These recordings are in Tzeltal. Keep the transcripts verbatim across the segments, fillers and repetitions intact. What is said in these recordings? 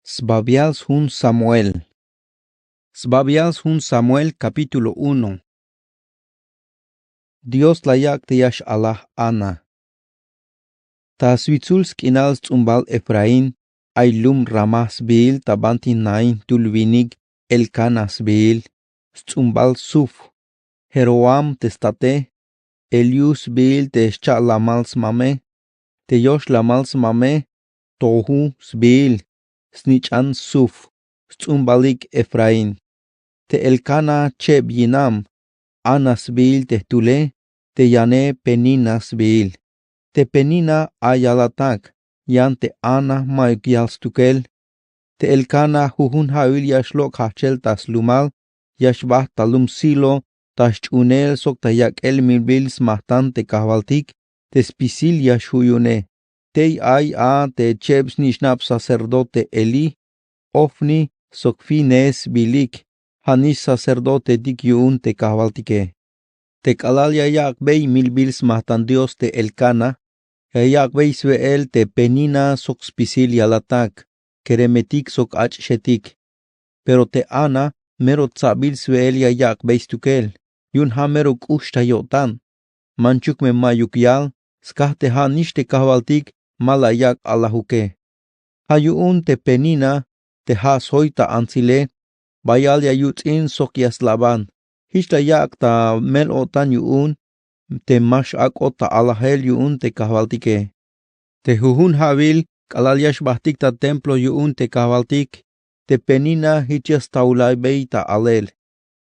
Sbabial sjun samuel. Sbabial sjun samuel kapítulo uno. Dios la yak' te ya x'alaj ana. Ta switsul sk'inal sts'umbal efraín, ay lum ramá sbihil ta banti nain jtul winik, elkana sbihil, sts'umbal suf, jeroboam te state, eliú sbihil te xcha'lamal smame, te yoxlamal smame, tohu sbihil, snich'an suf, sts'umbalik efraín. Te elkana cheb yinam, ana sbihil te jtule, te yane penina sbihil. Te penina ay yalatak, yan te ana mayuk yal stukel. Te elkana jujun ja'wil ya xlok' jajchel ta slumal, ya xbajt ta lum silo, ta xch'uunel sok ta yak'el milbil smajtan te kajwaltik, te spisil ya xju' yu'une. Tey ay a te cheb snich'nab sacerdote elí, ofni sok finees sbilik, ja' nix sacerdotetik yu'un te kajwaltike. Te k'alal ya yak'bey milbil smajtan dios te elkana, ya yak'bey swe'el te penina sok spisil yalatak, keremetik sok ach'ixetik. Pero te ana mero tsa'bil swe'el ya yak'bey stukel, yu'un ja' mero k'ux ta yo'tan. Manchuk me mayuk yal, skaj te ja' nix te kajwaltik ma la yak' alajuke. Ja' yu'un te penina, te ja' sjoy ta antsile, bayal ya yuts'in sok ya slaban. Jich la yak' ta mel-o'tan yu'un te ma x'ak'ot ta alajel yu'un te kajwaltike. Te jujun ja'wil k'alal ya xbajtik ta templo yu'un te kajwaltik, te penina jich ya stawlaybey ta alel.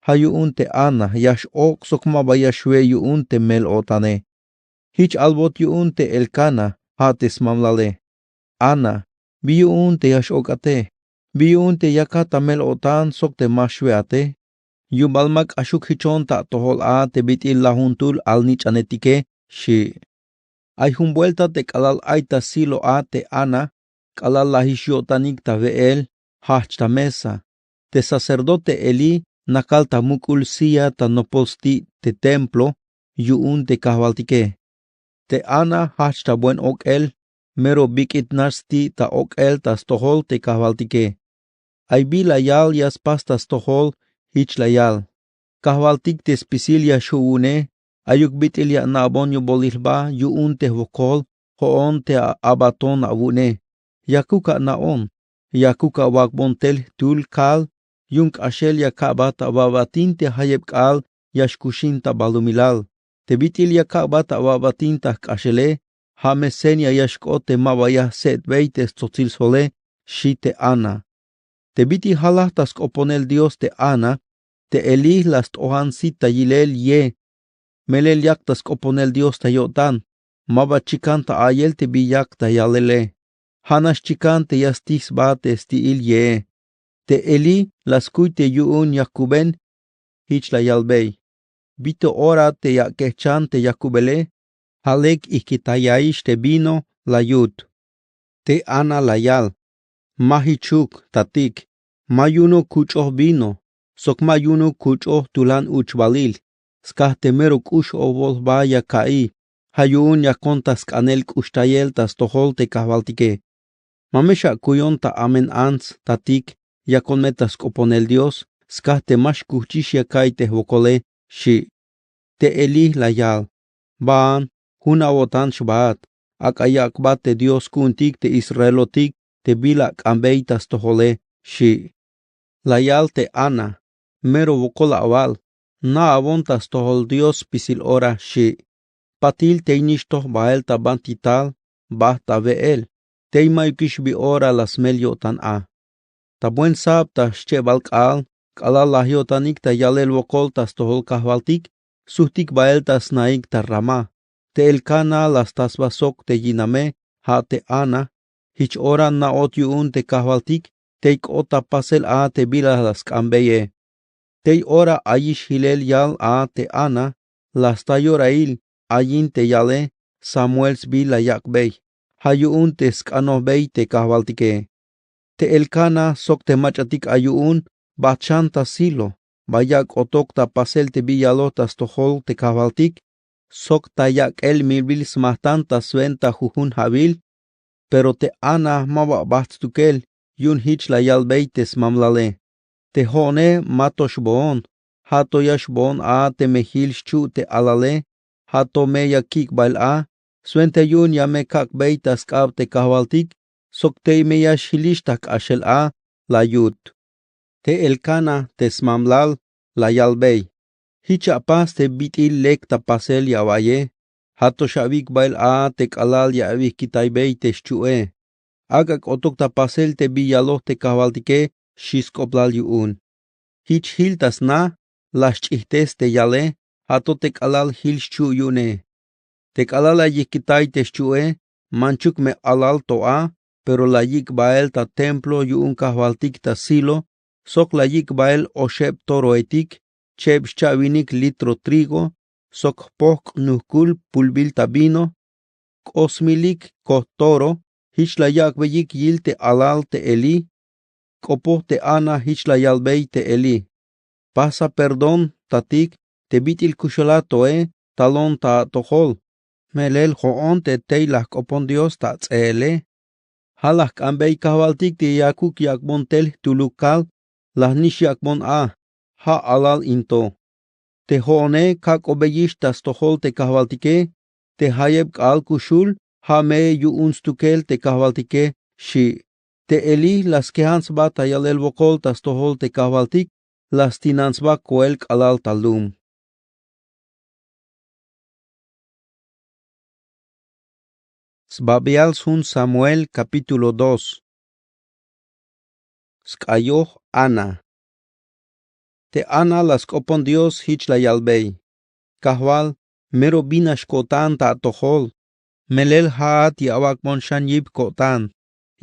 Ja' yu'un te ana ya x'ok' sok ma ba ya xwe' yu'un te mel-o'tane. Jich albot yu'un te elkana, ja' te smamlale: Ana, bi yu'un te ya x-ok'ate? Bi yu'un te yakat ta mel-o'tan sok te ma xwe'ate? Yu'un bal ma k'axuk jichon ta atojol a te bit'il lajuntul alnich'anetike, xi'. Ay jun buelta te k'alal ay ta silo a te ana, k'alal lajix yo'tanik ta we'el, jajch ta mesa. Te sacerdote elí nakal ta muk'ul silla ta nopol sti' te templo yu'un te kajwaltike. Te ana jajch ta buen ok'el, mero bik'it nax sti' ta ok'el ta stojol te kajwaltike. Ay bi la yal ya spas ta stojol, jich la yal: Kajwaltik te spisil ya xju' wu'une, ayuk bit'il ya ana'bon yobolil jba yu'un te jwokol jo'on te a'baton awu'une. Yakuk ana'on, yakuk awak'bon tel jtul kal, yu'un k'axel ya ka'bat awa'batin te jayeb k'aal ya xkuxin ta balumilal. Te bit'il ya ka'bat awa'batin ta jk'axele, ja' me seña ya xk'ot te ma ba ya jse'tbey te stsotsil sjole, xi' te ana. Te bit'il jalaj ta sk'oponel dios te ana, te elí la st'ojan sit ta yilel ye. Melel yak ta sk'oponel dios ta yo'tan, ma ba chikan ta a'iyel te bi yak ta yalele. Ja' nax chikan te ya stij sba te sti'il yee. Te elí la skuy te yu'un yakuben, jich la yalbey: Bi to ora te ya ak'ejchan te yakubele, ja' lek ijkitayaix te vino la yut. Te ana la yal: Ma jichuk, tatik. Ma yu'unuk kuch'oj vino, sok ma yu'unuk kuch'oj tulan uch'balil, skaj te mero k'ux obol jba ya ka'iy. Ja' yu'un yakon ta sk'anel k'uxtayel ta stojol te kajwaltike. Ma me xakuyon ta amen ants, tatik, yakon me ta sk'oponel dios, skaj te ma xkujchix ya ka'iy te jwokole, xi'. Te elí la yal: Baan, jun awo'tan xbaat, ak'a yak'bat te dios ku'untik te israelotik te bila ak'anbey ta stojole, xi'. La yal te ana: Mero wokol awal, na'awon ta stojol dios spisil ora, xi'. Patil tey nix toj bael ta banti tal, bajt ta we'el, tey mayukix bi ora la smel yo'tan a. Ta buen sab ta xchebal k'aal, k'alal laj yo'tanik ta yalel wokol ta stojol kajwaltik, sujtik bael ta snaik ta ramá. Te elkana la sta sba sok te yiname, ja' te ana. Jich ora na'ot yu'un te kajwaltik tey k'ot ta pasel a te bila la sk'anbeye. Tey ora ayix jilel yal a te ana, la sta yorahil ayin te yale samuel sbi la yak'bey. Ja' yu'un te sk'anojbey te kajwaltike. Te elkana sok te mach'atik ay yu'un, bajt xan ta silo, ba ya ak'otok ta pasel te bi yaloj ta stojol te kajwaltik, sok ta yak'el milbil smajtan ta swenta jujun ja'wil. Pero te ana ma ba bajt stukel, yu'un hich la yalbey te smamlale. Te jo'one ma to xboon, ha to ya xboon a teme hil xchu' te alale. Ha to me ya kik' bael a, swenta yu'un ya me kak'bey ta sk'ab te kajwaltik sok tey me ya xhilix ta jk'axel a, la yut. Te elkana te smamlal la yalbey: Hich apas te bit'il lek ta pasel ya awa'iye. Ha to xawik bael a te k'alal ya awijkitaybey te xchu'e. Ak'a k'otuk ta pasel te bi yaloj te kajwaltike. Xi sk'oplal yu'un. Hich hil ta sna, la xch'ijtes te yale. Ha to te k'alal hil xchu' yu'une. Te k'alal la yijkitay te xchu'e, manchuk me alal to a, pero la yik' bael ta templo yu'un kajwaltik ta Silo, sok la yik' bael oxeb toroetik, cheb xcha'winik litro trigo, sok jpojk' nujk'ul pulbil ta vino, k'o smilik koj toro. Hich la yak'beyik yil te alal te Elí. K'opoj te Ana hich la yalbey te Elí: Pasa perdón tatik, te bit'il kuxulat toe talon ta atojol. Melel jo'on te tey la jk'opon Dios ta ats'eele. Ha la jk'anbey kajwaltik te yakuk yak'bon tel jtuluk kal, la jnix yak'bon a, ha alal in to. Te jo'one kak'obeyix ta stojol te kajwaltike. Te jayeb k'aal kuxul ha me yu'un stukel te kajwaltike, xi'. Te Elí la skejan sba ta yalel wokol ta stojol te kajwaltik, la stinan sba koel k'alal ta lum. Sbabial sjun Samuel, kapítulo dos. Sk'ayoj Ana. Te Ana la sk'opon Dios hich la yalbey: Kajwal, mero bin nax ko'tan ta atojol. Melel ha'at ya awak'bon xan yip ko'tan.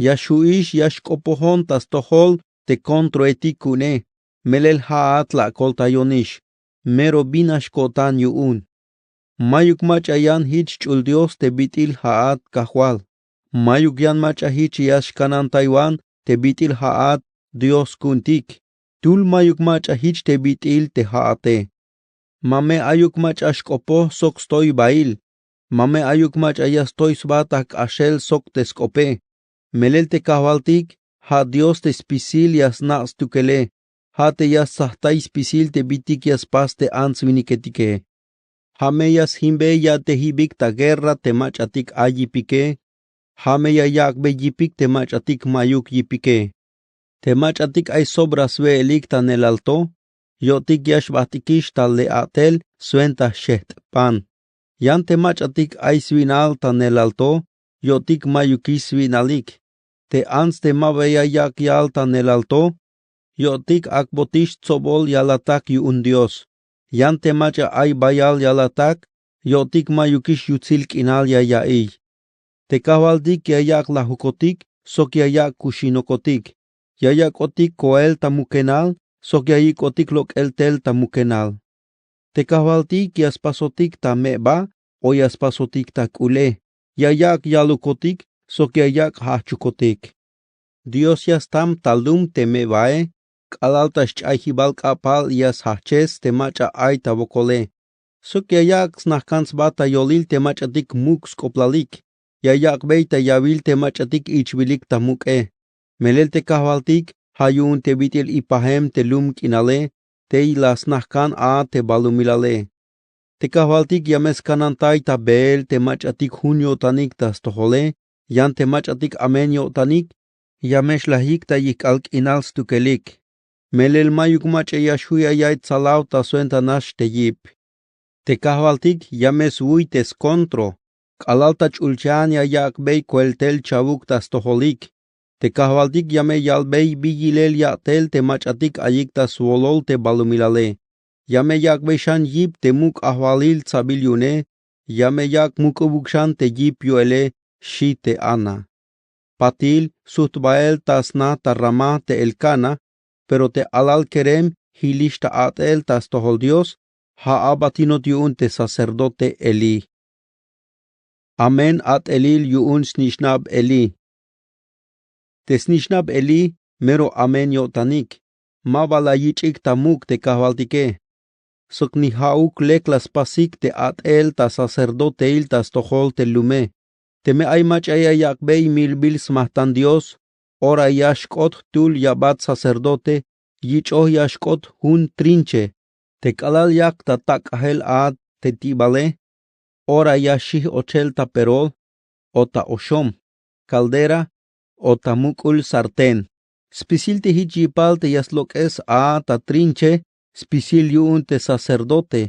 Ya xju'ix ya xk'opojon ta stojol te kontroetik ku'une. Melel ha'at la akoltayonix. Mero bin nax ko'tan yu'un. Mayuk mach'a yan hich ch'ul Dios te bit'il ha'at, Kajwal. Mayuk yan mach'a hich ya xkanantaywan te bit'il ha'at, Dios ku'untik. Jtul mayuk mach'a hich te bit'il te ha'ate. Ma me ayuk mach'a xk'opoj sok stoy bail. Ma me ayuk mach'a ya stoy sba ta jk'axel sok te sk'ope. Melel te kajwaltik ha Dios te spisil ya sna' stukele. Ha te ya stsajtay spisil te bitik ya spas te ants winiketike. Ha me ya sjimbey ya'tejibik ta guerra te mach'atik ay yipike. Ha me ya yak'bey yipik te mach'atik mayuk yipike. Te mach'atik ay sobra swe'elik ta ne'elal to, yo'tik ya xbajt'ikix ta le a'tel swenta xeht' pan. Yan te mach'atik ay swi'nal ta ne'elal to, yo'tik mayukix swi'nalik. Te ants te ma ba ya yak' yal ta ne'elal to, yo'tik ak'botix tsobol yalatak yu'un Dios. Yan te mach'a ay bayal yalatak, yo'tik mayukix yutsil k'inal ya ya'iy. Te kajwaltik ya yak' lajukotik sok ya yak' kuxinokotik. Ya yak'otik koel ta mukenal sok ya yik'otik lok'el tel ta mukenal. Te kajwaltik ya spasotik ta me'ba o ya spasotik ta k'ule. Ya yak' yalukotik sok ya yak' jajchukotik. Dios ya stam ta lum te me'bae, k'alal ta xch'ayjibal k'a'pal ya sjajches te mach'a ay ta wokole. Sok ya yak' snajkan sba ta yolil te mach'atik muk' sk'oplalik. Ya yak'bey ta yawil te mach'atik ich'bilik ta muk'e. Melel te kajwaltik ha yu'un te bit'il ipajem te lum k'inale, tey la snajkan a te balumilale. Te kajwaltik ya me skanantay ta beel te mach'atik jun yo'tanik ta stojole. Yan te mach'atik amen yo'tanik ya me xlajik ta yijk'al k'inal stukelik. Melel mayuk mach'a ya xju' ya yaiy tsalaw ta swenta nax te yip. Te kajwaltik ya me swuy te skontro. K'alal ta ch'ulchan ya yak'bey koel tel cha'uk ta stojolik. Te kajwaltik ya me yalbey bi yilel ya'tel te mach'atik ayik ta swolol te balumilale. Ya me yak'bey xan yip te muk' ajwalil tsabil yu'une. Ya me yak' muk'ubuk xan te yip yo'ele, xi te Ana. Patil sujt bael ta sna ta Ramá te Elcana, pero te alal kerem jilix ta a'tel ta stojol Dios. Ja' abatinot yu'un te sacerdote Elí. Amen a'telil yu'un snich'nab Elí. Te snich'nab Elí mero amen yo'tanik. Ma ba la yich'ik ta muk' te kajwaltike. Sok ni ja'uk lek la spasik te a'tel ta sacerdoteil ta stojol te lume. Teme ay mach'a ya yak'bey milbil smajtan Dios, Ora ya xk'ot jtul ya'bat sacerdote, yich'oj ya xk'ot jun trinche. Te k'alal yak ta tak'ajel a te ti'bale, ora ya xij ochel ta perol o ta oxom, kaldera o ta muk'ul sartén. Spisil te jich yipal te ya slok'es a ta trinche, spisil yu'un te sacerdote.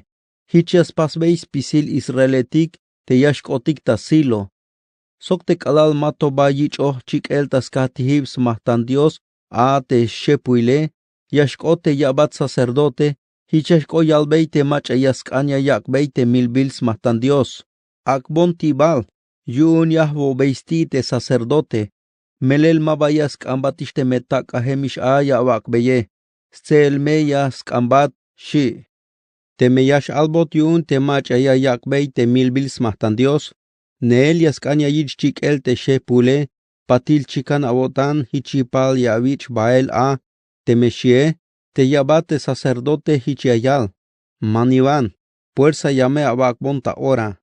Jich ya spasbey spisil israeletik te ya xk'otik ta Silo. Sok te k'alal ma to ba yich'oj jchik'el ta skajtijib smajtan Dios a te xepuile, ya xk'ot te ya'bat sacerdote. Jich ya xk'ot yalbey te mach'a ya sk'an ya yak'bey te milbil smajtan Dios. Ak'bon ti'bal yu'un ya jwobey sti' te sacerdote. Melel ma ba ya sk'anbatix teme tak'ajemix a ya awak'beye. Stse'el me ya sk'anbat, xi'. Teme ya x-albot yu'un te mach'a ya yak'bey te milbil smajtan Dios, neel ya sk'an ya yich' jchik'el te xepule, patil chikan awo'tan jich yipal ya awich' bael a. Teme xie, te ya'bat te sacerdote jich ya yal: Maniwan, puersa ya me awak'bon ta ora.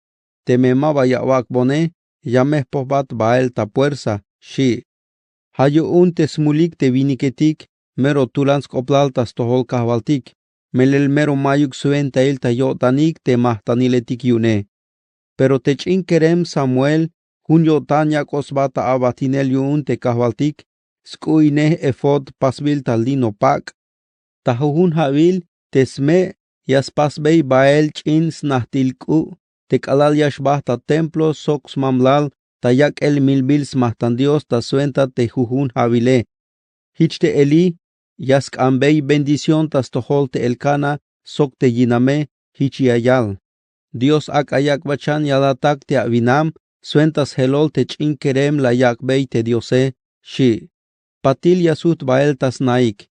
Teme ma ba ya awak'bone, ya me jpojbat bael ta puersa, xi'. Ja' yu'un te smulik te winiketik mero tulan sk'oplal ta stojol kajwaltik, melel mero ma'yuk swentail ta yo'tanik te majtaniletik yu'une. Pero te ch'in kerem Samuel, jun yo'tan yak'oj sba ta abatinel yu'un te kajwaltik, sk'u'inej efod pasbil ta lino pak'. Ta jujun ja'wil te sme' ya spasbey bael ch'in snajtil k'u'. Te k'alal ya xbajt ta templo sok smamlal ta yak'el milbil smajtan Dios ta swenta te jujun ja'wile. Jich te Elí ya sk'anbey bendición ta stojol te Elcana sok te yiname, jich ya yal: Dios ak'a yak'bat xan yalatak te awinam swenta sjelol te ch'in kerem la yak'bey te Diose, xi'. Patil ya sujt bael ta snaik.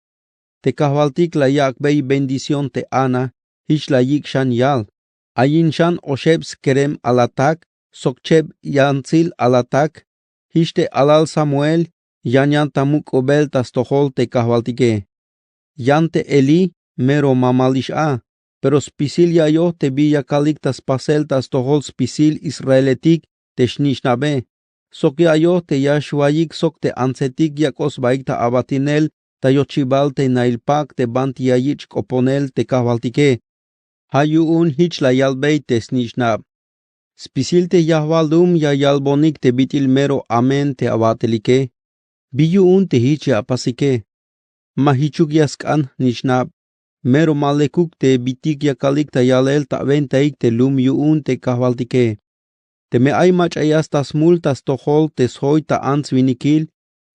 Te kajwaltik la yak'bey bendición te Ana, jich la yik' xan yal: Ayin xan oxeb skerem alatak sok cheb yantsil alatak. Jich te alal Samuel yan yan ta muk'ubel ta stojol te kajwaltike. Yan te Elí mero mamalix a, pero spisil ya'yoj te bi yakalik ta spasel ta stojol spisil israeletik te xnich'nabe. Sok ya'yoj te ya xwayik sok te antsetik yak'oj sbaik ta abatinel ta yochibal te nail pak te banti ya yich' k'oponel te kajwaltike. Ja' yu'un jich la yalbey te snich'nab: Spisil te yajwal lum ya yalbonik te bit'il mero amen te awa'telike. Bi yu'un te jich ya apasike? Ma jichuk ya sk'an jnich'nab. Mero ma lekuk te bitik yakalik ta yalel ta awentaik te lum yu'un te kajwaltike. Teme ay mach'a ya sta smul ta stojol te sjoy ta ants winikil,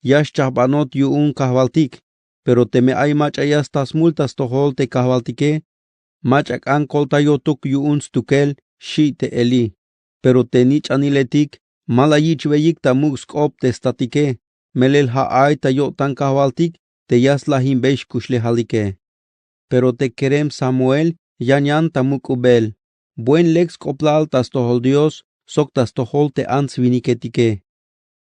ya xchajbanot yu'un kajwaltik. Pero teme ay mach'a ya sta smul ta stojol te kajwaltike, mach'a k'an koltayotuk yu'un stukel, xi' te Elí. Pero te nich'aniletik ma la yich'beyik ta muk' sk'op te statike, melel ja' ay ta yo'tan kajwaltik te ya slajinbey xkuxlejalike. Pero te kerem Samuel yan yan ta muk'ubel. Buen lek sk'oplal ta stojol Dios sok ta stojol te ants winiketike.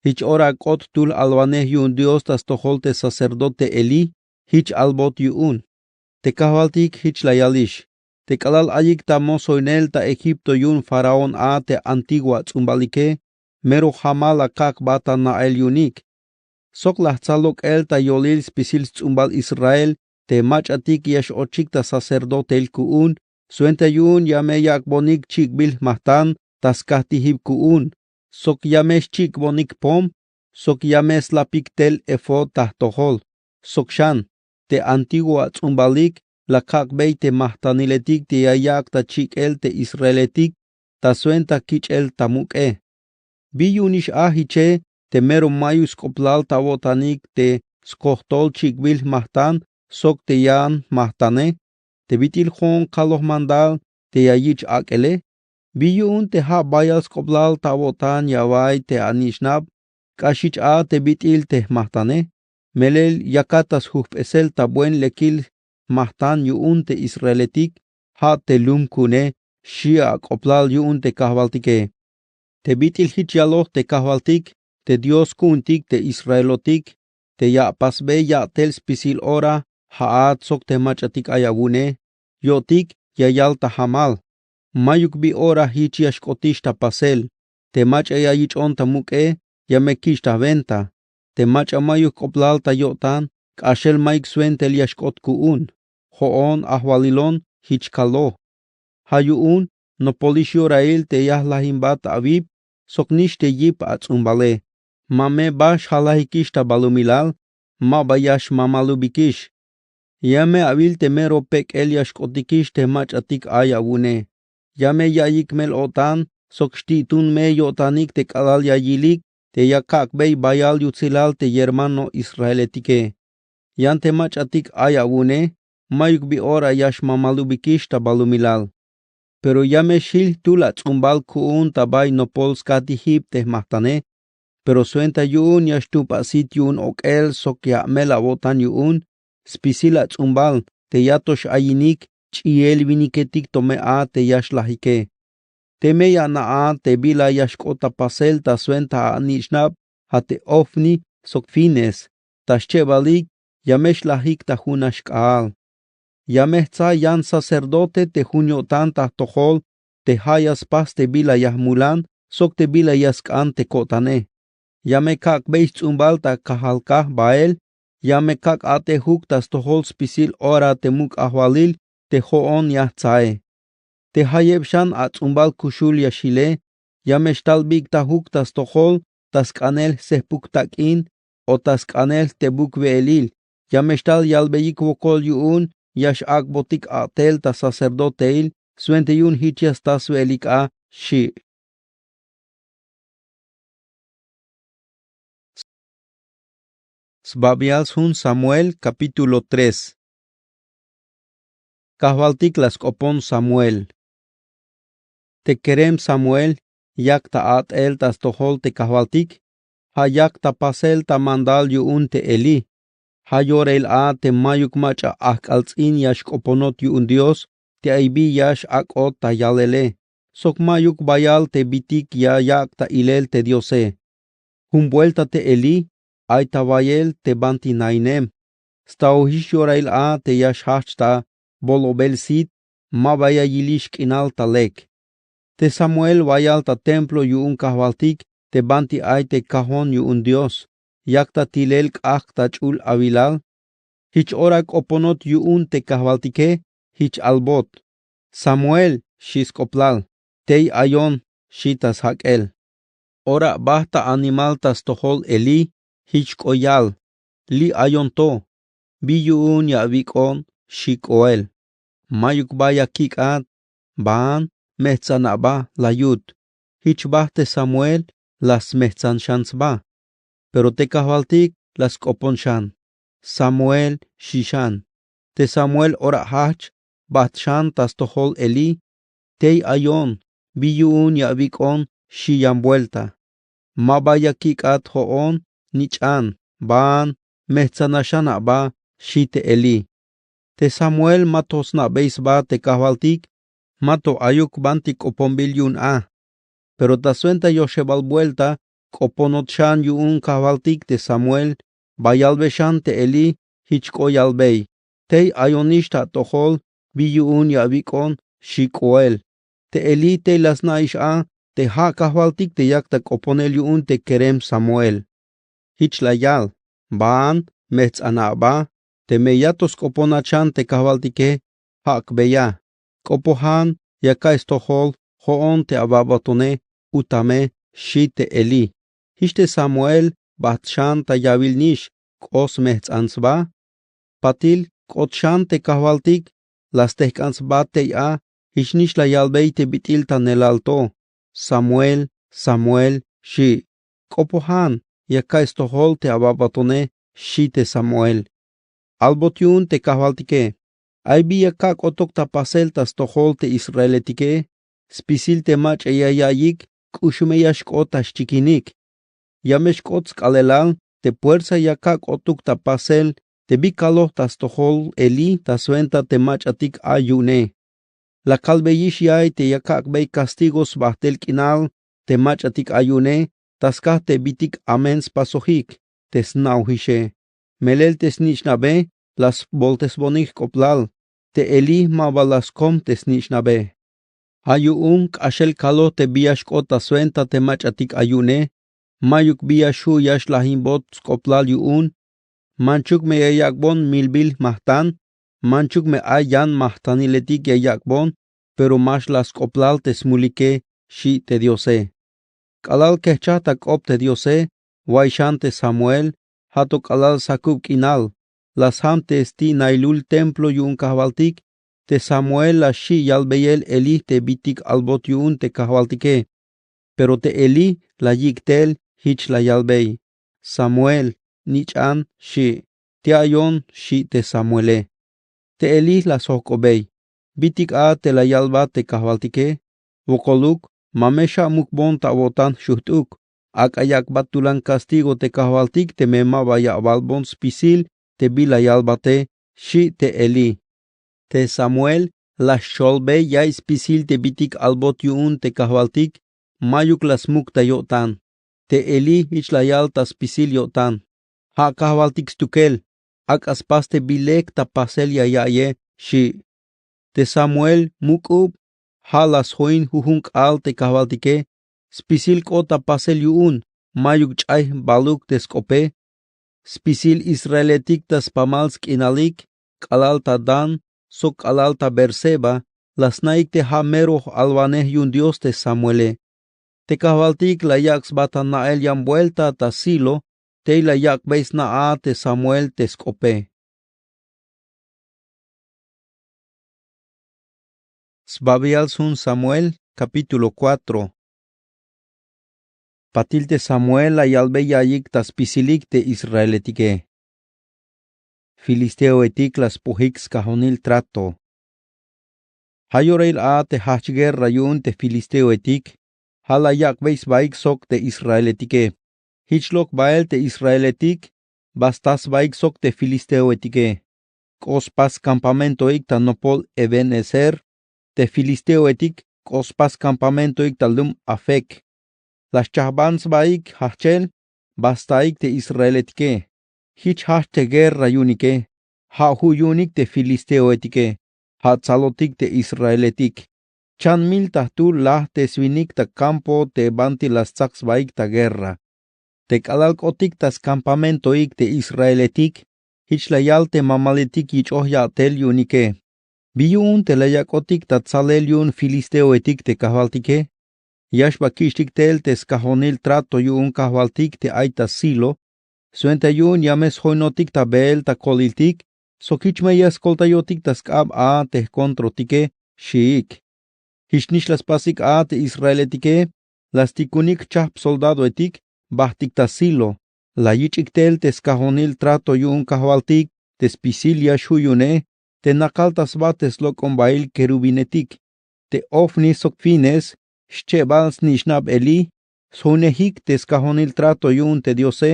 Jich ora k'ot jtul alwanej yu'un Dios ta stojol te sacerdote Elí, jich albot yu'un: Te kajwaltik jich la yalix: Te k'alal ayik ta mosoinel ta Egipto yu'un faraón a te antigua ts'umbalike, mero jamal la kak'bat ta na'el yu'unik. Sok la jtsal lok'el ta yolil spisil sts'umbal Israel te mach'atik ya x-ochik ta sacerdoteil ku'un, swenta yu'un ya me yak'bonik chik'bil jmajtan ta skajtijib ku'un, sok ya me xchik'bonik pom, sok ya me slapik tel efod ta jtojol. Sok xan, te antigua ts'umbalik la kak'bey te majtaniletik te ya yak' ta chik'el te israeletik ta swenta kich'el ta muk'e. Bi yu'unix a jiche te mero ma'yuk sk'oplal ta awo'tanik te skojtol chik'bil jmajtan sok te yan jmajtane? Te bit'il jo'on kaloj mandal te ya yich' ak'ele. Bi yu'un te ja' bayal sk'oplal ta awo'tan ya awa'iy te anich'nab k'ax jich a te bit'il te jmajtane. Melel yakat ta sjujp'esel ta buen lekil jmajtan yu'un te israeletik, ja' te lum ku'une, xi' ak'oplal yu'un te kajwaltike. Te bit'il jich yaloj te kajwaltik, te Dios ku'untik te israelotik, te ya apasbey ya'tel spisil ora ja'at sok te mach'atik ay awu'une, yo'tik ya yal ta jamal. Ma'yuk bi ora jich ya xk'otix ta pasel. Te mach'a ya yich'on ta muk'e, ya me kich' ta wenta. Te Te mach'a mayuk k'oblal ta yo'tan k'axel mayuk swentel ya xk'ot ku'un. Jo'on ajwalilon jich kaloj. Ja' yu'un nopolix yorail te ya jlajinbat awip sok nix te yip ats'umbale. Ma me ba xjalajikix ta balumilal, ma ba ya xmamalubikix. Ya me awil te mero pek'el ya xk'otikix te mach'atik ay awu'une. Ya me ya'iyik mel-o'tan sok xti'tun me yo'tanik te k'alal ya yilik te ya kak'bey bayal yutsilal te yermano israeletike. Yan te mach'atik ay awu'une, mayuk bi ora ya xmamalubikix ta balumilal. Pero ya me xjil jtul ats'umbal ku'un ta bay nopol skajti jip te jmajtane. Pero swenta yu'un ya xtupasit yu'un ok'el sok ya amel awo'tan yu'un spisil ats'umbal te ya to x'ayinik ch'iel winiketik to me a te ya xlajike. Teme ya ana'a te bila ya xk'ot ta pasel ta swenta anich'nab ja' te Hofni sok Finehés, ta xchebalik ya me xlajik ta junax k'aal. Ya me jtsa yan sacerdote te jun yo'tan ta jtojol te ja' ya spas te bila ya jmulan sok te bila ya sk'an te ko'tane. Ya me kak'bey jts'umbal ta kajalkaj Baal. Ya me kak' a'tejuk ta stojol spisil ora te muk' ajwalil te jo'on ya jtsae. Te jayeb xan ats'umbal kuxul ya xjile, ya me xtal bik'tajuk ta stojol ta sk'anel jse'jpuk tak'in o ta sk'anel jtebuk we'elil. Ya me xtal yalbeyik wokol yu'un ya x'ak'botik a'tel ta sacerdoteil swenta yu'un jich ya sta swe'elik a, xi'. Sbabial sjun Samuel, capítulo tres. Kajwaltik la sk'opon Samuel. Te kerem Samuel yak ta a'tel ta stojol te kajwaltik, ja' yak ta pasel ta mandal yu'un te Elí. Ja' yorail a te mayuk mach'a ajk'al ts'in ya xk'oponot yu'un Dios te ay bi ya x'ak'ot ta yalele, sok mayuk bayal te bitik ya yak' ta ilel te Diose. Jun buelta te Elí ay ta wayel te banti nainem. Staojix yorail a te ya xjajch ta bolobel sit, ma ba ya yilix k'inal ta lek. Te Samuel wayal ta templo yu'un kajwaltik te banti ay te kajon yu'un Dios, yak ta tilel k'ajk' ta ch'ul awilal. Jich ora k'oponot yu'un te kajwaltike, jich albot: "Samuel", xi' sk'oplal. "Tey ayon", xi' ta sjak'el. Ora bajt ta animal ta stojol Elí, jich k'o yal: "Li' ayon to, bi yu'un ya awik'on", xi' k'oel. "Mayuk ba ya kik'at, baan, mejts'an aba", la yut. Jich bajt te Samuel la smejts'an xan sba. Pero te kajwaltik la sk'opon xan: "Samuel", xi' xan. Te Samuel ora jajch, bajt xan ta stojol Elí: "Tey ayon, bi yu'un ya awik'on", xi' yan buelta. "Ma ba ya kik'at, jo'on, nich'an, baan, mejts'ana xan aba", xi' te Elí. Te Samuel ma to sna'bey sba te kajwaltik, ma to ayuk banti k'oponbil yu'un a. Pero ta swenta yoxebal buelta k'oponot xan yu'un kajwaltik te Samuel, ba yalbe xan te Elí, jich k'o yalbey: "Tey ayonix ta atojol, bi yu'un ya awik'on", xi' k'oel. Te Elí tey la sna'ix a te ja' kajwaltik te yak ta k'oponel yu'un te kerem Samuel. Jich la yal: "Baan, mejts'ana aba, teme ya to sk'oponat xan te kajwaltike, jak'beya. K'opojan, ya ka'iy stojol, jo'on te awabatone, utame", xi' te Elí. Jich te Samuel bajt xan ta yawil nix k'o smejts'an sba. Patil k'ot xan te kajwaltik la stejk'an sba tey a, jich nix la yalbey te bit'il ta nelal to: "Samuel, Samuel", xi'. "K'opojan, ya ka'iy stojol te awabatone", xi' te Samuel. Albot yu'un te kajwaltike: "Ay bi ya kak'otok ta pasel ta stojol te israeletike, spisil te mach'a ya ya'iyik k'uxume ya xk'ot ta xchikinik. Ya me xk'ot sk'aalelal te puersa ya kak'otuk ta pasel te bi kaloj ta stojol Elí ta swenta te mach'atik ay yu'une. La kalbeyix ya'iy te ya kak'bey castigo sbajtel k'inal te mach'atik ay yu'une ta skaj te bitik amen spasojik te sna'ojixe. Melel te snich'nabe la sboltesbonik jk'oblal, te Elí ma ba la skom te snich'nabe. Ja' yu'un k'axel kaloj te bi ya xk'ot ta swenta te mach'atik ay yu'une, Mayuk bi ya xju' ya xlajimbot sk'oplal yu'un. Manchuk me ya yak'bon milbil jmajtan. Manchuk me ay yan majtaniletik ya yak'bon, pero ma xlaj sk'oplal te smulike, xi' te diose. K'alal kejchaj ta k'op te diose, way xan te samuel, ja' to k'alal sakub k'inal, la sjam te sti' naylul templo yu'un kajwaltik. Te samuel la xi' yalbeyel eli te bitik albot yu'un te kajwaltike. Pero te eli la yik' tel, jich la yalbey: Samuel, nich'an, xi'. Ti' ayon, xi' te samuele. Te eli la sjok'obey: Bitik a te la yalbat te kajwaltike? Wokoluk, ma me xja' mukbon ta awo'tan jxujt'uk. Ak'a yak'bat tulan kastigo te kajwaltik teme ma ba ya awalbon spisil te bi la yalbate, xi' te eli. Te samuel la xcholbey ya'iy spisil te bitik albot yu'un te kajwaltik. Mayuk la smuk ta yo'tan. Te eli jich la yal ta spisil yo'tan: Ja' kajwaltik stukel, ak'a spas te bi lek ta pasel ya ya'iye, xi'. Te samuel muk'ub, ja' la sjoin jujun k'aal te kajwaltike: Spisil k'ot ta pasel yu'un, mayuk ch'ay jbaluk te sk'ope. Spisil israeletik ta spamal sk'inalik, k'alal ta dan sok k'alal ta beerseba, la sna'ik te ja' mero j'alwanej yu'un dios te samuele. Te kajwaltik la yak' sba ta na'el yan buelta ta silo, tey la yak'bey sna a te samuel te sk'ope. Sbabial sjun samuel, kapítulo kuatro. Patil te samuel la yalbey ya'iyik ta spisilik te israeletike. Filisteoetik la spojik skajonil trato. Ja' yorahil a te jajch guerra yu'un te filisteoetik, ja' la yak'bey sbaik sok te israeletike. Jich lok bael te israeletik, ba sta sbaik sok te filisteoetike. K'o spas kampamentoik ta nopol eben-ezer. Te filisteoetik k'o spas kampamentoik ta lum afek. La xchajban sbaik jajchel, ba staik te israeletike. Jich jajch te guerra yu'unike. Ja' ju' yu'unik te filisteoetike, ja' tsalotik te israeletik. Chan mil ta jtul laj te swinik ta kampo te banti la stsak sbaik ta guerra. Te k'alal k'otik ta skampamentoik te israeletik, jich la yal te mamaletik yich'oj ya'tel yu'unike: Bi yu'un te la yak'otik ta tsalel yu'un filisteoetik te kajwaltike? Ya xba kich'tik tel te skajonil trato yu'un kajwaltik te ay ta silo, swenta yu'un ya me sjoinotik ta beel ta koliltik, sok jich me ya skoltayotik ta sk'ab a te jkontrotike, xiik. Jich nix la spasik a te israeletike, la stikunik jchajp soldadoetik, bajtik ta silo. La yich'ik tel te skajonil trato yu'un kajwaltik te spisil ya xju' yu'une, te nakal ta sba te slok'ombail kerubinetik. Te ofni sok fines, xchebal snich'nab eli, sjoinejik te skajonil trato yu'un te diose.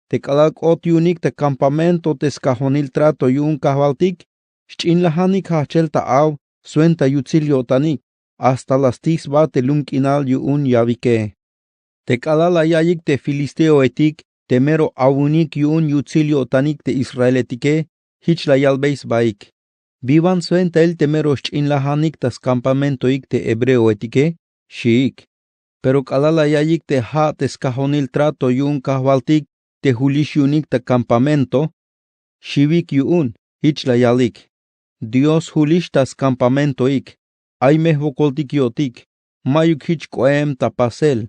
Te k'alal k'ot yu'unik ta kampamento te skajonil trato yu'un kajwaltik, xch'inlajanik jajchel ta aw swenta yutsil yo'tanik, hasta la stij sba te lum k'inal yu'un yawike. Te k'alal la ya'iyik te filisteoetik te mero awunik yu'un yutsil yo'tanik te israeletike, jich la yalbey sbaik: Bi wan swentail te mero xch'inlajanik ta skampamentoik te hebreoetike, xiik. Pero k'alal la ya'iyik te ja' te skajonil trato yu'un kajwaltik te julix yu'unik ta kampamento, xiwik yu'un, jich la yalik: Dios julix ta skampamentoik. Ay me jwokoltik yo'tik. Mayuk jich k'oem ta pasel.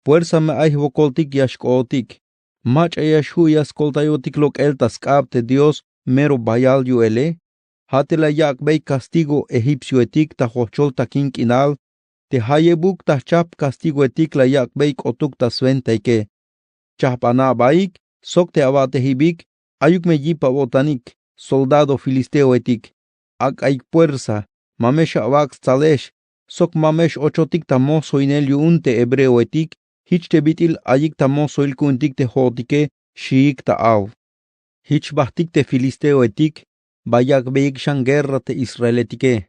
Puersa me ay jwokoltik ya xk'ootik. Mach'a ya xju' ya skoltayotik lok'el ta sk'ab te dios mero bayal yu'ele. Ja' te la yak'bey kastigo egipcioetik ta jojchol takin k'inal, te jayebuk ta jchajp kastigoetik la yak'bey k'otuk ta swentaike. Chajp anabaik sok te awa'tejibik, ayuk me yip awo'tanik, soldado filisteoetik. Ak'aik puersa, ma me xawak' stsalex, sok ma me x-ochotik ta mojsoinel yu'un te hebreoetik, jich te bit'il ayik ta mojsoil ku'untik te jo'otike, xiik ta aw. Jich bajtik te filisteoetik, ba yak'beyik xan guerra te israeletike.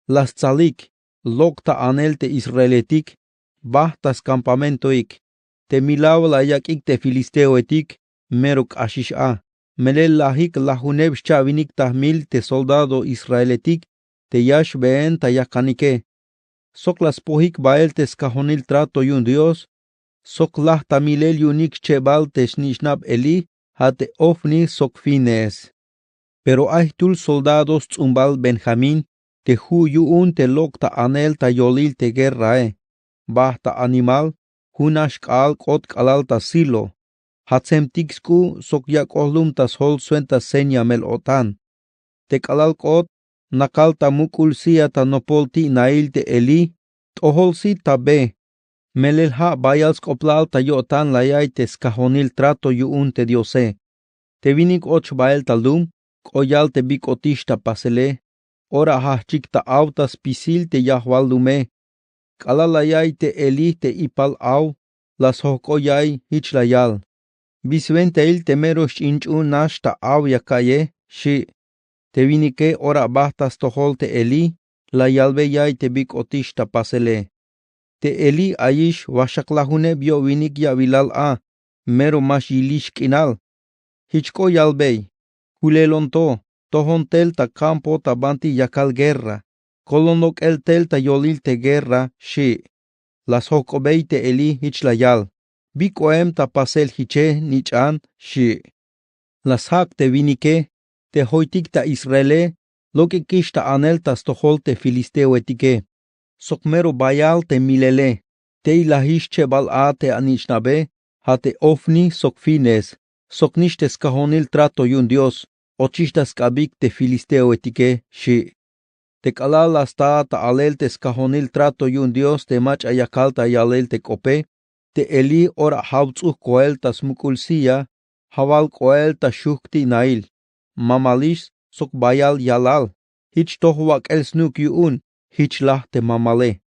La stsalik, lok' ta anel te israeletik, bajt ta skampamentoik. Te milaw la yak'ik te filisteoetik, mero k'axix a. Melel lajik lajuneb xcha'winik ta jmil te soldado israeletik te ya xbeen ta yakanike. Sok la spojik bael te skajonil trato yu'un dios, sok laj ta milel yu'unik schebal te snich'nab elí, ja' te ofni sok finees. Pero ay jtul soldado sts'umbal benjamín te ju' yu'un te lok' ta anel ta yolil te guerrae. Bajt ta animal jun nax k'a'al k'ot k'alal ta silo. Jatsemtik sk'u' sok yak'oj lum ta sjol swenta seña mel-o'tan. Te k'alal k'ot nakal ta muk'ul silla ta nopol ti'nail te elí. T'ojol sit ta be. Melel ja' bayal sk'oplal ta yo'tan la ya'iy te skajonil trato yu'un te diose. Te winik och bael ta lum k'o yal te bi k'otix ta pasele. Ora jajch'ik ta aw ta spisil te yajwal lume. K'alal la ya'iy te elí te ipal aw, la sjok'oy ya'iy jich la yal: —¿Bi swentail te mero xch'inch'un nax ta aw ya ka'ye? —xi'. Te winike ora bajt ta stojol te elí, la yalbey ya'iy te bi k'otix ta pasele. Te elí ayix waxaklajuneb yo'winik ya'wilal a, mero ma xyilix k'inal. Jich k'o yalbey: —Julelon to, tojon tel ta kampo ta banti yakal guerra, kolon lok'el tel ta yolil te guerra —xi'. La sjok'obey te elí jich la yal: —¿Bi k'oem ta pasel jiche, nich'an? —xi'. La sjak' te winike: —Te joytik ta israele lok'ikix ta anel ta stojol te filisteoetike, sok mero bayal te milele. Tey lajix chebal a te anich'nabe, ja' te ofni sok finees, soknix te skajonil trato yu'un dios, ochix ta sk'abik te filisteoetike —xi'. Te k'alal la sta ta alel te skajonil trato yu'un dios te mach'a ya kal ta yalel te k'ope, te elí ora jawts'uj koel ta smuk'ul silla, jawal k'oel ta xujk' ti'nail: —Mamalix sok bayal yalal, jich toj wak'el snuk' yu'un. Jich laj te mamale: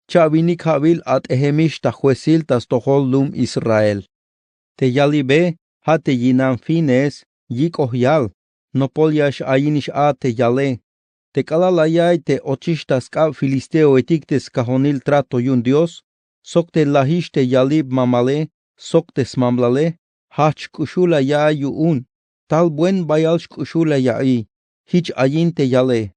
—Cha'winik ja'wil at'ejemix ta juesil ta stojol lum israel. Te yalibe, ja' te yinan finees, yik'oj yal: —Nopol ya x-ayinix a te yale. Te k'alal la ya'iy te ochix ta sk'ab filisteoetik te skajonil trato yu'un dios, sok te lajix te yalib mamale sok te smamlale, jajch' k'uxul la ya'iy yu'un. Tal buen bayal xk'uxul la ya'iy. Jich ayin te yale.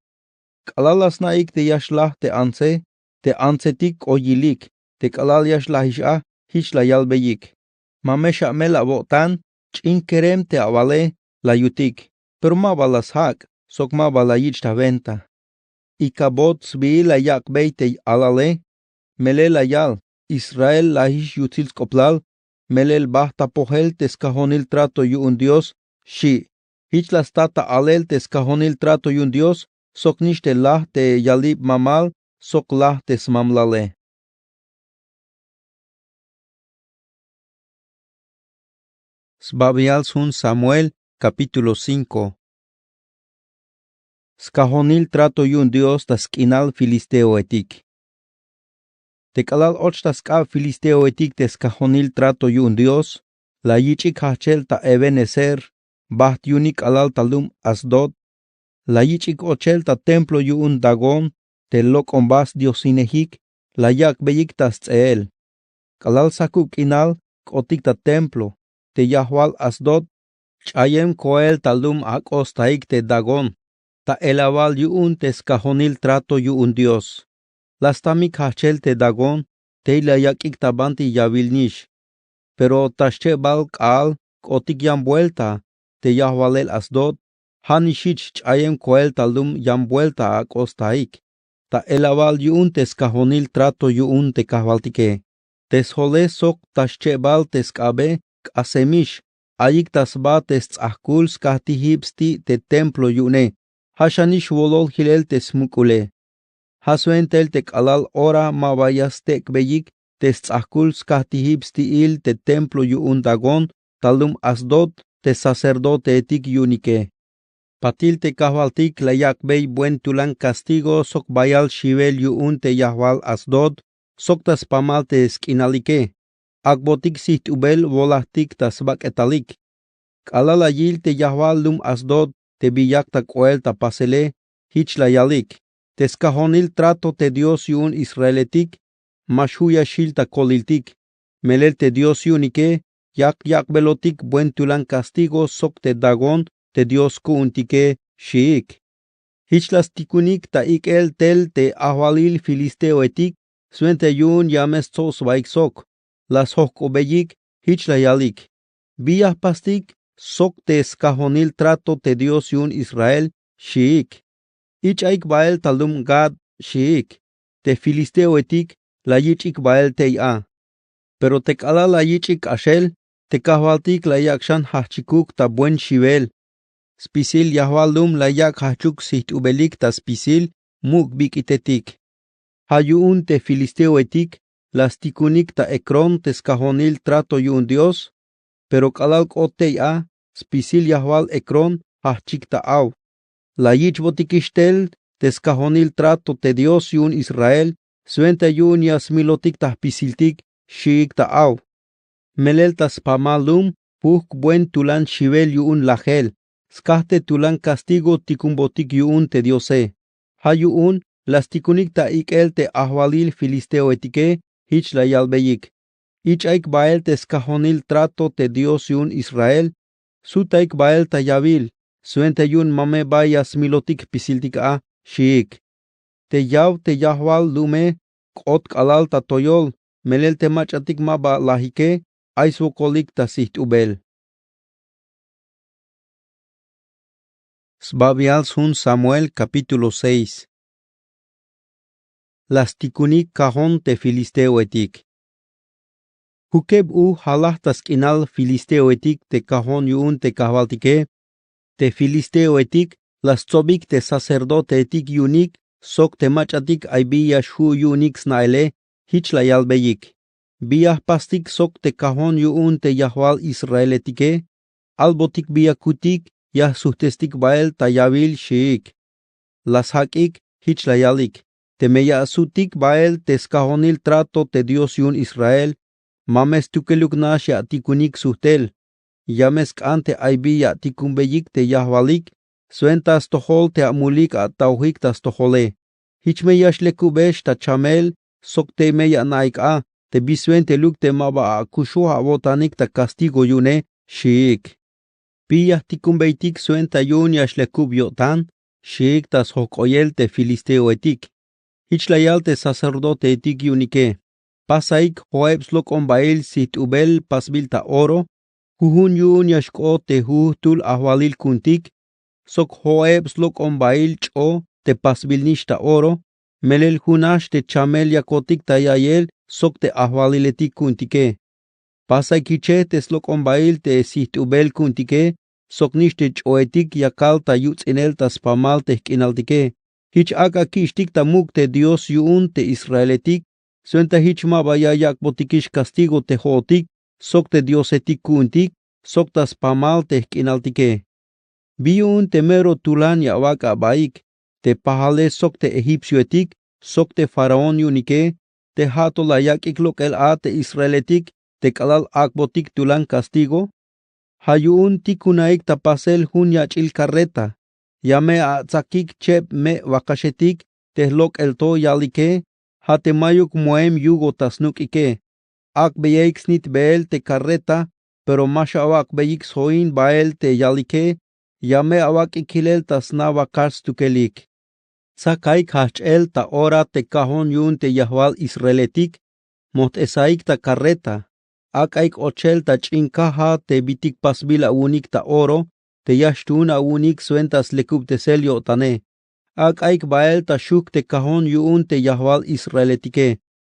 K'alal la sna'ik te ya xlaj te antse, te antsetik k'o yilik. Te k'alal ya xlajix a, jich la yalbeyik: —Ma me xamel awo'tan, ch'in kerem te awale, la yutik. Pero ma ba la sjak' sok ma ba la yich' ta wenta. Ikabot sbiil la yak'bey te alale. Melel la yal: Israel, lajix yutsil sk'oplal, melel bajt ta pojel te skajonil trato yu'un dios —xi'. Jich la sta ta alel te skajonil trato yu'un dios, soknix te laj te yalib mamal sok laj te smamlale. Sbabial sjun samuel, kapítulo cinko. Skajonil trato yu'un dios ta sk'inal filisteoetik. Te k'alal och ta sk'ab filisteoetik te skajonil trato yu'un dios, la yich'ik jajchel ta ebenezer, bajt yu'unik k'alal ta lum asdod. La yich'ik ochel ta templo yu'un dagón, te lok'omba sdiosinejik, la yak'beyik ta sts'eel. K'alal sakub k'inal k'otik ta templo, te yajwal asdod ch'ayem koel ta lum ak'o staik te dagón, ta elawal yu'un te skajonil trato yu'un dios. La stamik jajchel te dagón, tey la yak'ik ta banti yawilnix. Pero ta xchebal k'aal k'otik yan buelta te yajwalel asdod, ja' nix jich ch'ayem koel ta lum yan buelta ak'o staik, ta elawal yu'un te skajonil trato yu'un te kajwaltike. Te sjole sok ta xchebal te sk'abe k'asemix, ayik ta sba te sts'ajkul skajtijib sti' te templo yu'une. Ja' xanix wolol jilel te smuk'ule. Ja' swentail te k'alal ora ma ba ya stek'beyik te sts'ajkul skajtijib sti'il te templo yu'un dagón ta lum asdod te sacerdoteetik yu'unike. Patil te kajwaltik la yak'bey buen tulan kastigo sok bayal xiwel yu'un te yajwal asdod sok ta spamal te sk'inalike. Ak'botik sijt'ubel wolajtik ta sbak'etalik. K'alal la yil te yajwal lum asdod te bi yak ta k'oel ta pasele, jich la yalik: Te skajonil trato te dios yu'un israeletik, ma xju' ya xjil ta koliltik. Melel te dios yu'unike yak yak'belotik buen tulan kastigo sok te dagón te dios ku'untike, xiik. Jich la stikunik ta ik'el tel te ajwalil filisteoetik swenta yu'un ya me stsob sbaik sok. la sjok'obeyik. Jich la yalik: Bi ya jpastik sok te skajonil trato te dios yu'un israel? Xi'ik. Ich'aik bahel ta lum gad. Xi'ik. Te filisteohetik la yich'ik bahel tey a. Pero te k'alal la yich'ik k'axel, te kajwaltik la yak' xan jajchikuk ta buen xiwel. Spisil yajwal lum la yak' jajchuk sjijt'ubelik ta spisil muk' bik'itetik. Ja' yu'un te filisteohetik la stikunik ta ekrón te skajonil trato yu'un dios. Pero k'alal k'ot tey a, spisil yajwal ekrón jajchik ta aw. La yich'botikix tel te skajonil trato te dios yu'un israel swenta yu'un ya smilotik ta jpisiltik. Xi'ik ta aw. Melel ta spamal lum pujk' buen tulan xiwel yu'un lajel. Skaj te tulan kastigo tikunbotik yu'un te diose. Ja' yu'un la stikunik ta ik'el te ajwalil filisteohetike. Jich la yalbeyik: Ich'aik bahel te skajonil trato te dios yu'un israel. Sutaik bahel ta yawil swenta yu'un ma me ba ya smilotik jpisiltik a. Xi'ik. Te yaw te yajwal lume k'ot k'alal ta toyol. Melel te mach'atik ma ba lajike ay swokolik ta sjijt'ubel. Sbabial sjun samuel kapítulo seis. La stikunik kajon te filisteohetik. Jukeb u jalaj ta sk'inal filisteohetik te kajon yu'un te kajwaltike. Te filisteohetik la stsobik te sacerdotehetik yu'unik sok te mach'atik ay bi ya xju' yu'unik sna'ele. Jich la yalbeyik: Bi ya jpastik sok te kajon yu'un te yajwal israeletike? Albotik bi ya kutik ya jsujtestik bahel ta yawil. Xi'ik. La sjak'ik. Jich la yalik: Teme ya asutik bahel te skajonil trato te dios yu'un israel, ma me stukeluk nax ya atikunik sujtel. Ya me sk'an te ay bi ya atikunbeyik te yajwalik swenta stojol te amulik atawjik ta stojole. Jich me ya xlekubex ta chamel sok tey me ya ana'ik a te bi swenteluk te ma ba akuxuj awo'tanik ta kastigo yu'une. Xi'ik. Bi ya jtikunbeytik swenta yu'un ya xlekub yo'tan. Xi'ik ta sjok'oyel te filisteohetik. Jich la yal te sacerdotehetik yu'unike: Pasaik jo'eb slok'ombail sjijt'ubel pasbil ta oro, jujun yu'un ya xk'ot te jujujtul ajwalil ku'untik, sok jo'eb slok'ombail ch'o te pasbilnix ta oro. Melel jun nax te chamel yakotik ta ya'iyel sok te ajwaliletik ku'untike. Pasaik jiche te slok'ombail te sjijt'ubel ku'untike soknix te ch'ohetik yakal ta yuts'inel ta spamal te jk'inaltike. Jich ak'a kich'tik ta muk' te dios yu'un te israeletik swenta jich ma ba ya yak'botikix kastigo te jo'otik sok te diosetik ku'untik sok ta spamal te jk'inaltike. Bi yu'un te mero tulan ya awak' abaik te pajale sok te egipciohetik sok te faraón yu'unike, te ja' to la yak'ik lok'el a te israeletik te k'alal ak'botik tulan kastigo? Ja' yu'un tikunaik ta pasel jun yach'il karreta. Ya me atsakik cheb me' wakaxetik te jlok'el to yalike. Ja' te mayuk moem yugo ta snuk'ike. Ak'beyaik snitbeel te karreta, pero ma xawak'beyik sjoin bael te yalike. Ya me awak'ik jilel ta sna wakax stukelik. Tsakaik jajch'el ta ora te kajon yu'un te yajwal israeletik. Mojt'esaik ta karreta. Ak'aik ochel ta ch'in kaja te bitik pasbil awu'unik ta oro te ya xtuun awu'unik swenta slekubtesel yo'tane. Ak'aik bael ta xujk te kajon yu'un te yajwal israeletike.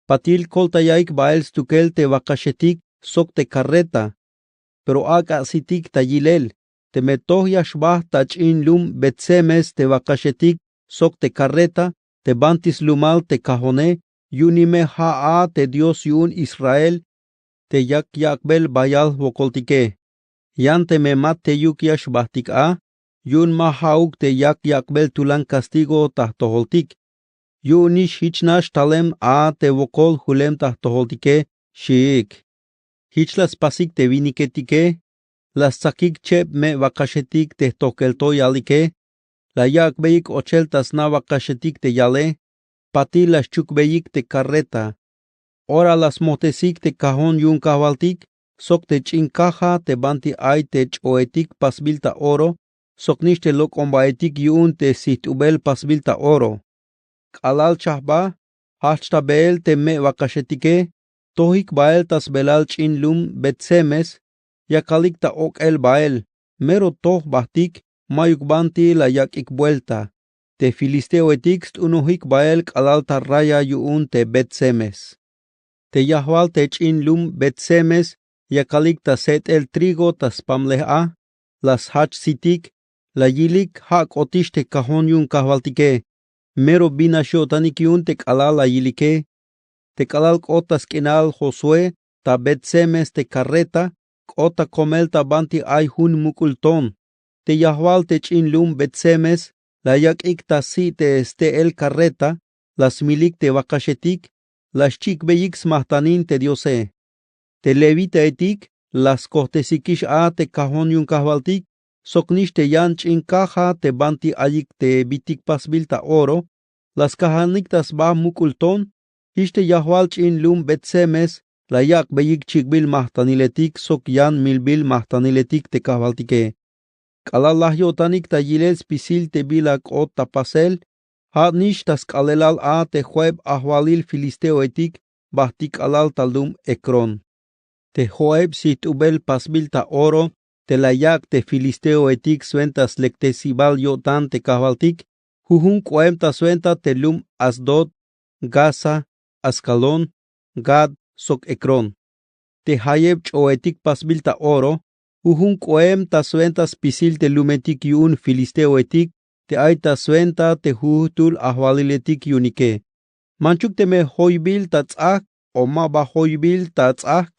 Patil koltayaik bael stukel te wakaxetik sok te karreta. Pero ak'a sitik ta yilel, teme toj ya xbajt ta ch'in lum bet-semes te wakaxetik sok te karreta te banti slumal te kajone, yu'uni me ja' a te dios yu'un israel te yak yak'bel bayal jwokoltike. Yan teme ma teyuk ya xbajtik a, yu'un ma ja'uk te yak yak'bel tulan kastigo ta jtojoltik. Yu'unix jich nax talem a te wokol julem ta jtojoltike. Xi'ik. Jich la spasik te winiketike. La stsakik cheb me' wakaxetik te jtojkel to yalike. La yak'beyik ochel ta sna wakaxetik te yale. Patil la xchukbeyik te karreta. Ora la smojtesik te kajon yu'un kajwaltik sok te ch'in kaja te banti ay te ch'oetik pasbil ta oro soknix te lok'ombaetik yu'un te sjijt'ubel pasbil ta oro. K'alal chajba, jajch ta beel te me' wakaxetike. tojik bahel ta sbelal ch'in lum Bet-semes, yakalik ta ok'el bahel, mero toj bahtik, mayuk banti la yak'ik buelta. Te filisteohetik st'unojik bahel k'alal ta raya yu'un te Bet-semes. Te yajwal te ch'in lum Bet-semes yakalik ta set'el trigo ta spamlej a, la sjach sitik, la yilik ja' k'otix te kajon yu'un kajwaltike. Mero binax yo'tanik yu'un te k'alal la yilike. Te k'alal k'ot ta sk'inal Josué ta Bet-semes te karreta, k'ot ta komel ta banti ay jun muk'ul ton. Te yajwal te ch'in lum Bet-semes la yak'ik ta si' te ste'el karreta, la smilik te wakaxetik, la xchik'beyik smajtanin te Diose. Te levitahetik la skojtesikix a te kajon yu'un kajwaltik, soknix te yan ch'in kaja te banti ayik te bitik pasbil ta oro, la skajanik ta sba muk'ul ton. Jich te yajwal ch'in lum Bet-semes la yak'beyik chik'bil majtaniletik sok yan milbil majtaniletik te kajwaltike. K'alal laj yo'tanik ta yilel spisil te bila k'ot ta pasel, ja'nix ta sk'aalelal a te jo'eb ajwalil filisteohetik bahtik k'alal ta lum Ekrón. Te jo'eb sijt'ubel pasbil ta oro te la yak' te filisteohetik swenta slektesibal yo'tan te kajwaltik, jujun k'oem ta swenta te lum Asdod, Gaza, Askalón, Gad sok Ekrón. Te jayeb ch'oetik pasbil ta oro, jujun k'oem ta swenta spisil te lumetik yu'un filisteohetik te ay ta swenta te jujtul ajwaliletik yu'unike. Manchuk teme joybil ta ts'ajk o ma ba joybil ta ts'ajk,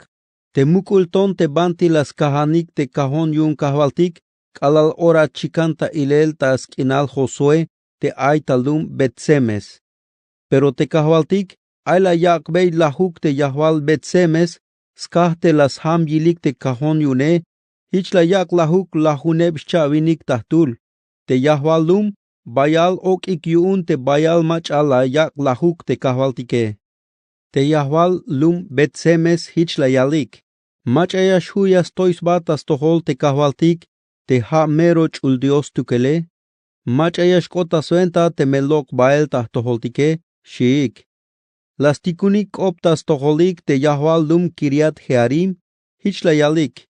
te muk'ul ton te banti la skajanik te kajon yu'un kajwaltik k'alal ora chikan ta ilel ta sk'inal Josué te ay ta lum Bet-semes. Pero te kajwaltik ay la yak'bey lajuk te yajwal Bet-semes, skaj te la sjam yilik te kajon yu'une. Jich la yak' lajuk lajuneb xcha'winik ta jtul. Te yajwal lum bayal ok'ik yu'un te bayal mach'a la yak' lajuk te kajwaltike. Te yajwal lum Bet-semes jich la yalik: Mach'a ya xju' ya stoy sba ta stojol te kajwaltik te ja' mero ch'ul Dios stukele? Mach'a ya xk'ot ta swenta teme lok' bael ta jtojoltike? Xiik. La stikunik k'op ta stojolik te yajwal lum Kiriat-jearim, jich la yalik: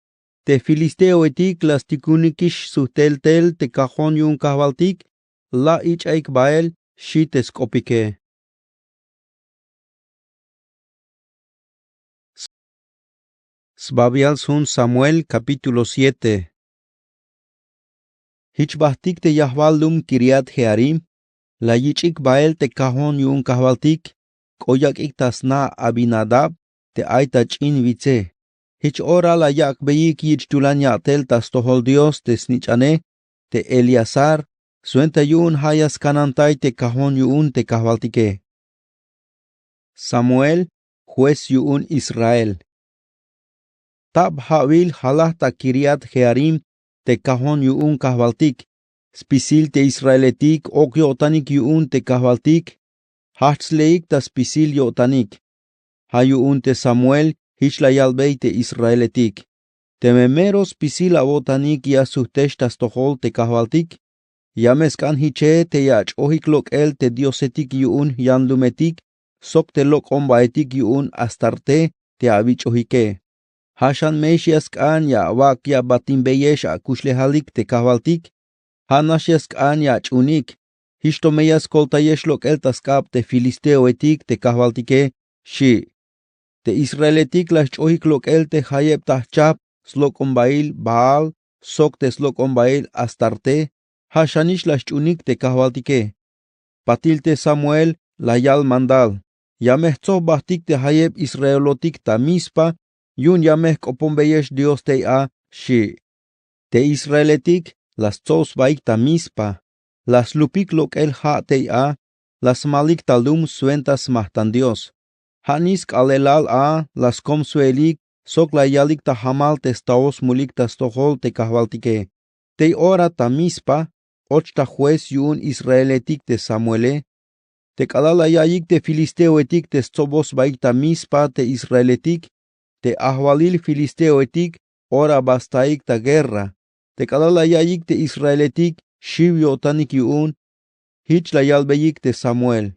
Te filisteohetik la stikunikix sujtel tel te kajon yu'un kajwaltik, la ich'aik bael, xi te sk'opike. Sbabial sjun Samuel, capítulo siete. Jich bahtik te yajwal lum Kiriat-jearim la yich'ik bael te kajon yu'un kajwaltik, k'o yak'ik ta sna Abinadab te ay ta ch'in witse. Jich ora la yak'beyik yich' tulan ya'tel ta stojol Dios te snich'ane te Eleazar, swenta yu'un ja' ya skanantay te kajon yu'un te kajwaltike. Samuel, juez yu'un Israel. Tab ja'wil jalaj ta Kiriat-jearim te kajon yu'un kajwaltik. Spisil te israeletik ok yo'tanik yu'un te kajwaltik, jajch' sleik ta spisil yo'tanik. Ja' yu'un te Samuel jich la yalbey te israeletik: Teme mero spisil awo'tanik ya sujtex ta stojol te kajwaltik, ya me sk'an jiche te ya ach'ojik lok'el te diosetik yu'un jyanlumetik sok te lok'ombaetik yu'un Astarte te awich'ojike. Ja' xan me ya sk'an ya awak' ya abatinbeyex akuxlejalik te kajwaltik. Ja' nax ya sk'an ya ach'unik. Jich to me ya skoltayex lok'el ta sk'ab te filisteoetik te kajwaltike, xi'. Te israeletik la xch'ojik lok'el te jayeb ta jchajp slok'ombail Baal sok te slok'ombail Astarte. Ja' xanix la xch'unik te kajwaltike. Patil te Samuel la yal mandal: Ya me jtsoj jbajtik te jayeb israelotik ta Mizpa, yu'un ya me jk'oponbeyex Dios tey a, xi'. Te israeletik la stsob sbaik ta Mizpa, la slupik lok'el ja' tey a, la smalik ta lum swenta smajtan Dios. Ja' nix sk'aalelal a la skom swe'elik sok la yalik ta jamal te staoj smulik ta stojol te kajwaltike. Tey ora ta Mizpa och ta juez yu'un israeletik te Samuele. Te k'alal la ya'iyik te filisteoetik te stsoboj sbaik ta Mizpa te israeletik, te ajwalil filisteoetik ora ba staik ta guerra. Te k'alal la ya'iyik te israeletik xiw yo'tanik yu'un, jich la yalbeyik te Samuel: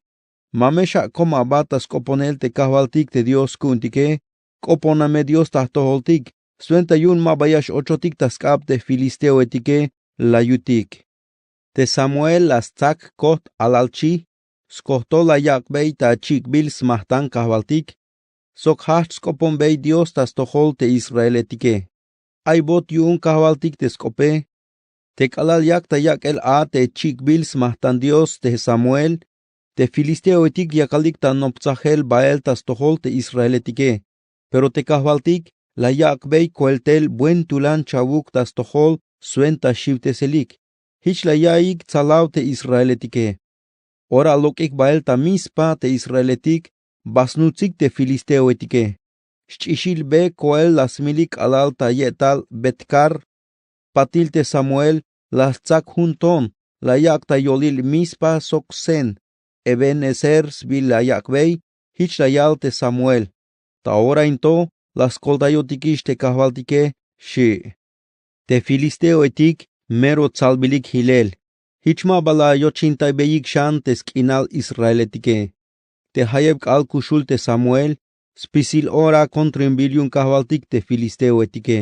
Ma me xakom aba ta sk'oponel te kajwaltik te dios ku'untike. K'opona me dios ta jtojoltik. Swenta yu'un ma ba ya x'ochotik ta sk'ab te filisteoetike. La yutik. Te samuel la stsak koht alal chi. Skojtol la yak'bey ta chik'bil smajtan kajwaltik. Sok jajch sk'oponbey dios ta stojol te israeletike. Ay bot yu'un kajwaltik te sk'ope. Te k'alal yak ta yak'el a te chik'bil smajtan dios te samuel, te filisteoetik yakalik ta noptsajel bael ta stojol te israeletike. Pero te kajwaltik la yak'bey koeltel buen tulan chawuk ta stojol swenta xiwteselik. Jich la ya'iyik tsalaw te israeletike. Ora lok'ik bael ta mispa te israeletik ba snutsik te filisteoetike. Xch'ixil be koel la smilik k'alal ta ye'tal betkar. Patil te samuel la stsak jun ton la yak' ta yolil mispa sok sen. Ebenezer sbiil la yak'bey. Jich la yal te samuel. Ta ora in to la skoltayotikix te kajwaltike. Xi'. Te filisteoetik mero tsalbilik jilel. Jich ma ba la yochintaybeik xan te sk'inal israeletike. Te jayeb k'aal kuxul te samuel spisil ora kontrinbil yu'un kajwaltik te filisteoetike.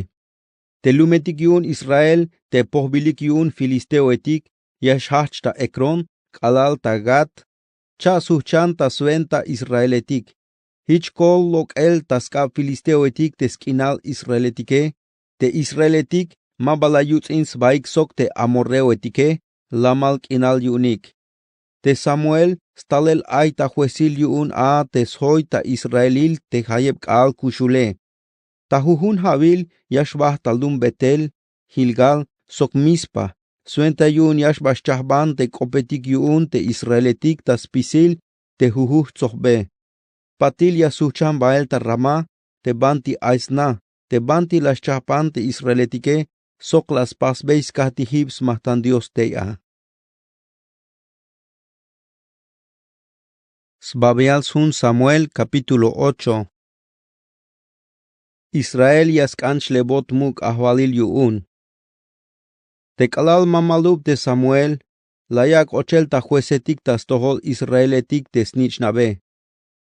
Te lumetik yu'un israel te pojbilik yu'un filisteoetik ya xjajch ta ekrón k'alal ta gat. Cha' sujchan ta swenta israeletik. Jich kol lok'el ta sk'ab filisteoetik te sk'inal israeletike. Te israeletik ma ba la yuts'in sbaik sok te amorreoetike. Lamal k'inal yu'unik. Te samuel stalel ay ta juesil yu'un a te sjoy ta israelil te jayeb k'aal kuxule. Ta jujun ja'wil ya xbajt ta lum betel, gilgal sok mispa. Swenta yu'un ya xba xchajban te k'opetik yu'un te israeletik ta spisil te jujuj tsojbe. Patil ya sujchan bael ta ramá te banti ay sna te banti la xchajpan te israeletike. Sok la spasbey skajtijib smajtan dios tey a. Sbabial sjun samuel kapítulo ocho. Israel ya sk'an xlebot muk' ajwalil yu'un. Te k'alal mamalub te samuel la yak' ochel ta juesetik ta stojol israeletik te snich'nabe.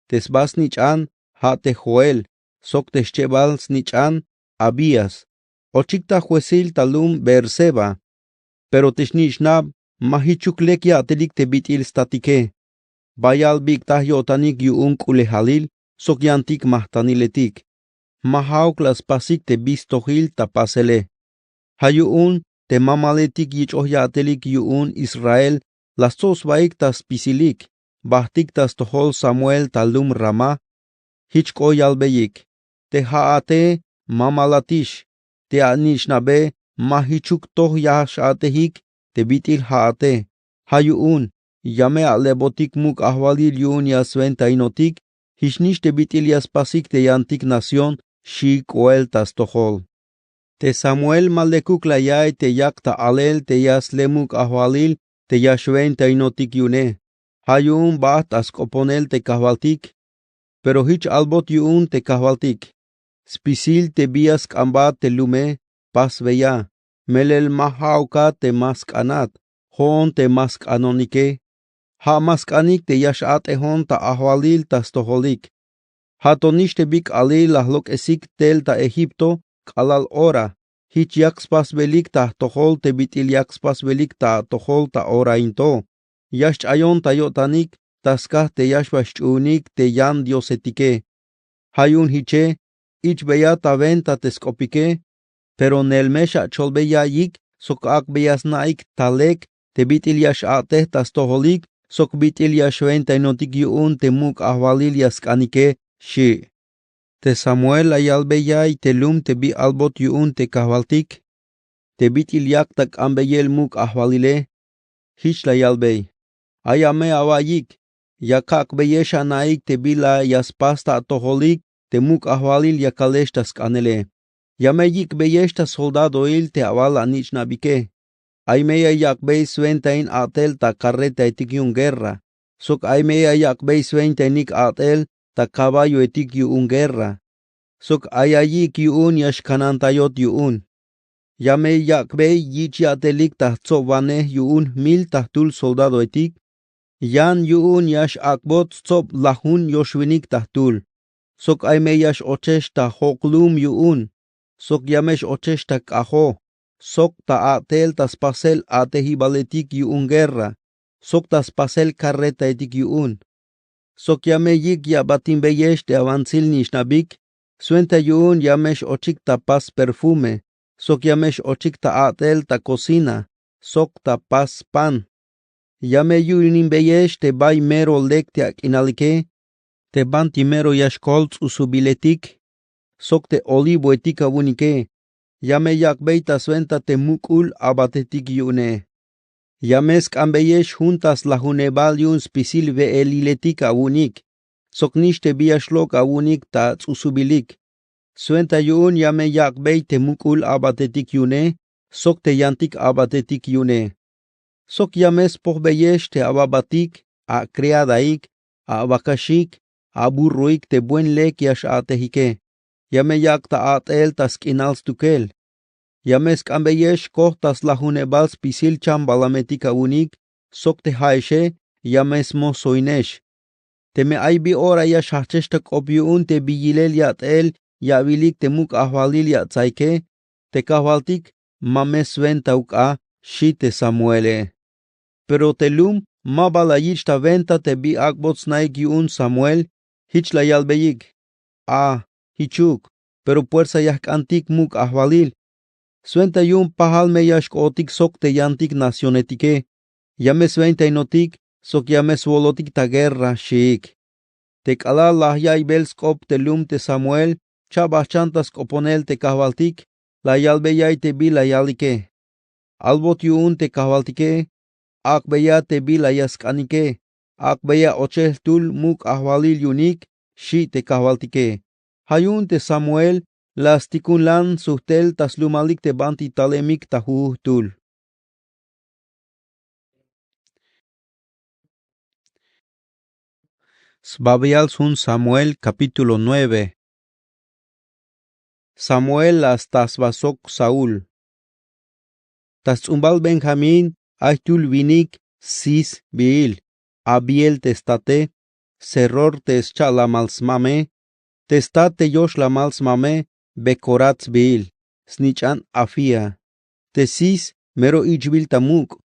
Te sba snich'an ja' te joel sok te xchebal snich'an abías. Ochik ta juesil ta lum beerseba. Pero te xnich'nab ma jichuk lek ya'telik te bit'il statike. Bayal bik'taj yo'tanik yu'un k'ulejalil sok yantik majtaniletik. Ma ja'uk la spasik te bi stojil ta pasele. Ja' yu'un te mamaletik yich'oj ya'telik yu'un israel la stsob sbaik ta spisilik. Bajtik ta stojol samuel ta lum ramá. Jich k'o yalbeyik. Te ja'ate mamalatix. Te anich'nabe ma jichuk toj ya x'a'tejik te bit'il ja'ate. Ja' yu'un ya me alebotik muk' ajwalil yu'un ya swentainotik. Jichnix te bit'il ya spasik te yantik nación. Xi' k'oel ta stojol. Te samuel ma lekuk la ya'iy te yak ta alel te ya sle muk' ajwalil te ya xwentainotik yu'une. Ja' yu'un bajt ta sk'oponel te kajwaltik. Pero jich albot yu'un te kajwaltik. Spisil te bi ya sk'anbat te lume pasbeya. Melel ma ja'ukat te ma sk'anat jo'on te ma sk'anonike. Ja' ma sk'anik te ya x'a'tejon ta ajwalil ta stojolik. Ja' to nix te bi k'aalil la jlok'esik tel ta egipto k'alal ora. Jich yak spasbelik ta atojol te bit'il yak spasbelik ta atojol ta ora in to. Ya xch'ayon ta yo'tanik ta skaj te ya xba xch'uunik te yan diosetike. Ja' yu'un jiche ich'beya ta wenta te sk'opike. Pero neel me xacholbey ya'iyik sok ak'beya sna'ik ta lek te bit'il ya x'a'tej ta stojolik sok bit'il ya xwentainotik yu'un te muk' ajwalil ya sk'anike. Xi'. Te samuel la yalbey ya'iy te lum te bi albot yu'un te kajwaltik te bit'il yak ta k'anbeyel muk' ajwalile. Jich la yalbey. Ay a me awa'iyik. Ya kak'beyex ana'ik te bila ya spas ta atojolik te muk' ajwalil ya kalex ta sk'anele. Ya me yik'beyex ta soldadoil te awal anich'nabike. Ay me ya yak'bey swentain a'tel ta karretaetik yu'un guerra. Sok ay me ya yak'bey swentainik a'tel ta kaballoetik yu'un guerra. Sok ay ayi'ik yu'un ya xkanantayot yu'un. Ya me yak'bey yich' ya'telik ta jtsobwanej yu'un mil ta jtul soldadoetik. Yan yu'un ya x'ak'bot stsob lajun yoxwinik ta jtul. Sok ay me ya x'ochex ta jok' lum yu'un, sok ya me x'ochex ta k'ajo, sok ta a'tel ta spasel a'tejibaletik yu'un guerra, sok ta spasel carretaetik yu'un. Sok ya me yik' ya batinbeyex te avantsil nixnabik, swenta yu'un ya me x'ochik ta pas perfume, sok ya me x'ochik ta a'tel ta cocina, sok ta pas pan. Ya me yu'linbeyex te bay mero lek te ak'inalike, te banti mero ya xkol ts'usubiletik, sok te olivoetik awu'unike. Ya me yak'bey ta swenta te muk'ul abatetik yu'une. Ya me sk'ambeyex jun ta slajunebal yu'un spisil we'eliletik awu'unik, sok nix te bi ya xlok' awu'unik ta ts'usubilik. Swenta yu'un ya me yak'bey te muk'ul abatetik yu'une, sok te yantik abatetik yu'une. Sok ya me spojbeyex te ababatik, akriadaik, avakaxik, aburroik te buen lek ya x'a'tejike. Ya me yak' ta a'tel ta sk'inal stukel. Ya me sk'ambeyex koj ta slajunebal spisil chambalametik awu'unik, sok te ja'exe ya me smosoinex. Teme ay bi ora ya xjajch'ex ta k'op yu'un te bi yilel yat'el ya awilik te muk' ajwalil ya atsaike, te kajwaltik ma me swentauk a, xi' te Samuele. Pero te lum ma ba la yich' ta wenta te bi ak'bot snaik yu'un Samuel. Jich la yalbeyik: A, jichuk, pero puersa ya jk'antik muk' ajwalil. Swenta yu'un pajal me ya xk'ootik sok te yantik nacionetike. Ya me swentainotik sok ya me swolotik ta guerra, xiik. Te k'alal la ya'iybel sk'op te lum te Samuel, cha'bajchan ta sk'oponel te kajwaltik, la yalbey ya'iy te bi la yalike: Albot yu'un te kajwaltike, ak'beya te bi la ya sk'anike, ak'beya ochel jtul muk' ajwalil yu'unik, xi' te kajwaltike. Ja' yu'un te Samuel la stikun lan sujtel ta slumalik te banti talemik ta jujujtul. Sbabial sjun Samuel, capítulo nueve. Samuel la sta sba sok Saúl. Ta sts'umbal Benjamín ay jtul winik Cis sbiil, Abiel te state, Seror te scha'lamal smame, te stat te yoxlamal smame, Becorat sbiil, snich'an Afía. Te Cis mero ich'bil ta muk'.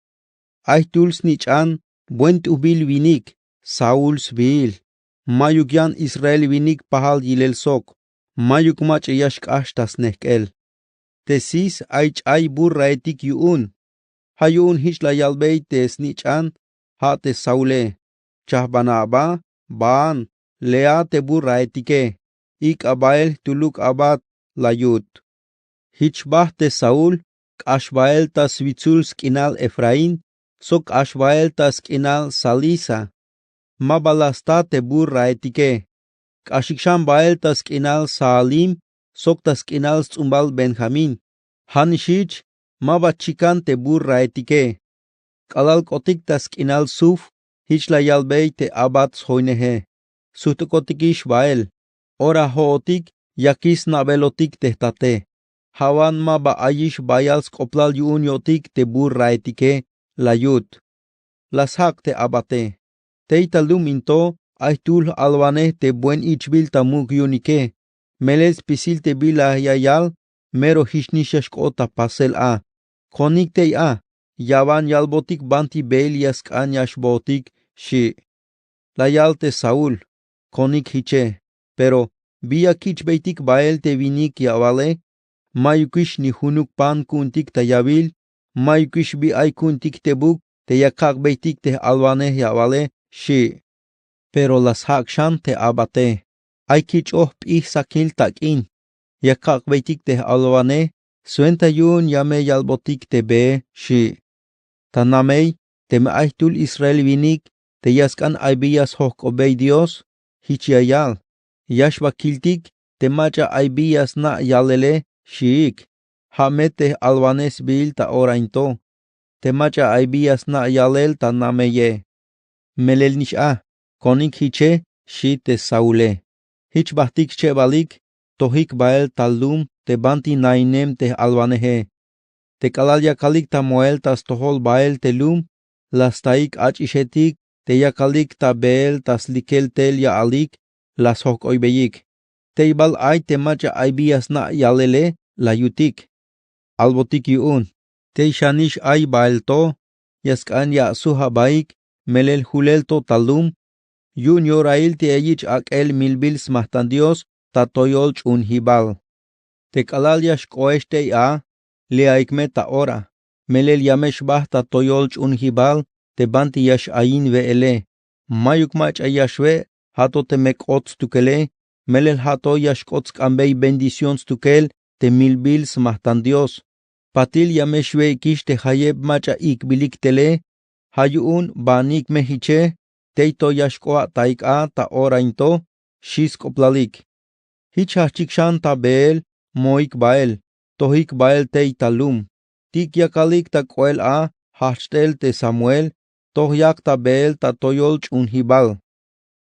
Ay jtul snich'an buen t'ujbil winik, Saúl sbiil. Mayuk yan Israel winik pajal yilel sok, mayuk mach'a ya xk'ax ta snejk'el. Te Cis ay ch'ay burraetik yu'un. Ja' yu'un jich la yalbey te snich'an, ja' te Saule: Chajbana aba, baan, lea te burraetike, ik'a bael jtuluk abat, la yut. Jich jba te Saúl, k'ax bael ta switsul sk'inal Efraín, sok k'ax bael ta sk'inal Salisa. Ma ba la sta te burraetike. K'axik xan bael ta sk'inal Saalim, sok ta sk'inal sts'umbal Benjamín. Ja' nix jich ma ba chikan te burraetike. K'alal k'otik ta sk'inal Suf, jich la yalbey te abat sjoyneje: Sujt'ukotikix bael. Ora jo'otik yakix sna'belotik te jtate. Ja' wan ma ba ayix bayal sk'oplal yu'un yo'tik te burraetike, la yut. La sjak' te abate: Tey ta lum in to ay jtul j-alwanej te buen ich'bil ta muk' yu'unike. Melel spisil te bi la ya yal, mero jichnix ya xk'ot ta pasel a. Konik tey a, ya wan yalbotik banti beel ya sk'an ya xbootik, xi'. La yal te Saúl: Konik jiche. Pero bi ya kich'beytik bael te winik ya awale, mayukix ni junuk pan ku'untik ta yawil, mayukix bi ay ku'untik te buk te ya kak'beytik te j-alwanej ya awale, xi'. Pero la sjak' xan te abate: Ay kich'oj jp'ij sakil tak'in ya kak'beytik te j-alwanej, swenta yu'un ya me yalbotik te bee, xi'. Ta namey, teme ay jtul Israel winik te ya sk'an ay bi ya sjojk'obey Dios, jich ya yal: Ya xba kiltik te mach'a ay bi ya sna' yalele, xiik. Ja' me te j-alwanej sbiil ta ora in to, te mach'a ay bi ya sna' yalel ta nameye. Melel nix a, konik jiche, xi' te Saule. Jich jbajtik schebalik, tojik bael ta lum te banti nainem te j-alwaneje. Te k'alal yakalik ta moel ta stojol bael te lum, la staik ach'ixetik te yakalik ta beel ta slikel tel ya'alik la sjok'oybeyik. Tey bal ay te mach'a ay bi ya sna' yalele la yutik. Albotik yu'un, tey xanix ay bael to ya sk'an ya asujabaik melel julel to ta lum. Yu'un yorail te ya yich' ak'el milbil smajtan Dios ta toyol ch'uunjibal. Te k'alal ya xk'oex tey a, li'aik me ta ora, melel ya me xbajt ta toyol ch'uunjibal te banti ya x-ayin we'ele. Mayuk mach'a ya xwe', ja' to teme k'ot stukele, melel ja' to ya xk'ot sk'anbey bendición stukel te milbil smajtan Dios. Patil ya me xwe'ikix te jayeb mach'a ik'bilik tele. Ja' yu'un baanik me jiche, tey to ya xk'oa'taik a ta ora in to, xi sk'oplalik. Jich jajch'ik xan ta beel moik bael, tojik bael tey ta lum. Tik yakalik ta k'oel a jajch' tel te Samuel toj yak ta beel ta toyol ch'uunjibal.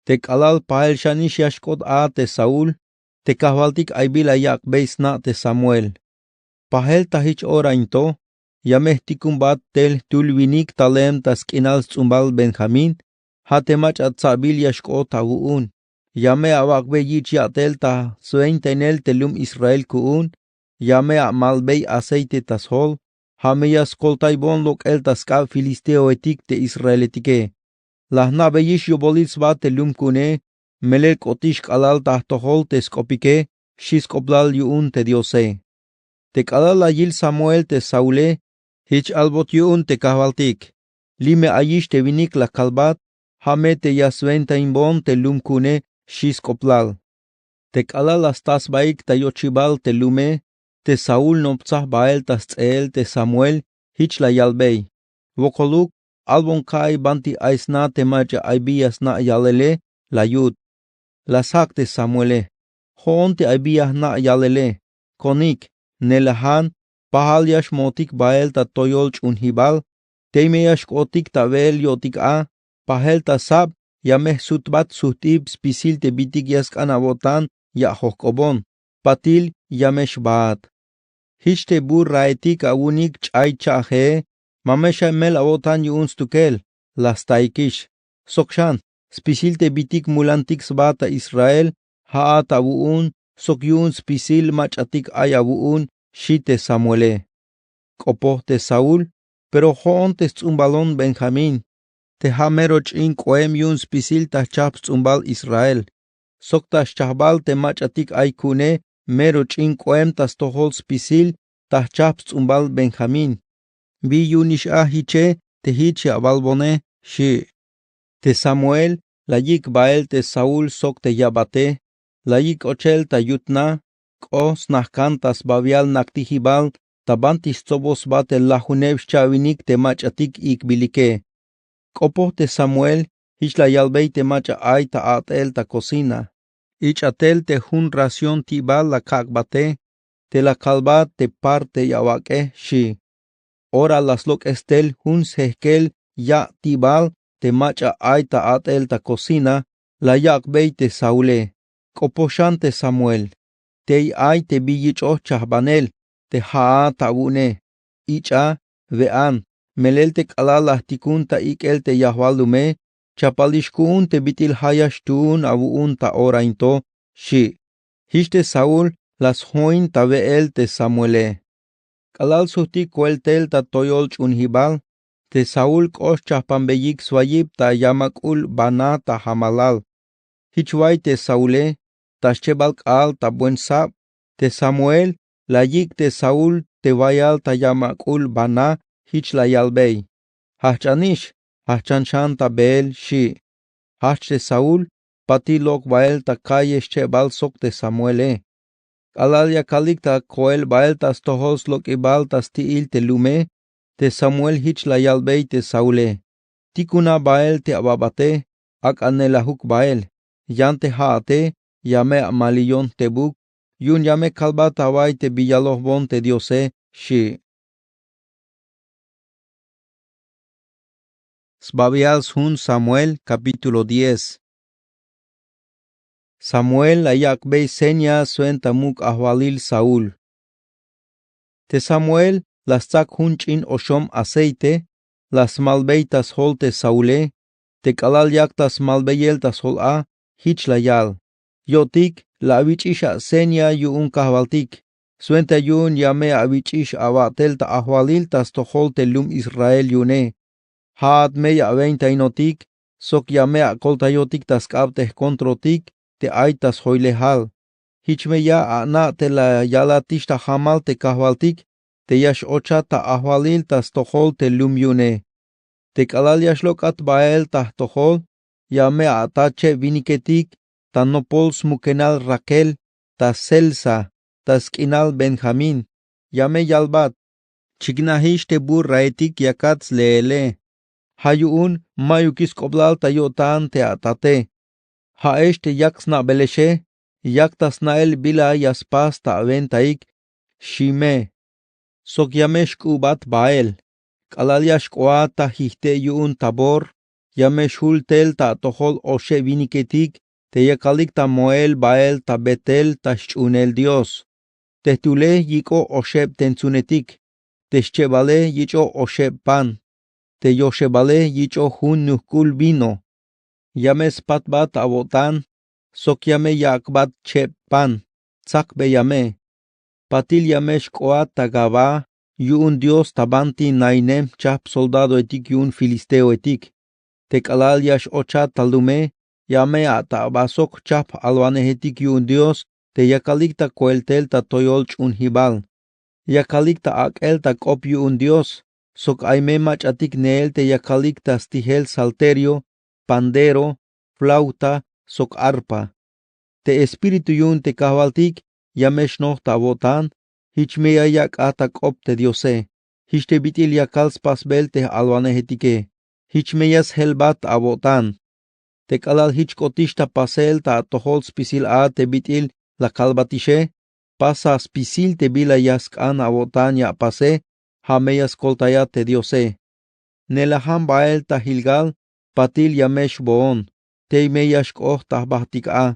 Te k'alal pajel xanix ya xk'ot a te Saúl, te kajwaltik ay bi la yak'bey sna' te Samuel. Pajel ta jich ora in to, ya me jtikunbat tel jtul winik talem ta sk'inal sts'umbal Benjamín, ja' te mach'a tsa'bil ya xk'ot awu'un. Ya me awak'bey yich' ya'tel ta swentainel te lum Israel ku'un, ya me amalbey aceite ta sjol, ja' me ya skoltaybon lok'el ta sk'ab filisteoetik te israeletike. La jna'beyix yobolil sba te lum ku'une, melel k'otix k'alal ta jtojol te sk'opike, xi sk'oplal yu'un te Diose. Te k'alal la yil Samuel te Saule, jich albot yu'un te kajwaltik: Li' me ayix te winik la kalbat, ja' me te ya swentainbon te lum ku'une, xi sk'oplal. Te k'alal la sta sbaik ta yochibal te lume, te Saúl noptsaj bael ta sts'eel te Samuel, jich la yalbey: Wokoluk, albon ka'iy banti ay sna te mach'a ay bi ya sna' yalele la yut. La sjak' te Samuele: Jo'on te ay bi ya jna' yalele. Konik, nelajan, pajal ya xmootik bael ta toyol ch'uunjibal, tey me ya xk'otik ta we'el yo'tik a, pajel ta sab ya me jsutbat sujt'ib spisil te bitik ya sk'an awo'tan ya jojk'obon, patil ya me xbaat. Jich te burraetik awu'unik ch'ay cha'jee, ma me xamel awo'tan yu'un stukel, la staikix. Sok xan, spisil te bitik mulantik sba ta Israel, ja'at awu'un sok yu'un spisil mach'atik ay awu'un, xi te Samuele. K'opoj te Saúl, pero jo'on te sts'umbalon Benjamín, te ja' mero ch'in k'oem yu'un spisil ta jchajp sts'umbal Israel. Sok ta xchajbal te mach'atik ay ku'une mero ch'in k'oem ta stojol spisil ta jchajp sts'umbal Benjamín. Bi yu'unix a jiche te jich ya awalbone, xi'. Te Samuel la yik' bael te Saúl sok te yabate, la yik' ochel ta yut na, k'o snajkan ta sbabial naktijibal ta banti stsoboj sba te lajuneb xcha'winik te mach'atik ik'bilike. K'opoj te Samuel, jich la yalbey te mach'a ay ta a'tel ta cocina: Ich'a tel te jun ración ti'bal la kak'bate, te la kalbat te par te ya awak'e, xi'. Ora la slok'es tel jun sjejk'el ya' ti'bal te mach'a ay ta a'tel ta cocina, la yak'bey te Saule. K'opoj xan te Samuel. Tey ay te bi yich'oj chajbanel, te ja'at awu'une. Ich'a, we'an, melel te k'alal la jtikun ta ik'el te yajwal lume, chapalix ku'un te bit'il ja' ya xtuun awu'un ta ora in to, xi'. Jich te Saúl la sjoin ta we'el te Samuele. K'alal sujtik koel tel ta toyol ch'uunjibal, te Saúl k'o xchajpanbeyik swayib ta yamak'ul bana ta jamalal. Jich way te Saule, ta schebal k'aal ta buen sab. Te Samuel la yik' te Saúl te wayal ta yamak'ul bana, jich la yalbey: Jajch'anix, jajch'an xan ta beel, xi'. Jajch te Saúl, patil lok' bael ta calle schebal sok te Samuele. K'alal yakalik ta koel bael ta stojol slok'ibal ta sti'il te lume, te Samuel jich la yalbey te Saule: Tikuna bael te ababate, ak'a nelajuk bael, yan te ja'ate ya me amaliyon jtebuk, yu'un ya me kalbat away te bi yalojbon te Diose, xi'. Sbabial sjun Samuel, capítulo diez. Samuel la yak'bey seña swenta muk' ajwalil Saúl. Te Samuel la stsak jun ch'in oxom aceite, la smalbey ta sjol te Saule, Te k'alal yak ta smalbeyel ta sjol a, jich la yal: Yo'tik la awich'ix aseña yu'un kajwaltik. Swenta yu'un ya me awich'ix aba'tel ta ajwalil ta stojol te lum Israel yu'une. Ja'at me ya awentainotik sok ya me akoltayotik ta sk'ab te jkontrotik te ay ta sjoylejal. Jich me ya ana' te la yalatix ta jamal te kajwaltik te ya x-ochat ta ajwalil ta stojol te lum yu'une. Te k'alal ya xlok'at bael ta jtojol, ya me ata cheb winiketik ta nopol smukenal Raquel, ta Celsa, ta sk'inal Benjamín. Ya me yalbat: Chiknajix te burraetik yakat sleele. Ja' yu'un ma'yukix sk'oblal ta yo'tan te atate. Ja'ex te yak sna'belexe, yak ta sna'el bila ya spas ta awentaik, xi me. Sok ya me xk'ubat bael. K'alal ya xk'oat ta jijte' yu'un Tabor, ya me xjul tel ta atojol oxeb winiketik te yakalik ta moel bael ta Betel ta xch'uunel Dios. Te jtule yik'o oxeb tentsunetik. Te xchebale yich'o oxeb pan. Te yoxebale yich'o jun nujk'ul vino. Ya me spatbat awo'tan sok ya me yak'bat cheb pan. Tsakbeya me. Patil ya me xk'oat ta Gabaa yu'un Dios ta banti nainem jchajp soldadoetik yu'un filisteoetik. Te k'alal ya x-ochat ta lume, ya me ata aba sok jchajp alwanejetik yu'un Dios te yakalik ta koeltel ta toyol ch'uunjibal. Yakalik ta ak'el ta k'op yu'un Dios, sok ay me mach'atik neel te yakalik ta stijel salterio, pandero, flauta, sok arpa. Te espíritu yu'un te kajwaltik ya me xnoj ta awo'tan. Jich me ya yak'at ta k'op te Diose. Jich te bit'il ya kal spasbel te j-alwanejetike. Jich me ya sjelbat awo'tan. Te k'alal jich k'otix ta pasel ta atojol spisil a te bit'il la kalbatixe, pasa spisil te bila ya sk'an awo'tan ya apase. Ja' me ya skoltayat te Diose. Nelajan bael ta Gilgal, patil ya me xboon. Tey me ya xk'ot ta jbajtik a.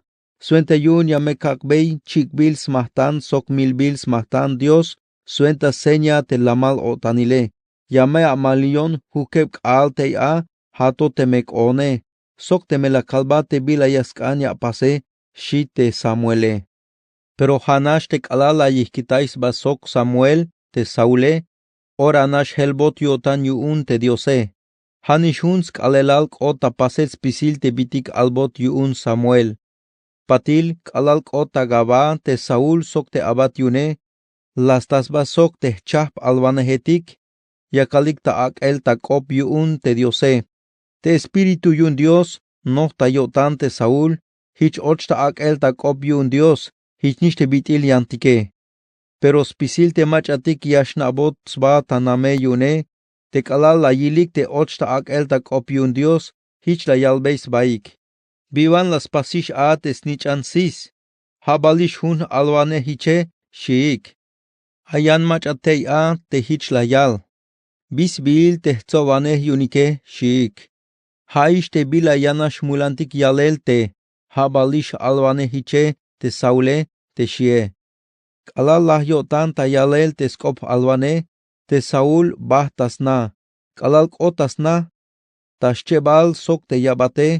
Swenta yu'un ya me kak'bey chik'bil smajtan sok milbil smajtan Dios swenta seña te lamal-o'tanile. Ya me amaliyon jukeb k'aal tey a, ja' to teme k'oone sok teme la kalbat te bila ya sk'an ya apase, xi te Samuele. Pero ja'nax te k'alal la yijkitay sba sok Samuel te Saule, oranax jelbot yo'tan yu'un te Diose. Ja'nix jun sk'aalelal k'ot ta pasel spisil te bitik albot yu'un Samuel. Patil k'alal k'ot ta Gabaa te Saúl sok te abat yu'une, la sta sba sok te jchajp alwanejetik yakalik ta ak'el ta k'op yu'un te Diose. Te Espíritu yu'un Dios noj ta yo'tan te Saúl. Jich och ta ak'el ta k'op yu'un Dios. Jichnix te bit'il yantike. Pero spisil te mach'atik ya xna'bot sba ta name yu'une, te k'alal la yilik te och ta ak'el ta k'op yu'un Dios, jich la yalbey sbaik: Bi wan la spasix a te snich'an sis? Ja' balix jun j-alwanejiche, xiik. Ay yan mach'a tey a te jich la yal. Bi sbiil te jtsobanej yu'unike, xiik. Ja'ix te bila yanax jmulantik yalel te ja' balix j-alwanejiche te Saule, te xie. K'alal laj yo'tan ta yalel te sk'op j-alwanej, te Saúl bajt ta sna. K'alal k'ot ta sna, ta xchebal sok te yabate,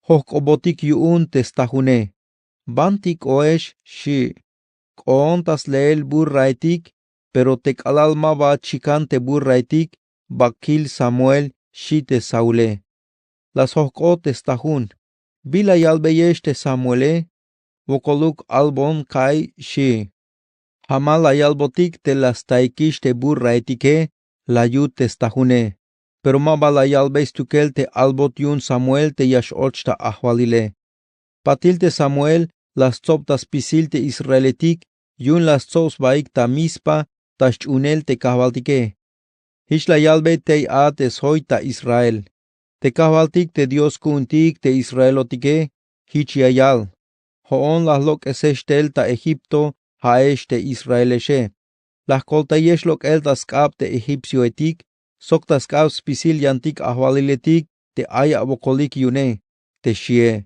jojk'obotik yu'un te stajune. Banti k'oex, xi'. K'oon ta sleel burraetik, pero te k'alal ma ba chikan te burraetik, ba kil Samuel, xi te Saule. La sjojk'ot te stajun: Bila yalbeyex te Samuele? Wokoluk albon ka'iy, xi'. Ja' ma la yalbotik te la staikix te burraetike, la yut te stajune. Pero ma ba la yalbey stukel te albot yu'un Samuel te ya x-och ta ajwalile. Patil te Samuel la stsob ta spisil te israeletik yu'un la stsob sbaik ta Mizpa ta xch'uunel te kajwaltike. Jich la yalbey tey a te sjoy ta Israel: Te kajwaltik te Dios ku'untik te israelotike, jich ya yal: Jo'on la jlok'esex tel ta Egipto, ja'ex te Israelexe. La jkoltayex lok'el ta sk'ab te egipcioetik sok ta sk'ab spisil yantik ajwaliletik te ay awokolik yu'une, te xie.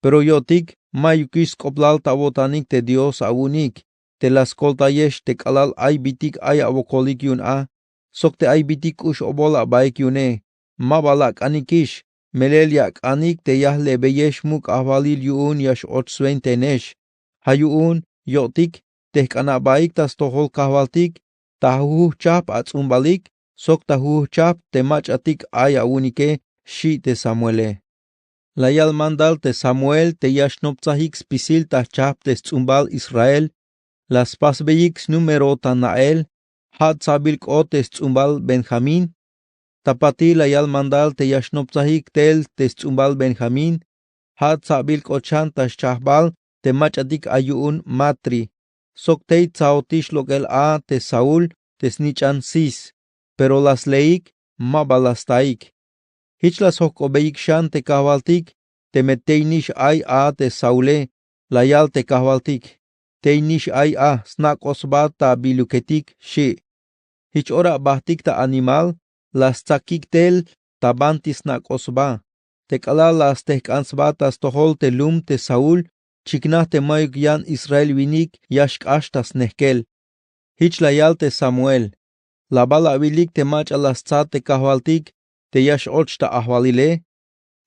Pero yo'tik ma'yukix sk'oblal ta awo'tanik te Dios awu'unik te la skoltayex te k'alal ay bitik ay awokolik yu'un a sok te ay bitik k'ux obol abaik yu'une. Ma ba la ak'anikix. Melel ya ak'anik te ya jlebeyex muk' ajwalil yu'un ya x-och swentaenex. Ja' yu'un yo'tik te jk'an abaik ta stojol kajwaltik, ta jujchajp ats'umbalik sok ta jujchajp te mach'atik ay awu'unike, xi' te Samuele. La yal mandal te Samuel te ya xnoptsajik spisil ta jchajp te sts'umbal Israel. La spasbeyik snúmero ta na'el, ja' tsabil k'ot te sts'umbal Benjamín. Ta patil la yal mandal te ya xnoptsajik tel te sts'umbal Benjamín, ja' tsabil k'ot xan ta xchajbal te mach'atik ay yu'un Matri. Sok tey tsaotix lok'el a te Saúl te snich'an Cis, pero la sleik, ma ba la staik. Jich la sjok'obeyik xan te kajwaltik, teme tey nix ay a te Saule, la yal te kajwaltik: Tey nix ay a, snak'oj sba ta biluketik, xi'. Jich ora bajtik ta animal la stsakik tel ta banti snak'oj sba. Te k'alal la stejk'an sba ta stojol te lum te Saúl, chiknaj te mayuk yan Israel winik ya xk'ax ta snejkel. Jich la yal te Samuel: ¿La bal awilik te mach'a la stsat te kajwaltik te ya x-och ta ajwalile?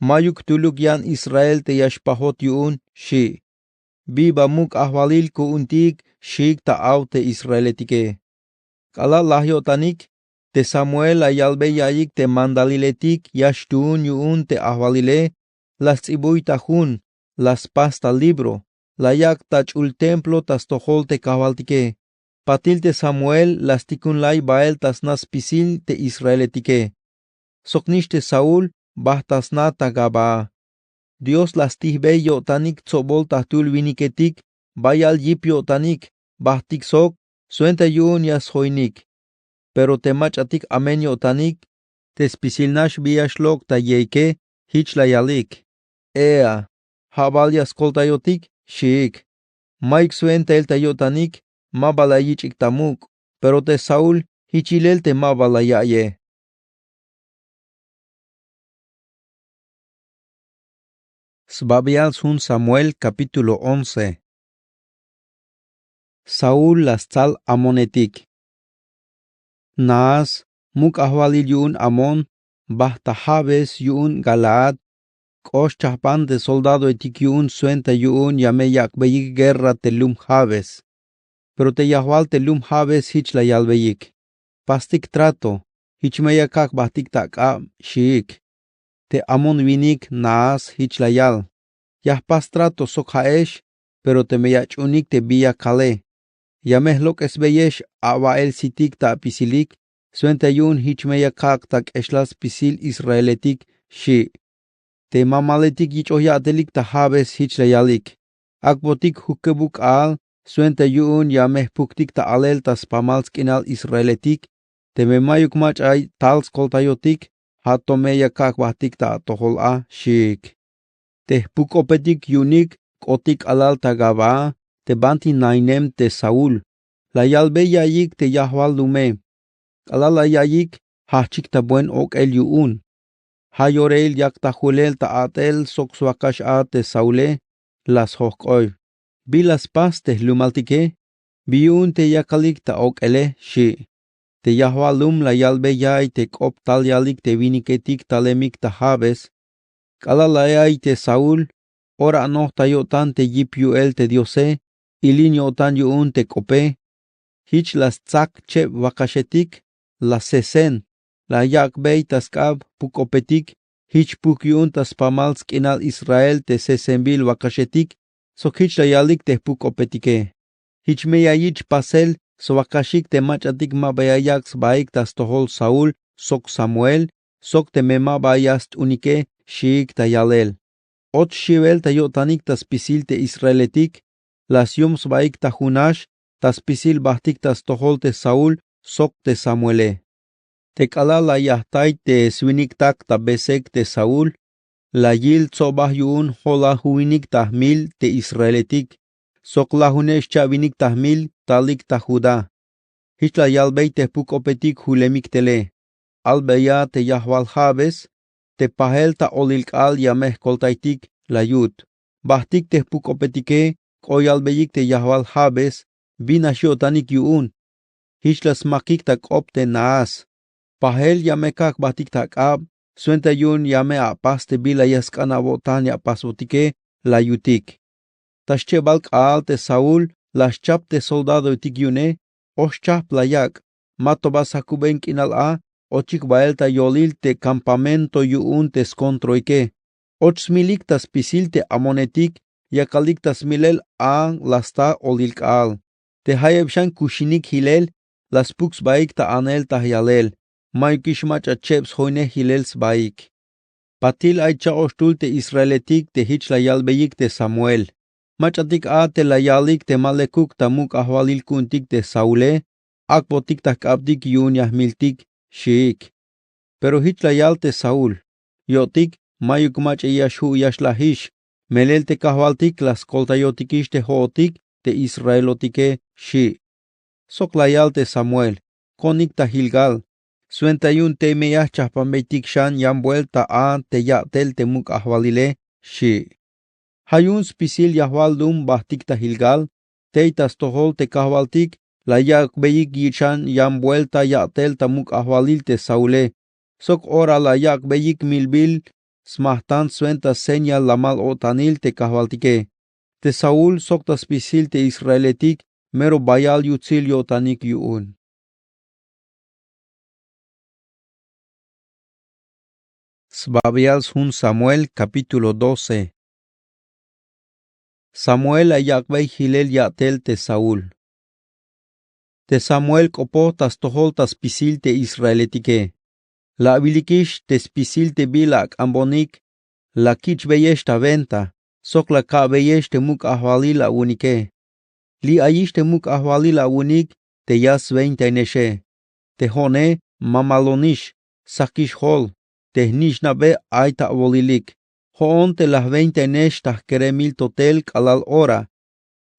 Mayuk jtuluk yan Israel te ya xpajot yu'un, xi'. Bi ba muk' ajwalil ku'untik, xiik ta aw te israeletike. K'alal laj yo'tanik, te Samuel la yalbey ya'iyik te mandaliletik ya xtuun yu'un te ajwalile, la sts'ibuy ta jun, la spas ta libro, la yak' ta ch'ul templo ta stojol te kajwaltike. Patil te Samuel la stikunlay bael ta sna spisil te israeletike. Sok nix te Saúl bajt ta sna ta Gabaa. Dios la stijbey yo'tanik tsobol ta jtul winiketik bayal yip yo'tanik, bajtik sok swenta yu'un ya sjoinik. Pero te mach'atik amen yo'tanik, te spisil nax bi ya xlok' ta yeike, jich la yalik: Ea, ¿ja' bal ya skoltayotik? Xiik. Mayuk swentail ta yo'tanik, ma ba la yich'ik ta muk'. Pero te Saúl jich yilel te ma ba la ya'iye. Sbabial sjun Samuel, capítulo once. Saúl la stsal amonetik. Naas, muk' ajwalil yu'un Amón, bajt ta Jabes yu'un Galaad. K'o xchajpan te soldadoetik yu'un swenta yu'un ya me yak'beyik guerra te lum Jabes. Pero te yajwal te lum Jabes jich la yalbeyik: Pastik trato, jich me ya kak' jbajtik ta ak'ab, xiik. Te Amón winik Naas jich la yal: Ya jpas trato sok ja'ex, pero teme ya ach'uunik te bi ya kale, ya me jlok'esbeyex awa'el sitik ta apisilik, swenta yu'un jich me ya kak' ta k'exlal spisil israeletik, xi'. Te mamaletik yich'oj ya'telik ta Jabes jich la yalik: Ak'botik jukebuk k'aal, swenta yu'un ya me jpuktik ta alel ta spamal sk'inal israeletik. Teme mayuk mach'a ay tal skoltayotik, ja' to me ya kak' jbajtik ta atojol a, xiik. Te jpuk-k'opetik yu'unik k'otik k'alal ta Gabaa, te banti nainem te Saúl. La yalbey ya'iyik te yajwal lume: K'alal la ya'iyik, jajchik ta buen ok'el yu'un. Ja' yorail yak ta julel ta a'tel sok swakax a te Saule, la sjojk'oy: ¿Bi la spas te jlumaltike? ¿Bi yu'un te yakalik ta ok'ele? xi'. Te yajwal lum la yalbey ya'iy te k'op tal yalik te winiketik talemik ta Jabes. K'alal la ya'iy te Saúl, ora anoj ta yo'tan te yip yu'el te Diose, ilin yo'tan yu'un te k'ope. Jich la stsak cheb wakaxetik, la sesen, la yak'bey ta sk'ab jpuk-k'opetik, jich jpuk yu'un ta spamal sk'inal Israel te sesenbil wakaxetik. Sok jich la yalik te jpuk-k'opetike: Jich me ya yich' pasel swakaxik te mach'atik ma ba ya yak' sbaik ta stojol Saúl sok Samuel, sok teme ma ba ya st'unike, xiik ta yalel. Och xiwel ta yo'tanik ta spisil te israeletik, la syum sbaik ta junax ta spisil bajtik ta stojol te Saúl sok te Samuele. Te k'alal la yajtay te swiniktak ta besek te Saúl, la yil tsobaj yu'un jo'lal juwinik ta jmil te israeletik, sok lajuneb xcha'winik ta jmil talik ta Judá. Jich la yalbey te jpuk-k'opetik julemik tele: Albeya te yajwal Jabes, te pajel ta olil k'aal ya me jkoltaytik, la yut. Bajtik te jpuk-k'opetike k'o yalbeyik te yajwal Jabes: ¿Bi nax yo'tanik yu'un? Jich la smakik ta k'op te Naas: Pajel ya me kak' jbajtik ta ak'ab, Swenta yu'un ya me apaj te bila ya sk'an awo'tan ya apasbotike, la yutik. Ta schebal k'aal te Saúl la schap te soldadoetik yu'une, o schajp la yak'. Ma to ba sjakuben k'inal a, ochik bael ta yolil te kampamento yu'un te skontroike. Och smilik ta spisil te amonetik yakalik ta smilel a la sta olil k'aal. Te jayeb xan kuxinik jilel la spuk sbaik ta anel ta yalel. Mayukix mach'a cheb sjoynej jilel sbaik. Patil ay cha'oxtul te israeletik te jich la yalbeyik te Samuel. Mach'atik a te la yalik te ma lekuk ta muk' ajwalil ku'untik te Saule, ak'botik ta jk'abtik yu'un ya jmiltik, xiik. Pero jich la yal te Saúl: Yo'tik, mayuk mach'a ya xju' yaxlajix. Melel te kajwaltik la skoltayotikix te jo'otik te israelotike, xi'. Sok la yal te Samuel: Konik ta Gilgal. Swenta yu'un tey me ya jchajpanbeytik xan yan buelta a te ya'tel te muk' ajwalile, xi'. Ja' yu'un spisil yajwal lum bajtik ta Gilgal. Tey ta stojol te kajwaltik la yak'beyik yich' xan yan buelta ya'tel ta muk' ajwalil te Saule. Sok ora la yak'beyik milbil smajtan swenta seña lamal-o'tanil te kajwaltike. Te Saúl sok ta spisil te israeletik mero bayal yutsil yo'tanik yu'un. Sbabial sjun Samuel, capítulo doce. Samuel la yak'bey jilel ya'tel te Saúl. Te Samuel k'opoj ta stojol ta spisil te israeletike. La awilikix te spisil te bila ak'ambonik. La kich'beyex ta wenta, sok la ka'beyex te muk' ajwalil awu'unike. Li' ayix te muk' ajwalil awu'unik te ya swentainexe. Te jo'one, mamalonix, sakix jol, te jnich'nabe ay ta awolilik. Jo'on te la jwentainex ta jkeremil to tel k'alal ora.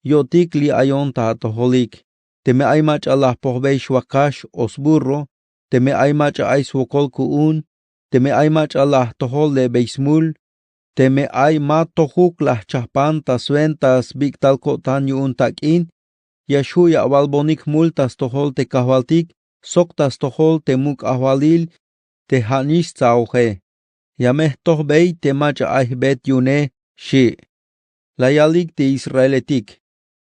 Yo'tik li' ayon ta atojolik. Teme ay mach'a la jpojbey xwakax o sburro, teme ay mach'a ay swokol ku'un, teme ay mach'a la jtojol lebey smul, teme ay ma tojuk la jchajpan ta swenta sbik'tal ko'tan yu'un tak'in, ya xju' ya awalbonik jmul ta stojol te kajwaltik sok ta stojol te muk' ajwalil te ja' nix stsaoje. Ya me jtojbey te mach'a ay jbet yu'une, xi'. La yalik te israeletik: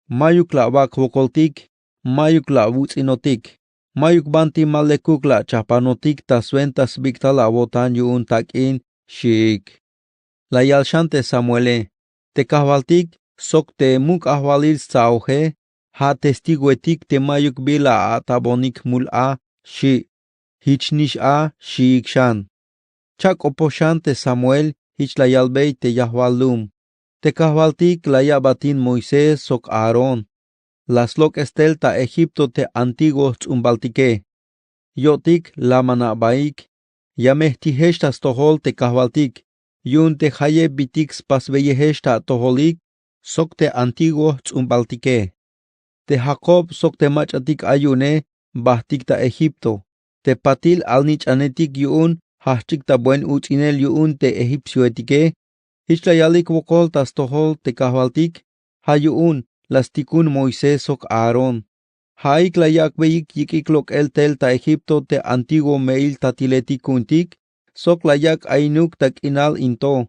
Mayuk la awak' jwokoltik, mayuk la awuts'inotik, mayuk banti ma lekuk la achajpanotik ta swenta sbik'tal awo'tan yu'un tak'in, xiik. La yal xan te Samuele: Te kajwaltik sok te muk' ajwalil stsaoje ja' testigoetik te mayuk bila a'tabonik jmul a, xi'. Jich nix a, xiik xan. Cha' k'opoj xan te Samuel jich la yalbey te yajwal lum. Te kajwaltik la ya'batin Moisés sok Aarón. La slok'es tel ta Egipto te antiguo jts'umbaltike. Yo'tik laman abaik. Ya me jtijex ta stojol te kajwaltik. Yu'un te jayeb bitik spasbeyejex ta atojolik sok te antiguo jts'umbaltike. Te Jakob sok te mach'atik ay yu'une bajtik ta Egipto. Te patil alnich'anetik yu'un jajch'ik ta buen uts'inel yu'un te egipcioetike. Jich la yalik wokol ta stojol te kajwaltik. Ja' yu'un la stikun Moisés sok Aarón. Ja'ik la yak'beyik yik'ik lok'el tel ta Egipto te antiguo me'il tatiletik ku'untik sok la yak' ayinuk ta k'inal in to.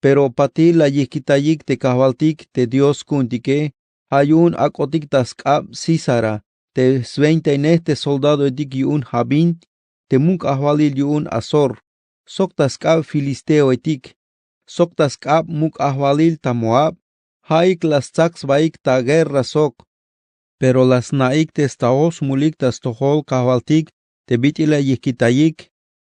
Pero patil la yijkitayik te kajwaltik te Dios ku'untike. Ja' yu'un ak'otik ta sk'ab Sísara te swentainej te soldadoetik yu'un Jabín te muk' ajwalil yu'un Hazor sok ta sk'ab filisteoetik sok ta sk'ab muk' ajwalil ta Moab. Ja'ik la stsak sbaik ta guerra sok. Pero la sna'ik te staoj smulik ta stojol kajwaltik te bit'il la yijkitayik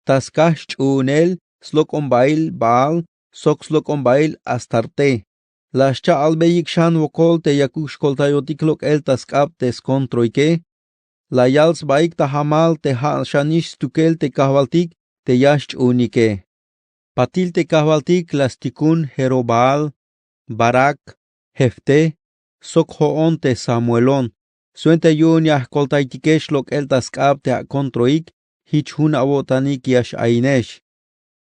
ta skaj xch'uunel slok'ombail Baal sok slok'ombail Astarte. La xcha'albeyik xan wokol te yakuk xkoltayotik lok'el ta sk'ab te skontroike. La yal sbaik ta jamal te ja' xanix stukel te kajwaltik te ya xch'uunike. Patil te kajwaltik la stikun Jerobaal, Barac, Jefté sok jo'on te Samuelon. Swenta yu'un ya jkoltayotik lok'el ta sk'ab te akontroik, jich jun awo'tanik ya x-ainex.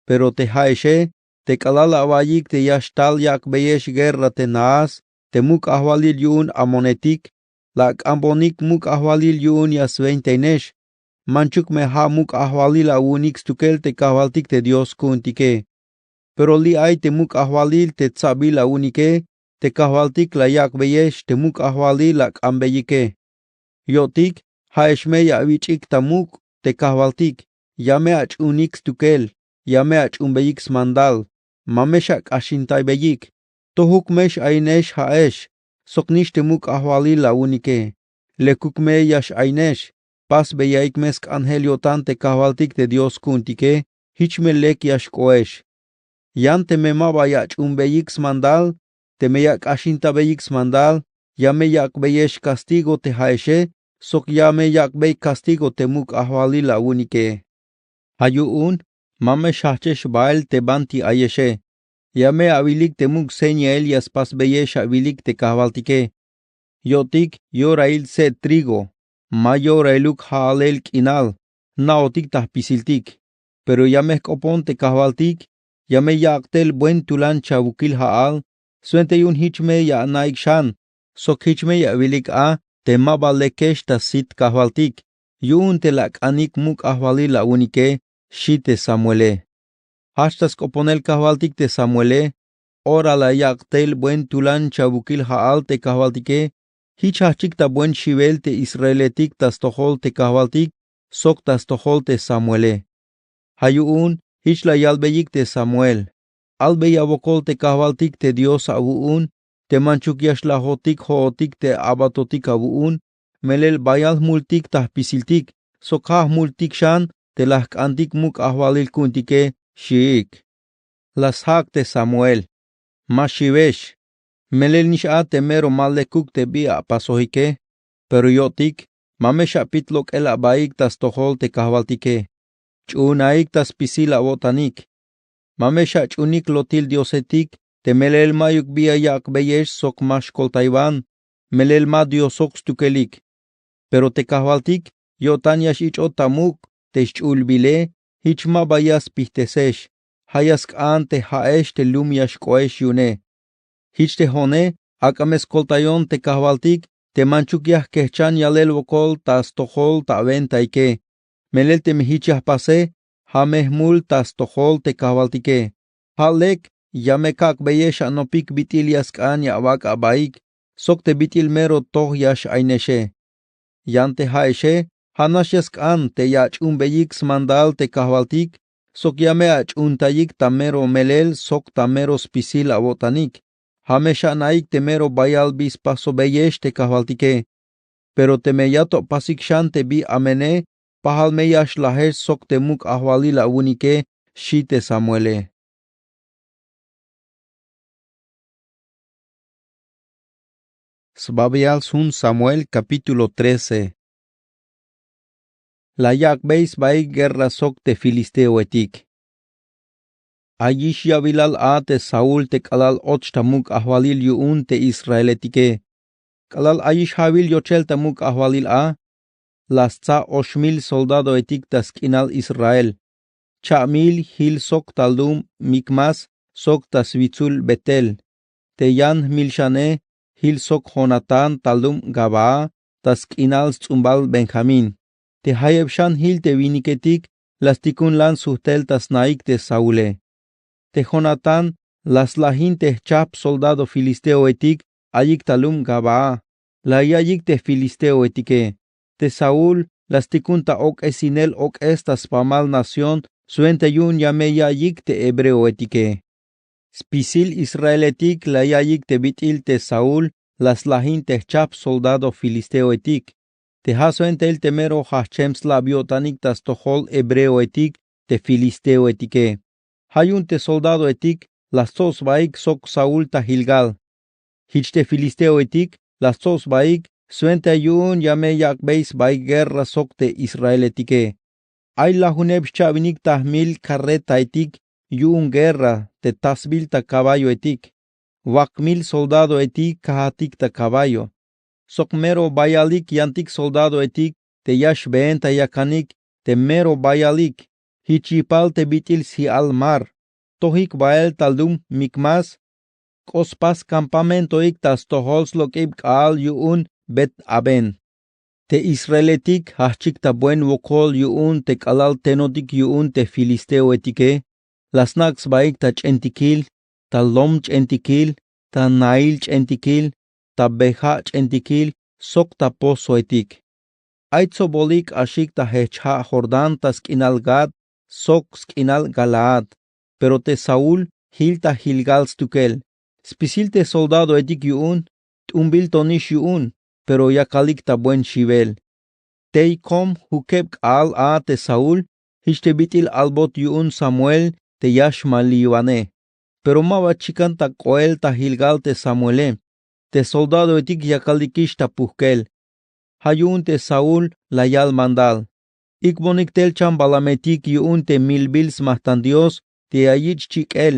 Pero te ja'exe, te k'alal awa'iyik te ya xtal yak'beyex guerra te naas te muk' ajwalil yu'un amonetik, la ak'ambonik muk' ajwalil yu'un ya swentainex. Manchuk me ja' muk' ajwalil awu'unik stukel te kajwaltik te dios ku'untike. Pero li' ay te muk' ajwalil te tsabil awu'unike. Te kajwaltik la yak'beyex te muk' ajwalil ak'anbeyike. Yo'tik, ja'ex me ya awich'ik ta muk' te kajwaltik. Ya me ach'uunik stukel. Ya me ach'uunbeyik smandal. Ma me xak'axintaybeyik. Tojuk me x'ayinex ja'ex. Sok nix te muk' ajwalil awu'unike. Lekuk me ya x'ayinex. Pasbeyaik me sk'anjel yo'tan te kajwaltik te dios ku'untike. Jich me lek ya xk'ohex. Yan teme ma ba ya ach'uunbeyik smandal, teme ya ak'axintabeyik smandal, ya me yak'beyex kastigo te ja'exe. Sok ya me yak'bey kastigo te muk' ajwalil awu'unike. Ja' yu'un, ma me xjajch'ex bahel te banti ayexe. Ya me awilik te muk' señail ya spasbeyex awilik te kajwaltike. Yo'tik, yorail tse' trigo. Ma yorailuk ja'alel k'inal. Jna'otik ta jpisiltik. Pero ya me jk'opon te kajwaltik. Ya me ya'ak tel buen tulan chawukil ja'al. Swenta yu'un jich me ya ana'ik xan. Sok jich me ya awilik a te ma ba lekex ta sit kajwaltik. Yu'un te la ak'anik muk' ajwalil awu'unike. Xi te samuele. Jajch ta sk'oponel kajwaltik te samuele. Ora la ya'ak tel buen tulan chawukil ja'al te kajwaltike. Jich jajch'ik ta buen xiwel te israeletik ta stojol te kajwaltik sok ta stojol te samuele. Ja' yu'un jich la yalbeyik te samuel. Albeya wokol te kajwaltik te dios awu'un. Te manchuk ya xlajotik jo'otik te abatotik awu'un. Melel bayal jmultik ta jpisiltik. Sok ja' jmultik xan te la jk'antik muk' ajwalil ku'untike. Xiik. La sja'ak te samuel. Ma xiwex. Melel nix a te mero ma lekuk te bi apasojike. Pero yo'tik, ma me xapit lok'el abaik ta stojol te kajwaltike. Ch'uunaik ta spisil awo'tanik. Ma me xach'uunik lotil diosetik. Te melel mayuk bi ya yak'beyex sok ma xkoltaywan. Melel ma diosok stukelik. Pero te kajwaltik yo'tan ya x'ich'ot ta muk' te xch'u'ulbile. Jich ma ba ya spijtesex. Ja' ya sk'an te ja'ex te lum ya xk'ohex yu'une. Jich te jo'one, ak'a me skoltayon te kajwaltik te manchuk ya jkejchan yalel wokol ta stojol ta awentaike. Melel teme jich ya jpase, ja' me jmul ta stojol te kajwaltike. Ja' lek ya me kak'beyex anopik bit'il ya sk'an ya awak' abaik sok te bit'il mero toj ya x'ayinexe. Yan te ja'exe, ja'nax ya sk'an te ya ach'uunbeyik smandal te kajwaltik sok ya me ach'uuntayik ta mero melel sok ta mero spisil awo'tanik. Ja' me xana'ik te mero bayal bi spasobeyex te kajwaltike. Pero teme ya to apasik xan te bi amene, pajal me ya xlajex sok te muk' ajwalil awu'unike. Xi te samuele. Sbabial sjun samuel kapítulo trece. La yak'bey sbaik guerra sok te filisteoetik. Ayix ya'bilal a te saúl te k'alal och ta muk' ajwalil yu'un te israeletike. K'alal ayix ja'wil yochel ta muk' ajwalil a, la stsa oxmil soldadoetik ta sk'inal israel. Cha'mil jil sok tal lum mikmas sok ta switsul betel. Te yan jmilxane jil sok jonatán tal lum gabaa ta sk'inal sts'umbal benjamín. Te jayeb xan jil te winiketik la stikun lan sujtel ta snaik te saule. Te jonatán la slajin te jchajp soldado filisteoetik ayik ta lum gabaa. La ya'iyik te filisteoetike. Te saúl la stikun ta ok'esinel ok'es ta spamal nación swenta yu'un ya me ya'iyik te hebreoetike. Spisil israeletik la ya'iyik te bit'il te saúl la slajin te jchajp soldado filisteoetik. Te ja' swentail te mero jajchem slab yo'tanik ta stojol hebreoetik te filisteoetike. Ja' yu'un te soldadoetik la stsob sbaik sok saúl ta gilgal. Jich te filisteoetik la stsob sbaik swenta yu'un ya me yak'bey sbaik guerra sok te israeletike. Ay lajuneb xcha'winik ta jmil karretaetik yu'un guerra te tasbil ta caballoetik. Wak mil soldadoetik kajatik ta caballo. Sok mero bayalik yantik soldadoetik te ya xbeen ta yakanik te mero bayalik. Jich yipal te bit'il sji'al mar. Tojik bahel tal lum mikmas. K'o spas campamentoik ta stojol slok'ib k'aal yu'un bet-avén. Te israeletik jajchik ta buen wokol yu'un te k'alal tenotik yu'un te filisteoetike. La snak' sbaik ta ch'entikil, ta lom ch'entikil, ta nail ch'entikil, ta beja' ch'entikil, sok ta pozoetik. Ay tsobolik k'axik ta jejch ja' jordán ta sk'inal gad sok sk'inal galaad. Pero te saúl jil ta jilgal stukel. Spisil te soldadoetik yu'un t'umbil to nix yu'un, pero yakalik ta buen xiwel. Tey kom jukeb k'aal a te saúl jich te bit'il albot yu'un samuel te ya xmaliwanej. Pero ma ba chikan ta k'oel ta jilgal te samuele. Te soldadoetik yakalikix ta pujkel. Ja' yu'un te saúl la yal mandal. Ik'bonik tel chambalametik yu'un te milbil smajtan dios te ya yich' chik'el,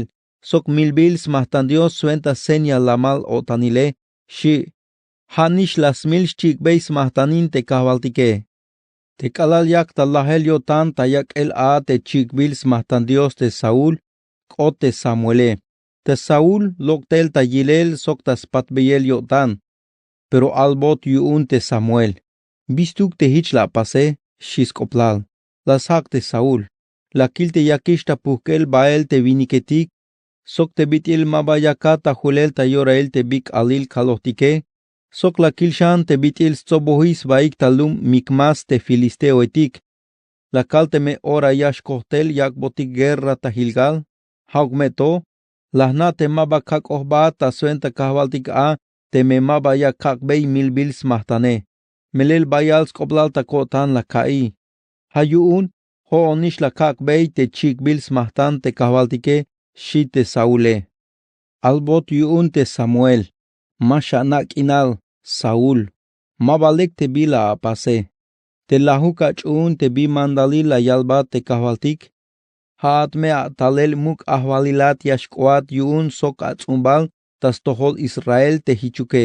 sok milbil smajtan dios swenta seña lamal o'tanile. Xi'. Ja' nix la smil xchik'bey smajtanin te kajwaltike. Te k'alal yak ta lajel yo'tan ta yak'el a te chik'bil smajtan dios te saúl, k'ot te samuele. Te saúl lok' tel ta yilel sok ta spatbeyel yo'tan. Pero albot yu'un te samuel. Bistuk te jich la apase? Xi' sk'oplal. La sjak' te saúl. La kil te yakix ta pujk'el bael te winiketik, sok te bit'il ma ba yakat ta julel ta yorail te bi k'aalil kalojtike, sok la kil xan te bit'il stsobojix sbaik ta lum mikmas te filisteoetik. La kal teme ora ya xkojtel yak'botik guerra ta jilgal. Ja'uk me to. La jna' te ma ba kak'ojbat ta swenta kajwaltik a teme ma ba ya kak'bey milbil smajtane. Melel bayal sk'oblal ta ko'tan la ka'i. Ja' yu'un jo'onix la kak'bey te chik'bil smajtan te kajwaltike. Xi' te saule. Albot yu'un te samuel. Ma xana' k'inal saúl. Ma ba lek te bi la apase. Te lajuk ach'uun te bi mandalil la yalbat te kajwaltik. Ja'at me atalel muk' ajwalilat ya xk'oat yu'un sok ats'umbal ta stojol israel te jichuke.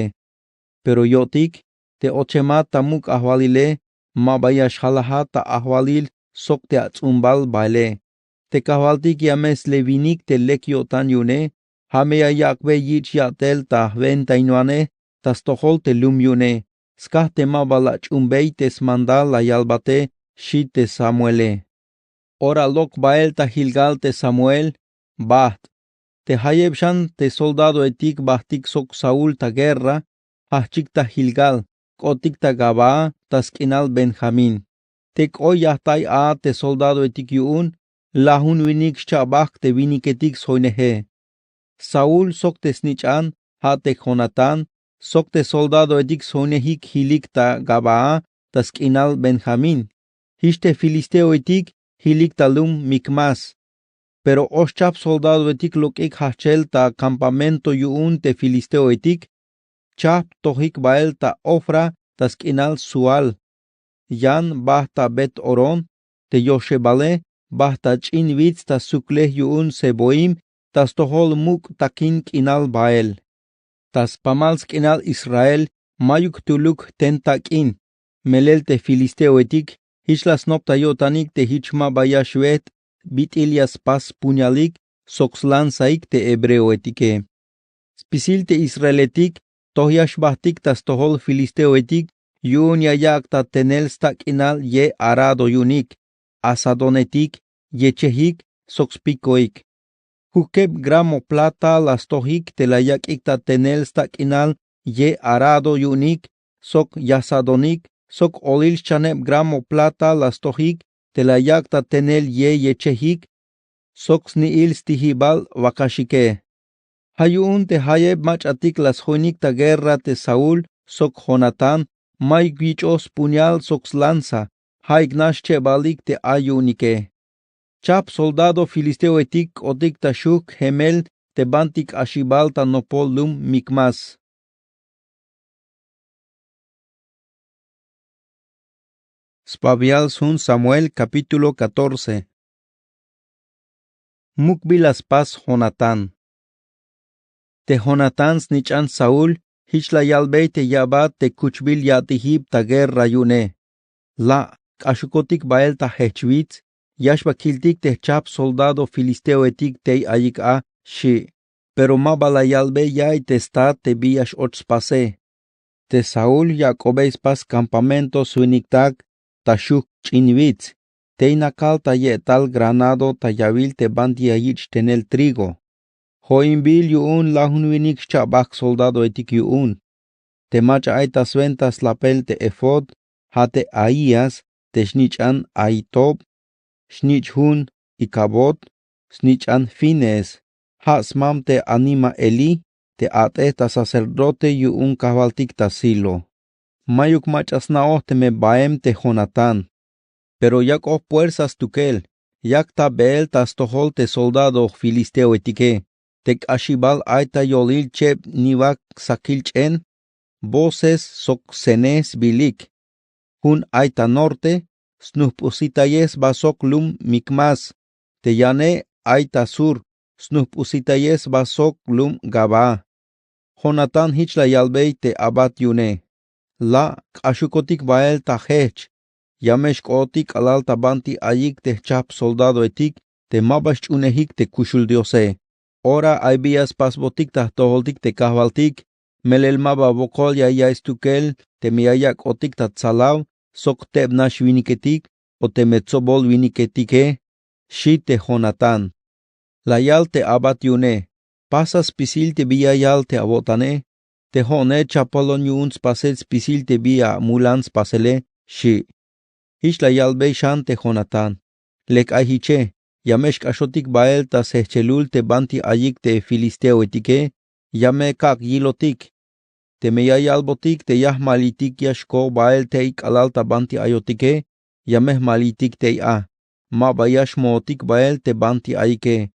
Pero yo'tik te ochemat ta muk' ajwalile ma ba ya xjalajat ta ajwalil sok te ats'umbal baele. Te kajwaltik ya me slewinik te lek yo'tan yu'une. Ja' me ya yak'bey yich' ya'tel ta jwentainwanej ta stojol te lum yu'une. Skaj te ma ba la ch'umbey te smandal la yalbate. Xi' te samuele. Ora lok' bael ta jilgal te samuel. Bajt'. Te jayeb xan te soldadoetik bajtik sok saúl ta guerra. Jajchik ta jilgal k'otik ta gabaa ta sk'inal benjamín. Te k'oy yajtay a te soldadoetik yu'un lajun winik xcha'bajk te winiketik sjoyneje. Saúl sok te snich'an ja' te jonatán sok te soldadoetik sjoynejik jilik ta gabaa ta sk'inal benjamín. Jich te filisteoetik jilik ta lum mikmas. Pero oxchaj soldadoetik lok'ik jajchel ta kampamento yu'un te filisteoetik. Chajp tojik bael ta ofra ta sk'inal sual. Yan bajt' ta bet-horón te yoxebale. Bajt' ta ch'in wits ta suklej yu'un seboim ta stojol muk' takin k'inal bael. Ta spamal sk'inal israel mayuk jtuluk jten tak'in. Melel te filisteoetik jich la snop ta yo'tanik te jich ma ba ya xwejt' bit'il ya spas spuñalik sok slanzaik te hebreoetike. Spisil te israeletik toj ya xbajtik ta stojol filisteoetik yu'un ya yak' ta tenel stak'inal ye arado yu'unik, asadonetik, yechejik sok spikoik. Jukeb gramo plata la stojik te la yak'ik ta tenel stak'inal ye arado yu'unik sok yasadonik sok olil xchaneb gramo plata la stojik te la yak' ta tenel ye yechejik sok sni'il stijibal wakaxike. Ja' yu'un te jayeb mach'atik la sjoynik ta guerra te saúl sok jonatán mayuk yich'oj spuñal sok slanza. Ja'ik nax xchebalik te ay yu'unike. Chajp soldado filisteoetik k'otik ta xujk jemel te banti k'axibal ta nopol lum mikmas. Sbabial sjun samuel kapítulo katorce. Muk' bi la spas jonatán. Te jonatán snich'an saúl jich la yalbey te ya'bat te kuchbil ya'tijib ta guerra yu'une. La' k'axukotik bael ta jejch wits ya xba kiltik te jchajp soldado filisteoetik tey ayik a. Xi'. Pero ma ba la yalbey ya'iy te stat te bi ya x'och spase. Te saúl yak'obey spas kampamento swiniktak ta xujk' ch'in wits, tey nakal ta ye'tal granado ta yawil te banti ya yich' tenel trigo. Jo'inbil yu'un lajun winik xcha'bajk soldadoetik yu'un. Te mach'a ay ta swenta slapel te efod, ja' te ahías, te xnich'an ahitob, xnich' jun ikabod, snich'an finees, ja' smam te anima elí, te a't'ej ta sacerdote yu'un kajwaltik ta silo. Mayuk mach'a sna'oj teme baem te jonatán. Pero yak'oj puersa stukel, yak ta beel ta stojol te soldado filisteoetike. Te k'axibal ay ta yolil cheb niwak sakil ch'en, voces sok sene sbilik. Jun ay ta norte, snujp'usitayej sba sok lum mikmas. Te yane ay ta sur, snujp'usitayej sba sok lum gabaa. Jonatán jich la yalbey te abat yu'une. La' k'axukotik bael ta jejch. Ya me xk'ootik k'alal ta banti ayik te jchajp soldadoetik te ma ba xch'uunejik te kuxul diose. Ora ay bi ya spasbotik ta jtojoltik te kajwaltik, melel ma ba wokol ya ya'iy stukel teme ya yak'otik ta tsalaw sok teb nax winiketik o teme tsobol winiketike, xi te jonatán. La yal te abat yu'une. Pasa spisil te bi ya yal te awo'tane. Te jo'one chapolon yu'un spasel spisil te bi amulan spasele, xi'. Jich la yalbey xan te jonatán. Lek ay jiche, ya me xk'axotik bael ta sjejchelul te banti ayik te filisteoetike, ya me kak' yilotik. Teme ya yalbotik te ya jmaliytik ya xko bael tey k'alal ta banti ayotike, ya me jmaliytik tey a. Ma ba ya xmootik bael te banti ayike.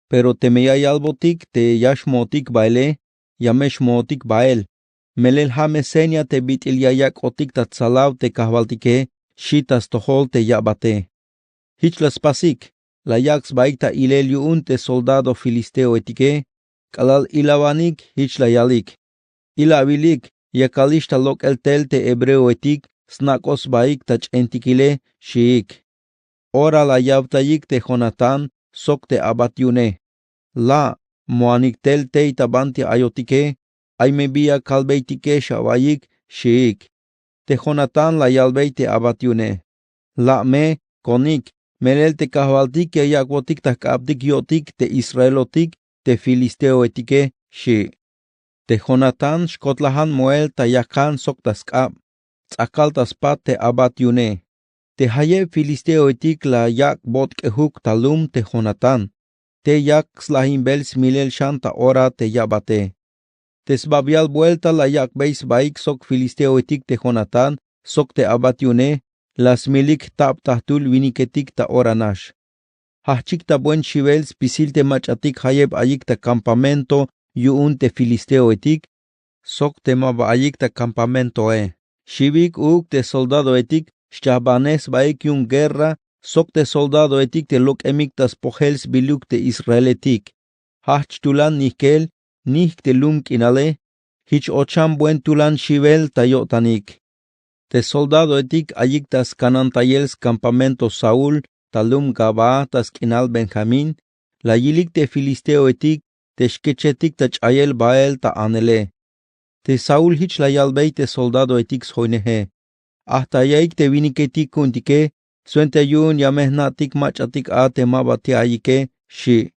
Pero teme ya yalbotik te ya xmootik baele, ya me xmootik bael. Melel ja' me seña te bit'il ya yak'otik ta tsalaw te kajwaltike, xi' ta stojol te ya'bate. Jich la spasik, la yak' sbaik ta ilel yu'un te soldado filisteoetike. K'alal ilawanik jich la yalik. Ilawilïk, yakalix ta lok'el tel te hebreoetik snak'ot sbaik ta ch'entikile, xiik. Ora la yawtayik te jonatán sok te abat yu'une. La' moanik tel tey ta banti ayotike. Ay me bi ya kalbeyetik awaiyik, xiik. Te jonatán la yalbey te abat yu'une. La' me konik, melel te kajwaltik ya yak'botik ta jk'abtik yo'tik te israelotik te filisteoetike, xi'. Te jonatán xkotlajan moel ta yakan sok ta sk'ab. Ts'akal ta spat te abat yu'une. Te jayeb filisteoetik la yak' botk'ejuk ta lum te jonatán. Te yak slajinbel smilel xan ta ora te ya'bate. Te sbabial buelta la yak'bey sbaik sok filisteoetik te jonatán sok te abat yu'une, la smilik jtab ta jtul winiketik ta ora nax. Jajch'ik ta buen xiwel spisil te mach'atik jayeb ayik ta kampamento yu'un te filisteoetik sok te ma ba ayik ta kampamentoe. Xiwik uuk te soldadoetik xchajbanej sbaik yu'un guerra sok te soldadoetik te lok'emik ta spojel sbiluk te israeletik. Jajch' tulan nijkel, nijk te lum k'inale. Jich och xan buen tulan xiwel ta yo'tanik. Te soldadoetik ayik ta skanantayel skampamento saúl ta lum gabaa ta sk'inal benjamín, la yilik te filisteoetik te xkechetik ta ch'ayel bael ta anele. Te saúl jich la yalbey te soldadoetik sjoyneje. Ajta yaik te winiketik ku'untike, swenta yu'un ya me jna'tik mach'atik a te ma ba tey ayike, xi'.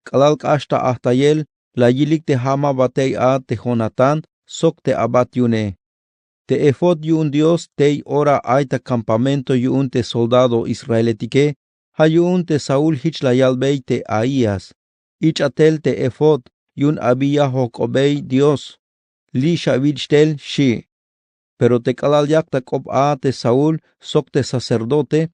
K'alal k'ax ta ajtayel, la yilik te ja' ma ba tey a te jonatán sok te abat yu'une. Te efod yu'un dios tey ora ay ta kampamento yu'un te soldado israeletike. Ja' yu'un te saúl jich la yalbey te ahías. Ich'a tel te efod yu'un abi ya jojk'obey dios. Li' xawich' tel, xi'. Pero te k'alal yak ta k'op a te saúl sok te sacerdote,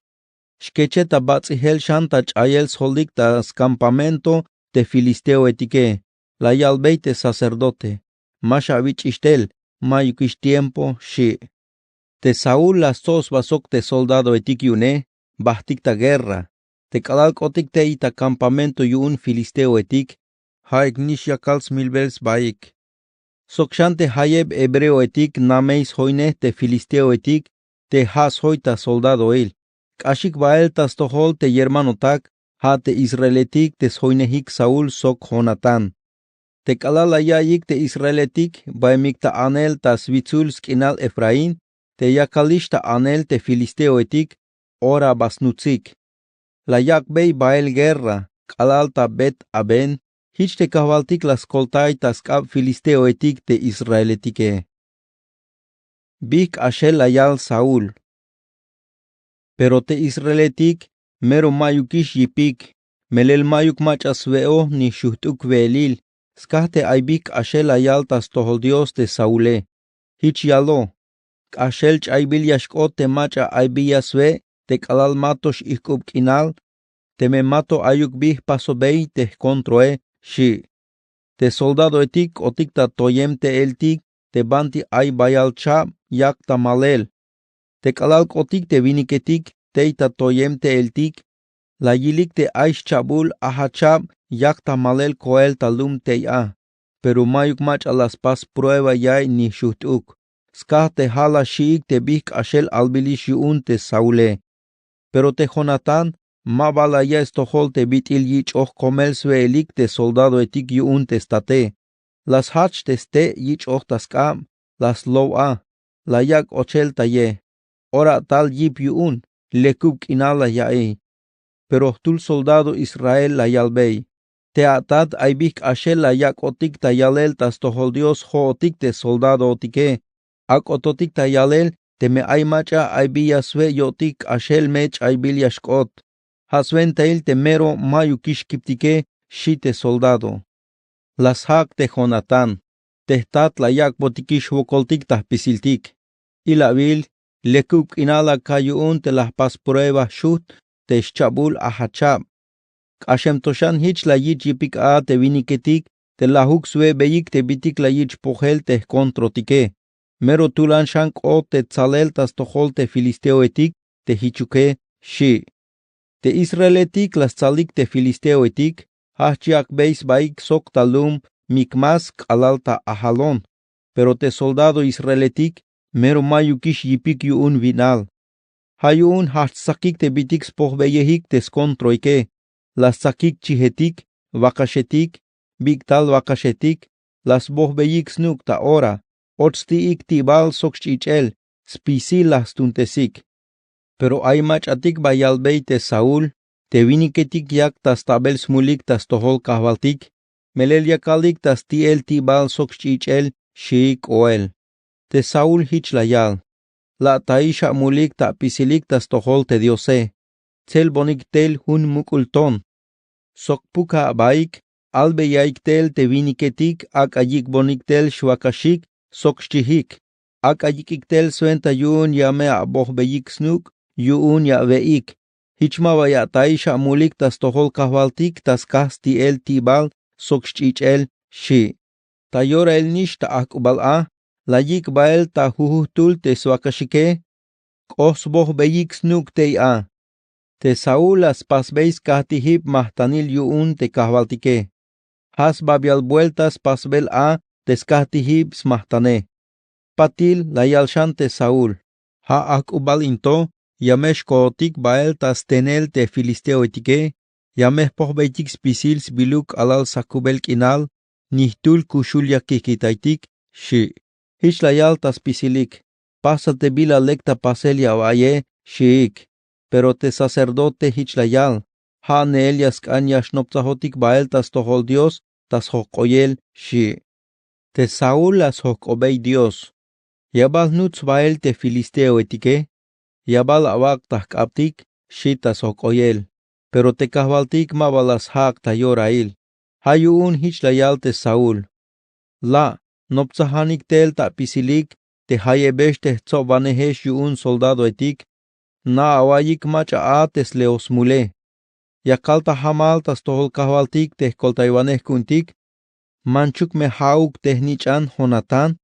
xkechet ta bats'ijel xan ta ch'ayel sjolik ta skampamento te filisteoetike. La yalbey te sacerdote. Ma xawich'ix tel, mayukix tiempo, xi'. Te saúl la stso' sba sok te soldadoetik yu'une. Bajtik ta guerra. Te k'alal k'otik tey ta kampamento yu'un filisteoetik, ja'ik nix yakal smilbel sbaik. Sok xan te jayeb hebreoetik namey sjoynej te filisteoetik te ja' sjoy ta soldadoil. K'axik bael ta stojol te yermanotak, ja' te israeletik te sjoynejik saúl sok jonatán. Te k'alal la ya'iyik te israeletik baemik ta anel ta switsul sk'inal efraín, te yakalix ta anel te filisteoetik. Ora ba snutsik. La yak'bey bael guerra k'alal ta bet-abén. Jich te kajwaltik la skoltay ta sk'ab filisteoetik te israeletike. Bijk k'axel la yal saúl. Pero te israeletik mero mayukix yipik, melel mayuk mach'a swe'oj ni xujt'uk we'elil. Skaj te ay bijk k'axel la yal ta stojol dios te saule. Jich yalo: k'axel ch'aybil ya xk'ot te mach'a ay bi ya swe' te k'alal ma to x'ijk'ub k'inal, teme ma to ayuk bi jpasobey te jkontroe, xi'. Te soldadoetik k'otik ta toyem te'eltik te banti ay bayal chab yak ta malel. Te k'alal k'otik te winiketik tey ta toyem te'eltik, la yilik te ay xchabul ajachab yak ta malel koel ta lum tey a. Pero mayuk mach'a la spas prueba ya'iy ni xujt'uk. Skaj te ja' la xi'ik te bijk k'axel albilix yu'un te saule. Pero te jonatán ma ba la ya'iy stojol te bit'il yich'oj komel swe'elik te soldadoetik yu'un te state. La sjach te ste' yich'oj ta sk'ab, la slow a, la yak' ochel ta ye. Ora tal yip yu'un, lekub k'inal la ya'iy. Pero jtul soldado israel la yalbey: te atat ay bijk k'axel la yak'otik ta yalel ta stojol dios jo'otik te soldadootike. Ak'ototik ta yalel teme ay mach'a ay bi ya swe' yo'tik k'axel me ch'aybil ya xk'ot. Ja' swentail te mero mayukix kiptike, xi' te soldado. La sjak' te jonatán: te jtat la yak'botikix jwokoltik ta jpisiltik. Ilawil, lekub k'inal la kal yu'un te la jpas prueba jxujt te xchabul ajachab. K'axem to xan jich la yich' yipik a te winiketik te lajuk swe'beyik te bitik la yich' pojel te jkontrotike. Mero tulan xan k'ot te tsalel ta stojol te filisteoetik te jichuke, xi'. Te israeletik la stsalik te filisteoetik, ja' jch'yak'bey sbaik sok ta lum mikmas k'alal ta ajalón. Pero te soldado israeletik mero mayukix yipik yu'un winal. Ja' yu'un ja' jtsakik te bitik spojbeyejik te skontroike. La stsakik chijetik, wakaxetik, bik'tal wakaxetik, la sbojbeyik snuk' ta ora, och sti'ik ti'bal sok xch'ich'el, spisil la stuntesik. Pero ay mach'atik ba yalbey te saúl: te winiketik yak ta stabel smulik ta stojol kajwaltik, melel yakalik ta sti'el ti'bal sok xch'ich'el, xi'ik k'oel. Te saúl jich la yal: la'taix amulik ta apisilik ta stojol te diose. Tselbonik tel jun muk'ul ton. Sok puk abaik, albeyaik tel te winiketik ak'a yik'bonik tel xwakaxik sok xchijik. Ak'a yik'ik tel swenta yu'un ya me abojbeyik snuk' yu'un ya awe'ik. Jich ma ba ya ataix amulik ta stojol kajwaltik ta skaj sti'el ti'bal sok xch'ich'el, xi'. Ta yorail nix ta ajk'ubal a la yik' bael ta jujujtul te swakaxike. K'oj sbojbeyik snuk' tey a. Te saúl la spasbey skajtijib majtanil yu'un te kajwaltike. Ja' sbabial buelta spasbel a te skajtijib smajtane. Patil la yal xan te saúl: ja' ajk'ubal in to ya me xkojotik bael ta stenel te filisteoetike. Ya me jpojbeytik spisil sbiluk k'alal sakubel k'inal, ni jtul kuxul ya kijkitaytik, xi'. Jich la yal ta spisilik: pasa te bila lek ta pasel ya awa'iye, xi'ik. Pero te sacerdote jich la yal: ja' neel ya sk'an ya xnoptsajotik bael ta stojol dios ta sjok'oyel, xi'. Te saúl la sjok'obey dios: ya bal jnuts bael te filisteoetike? Ya bal awak' ta jk'abtik? Xi' ta sjok'oyel. Pero te kajwaltik ma ba la sjak' ta yorail. Ja' yu'un jich la yal te saúl: la' noptsajanik tel ta apisilik te jayebex te jtsobwanejex yu'un soldadoetik. Na awa'iyik mach'a a te sleo smule. Ya kal ta jamal ta stojol kajwaltik te jkoltaywanej ku'untik: manchuk me ja'uk te jnich'an jonatán?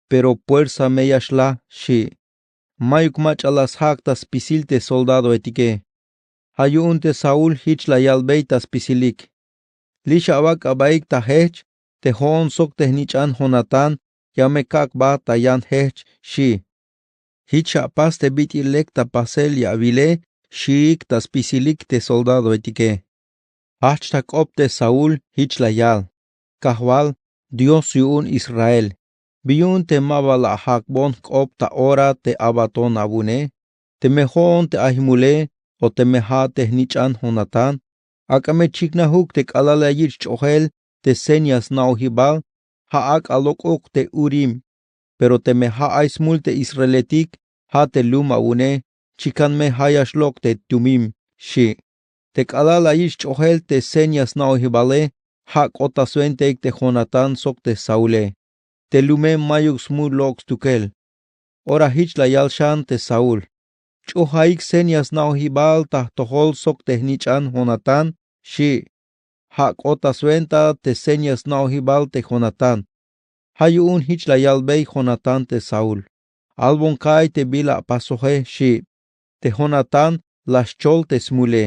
Pero puersa me ya xlaj, xi'. Mayuk mach'a la sjak' ta spisil te soldadoetike. Ja' yu'un te saúl jich la yalbey ta spisilik: lix awak' abaik ta jejch te jo'on sok te jnich'an jonatán ya me kak' ba ta yan jejch, xi'. Jich apas te bit'il lek ta pasel ya awile, xi'ik ta spisilik te soldadoetike. Jajch ta k'op te saúl jich la yal: kajwal, Dios yu'un Israel, bi yu'un te ma ba la jak'bon jk'op ta ora te abaton awu'une? Teme jo'on te ay jmule o teme ja' te jnich'an Jonatán, ak'a me chiknajuk te k'alal la yich' ch'ojel te señas sna'ojibal, ja' ak'a lok'uk te Urim. Pero teme ja' ay smul te Israeletik, ja' te lum awu'une, chikan me ja' ya xlok' te Tumim, xi'. Te k'alal la yich' ch'ojel te señas sna'ojibale, ja' k'ot ta swentaik te Jonatán sok te Saule. Te lume mayuk smul lok' stukel. Ora jich la yal xan te Saul: Ch'ujaik señas sna'ojibal ta jtojol sok te jnich'an Jonatán, xi'. Ja' k'ot ta swenta te señas sna'ojibal te Jonatán. Ja' yu'un jich la yalbey Jonatán te Saul: Albon ka'iy te bila apasoje, xi'. Te Jonatán la xchol te smule.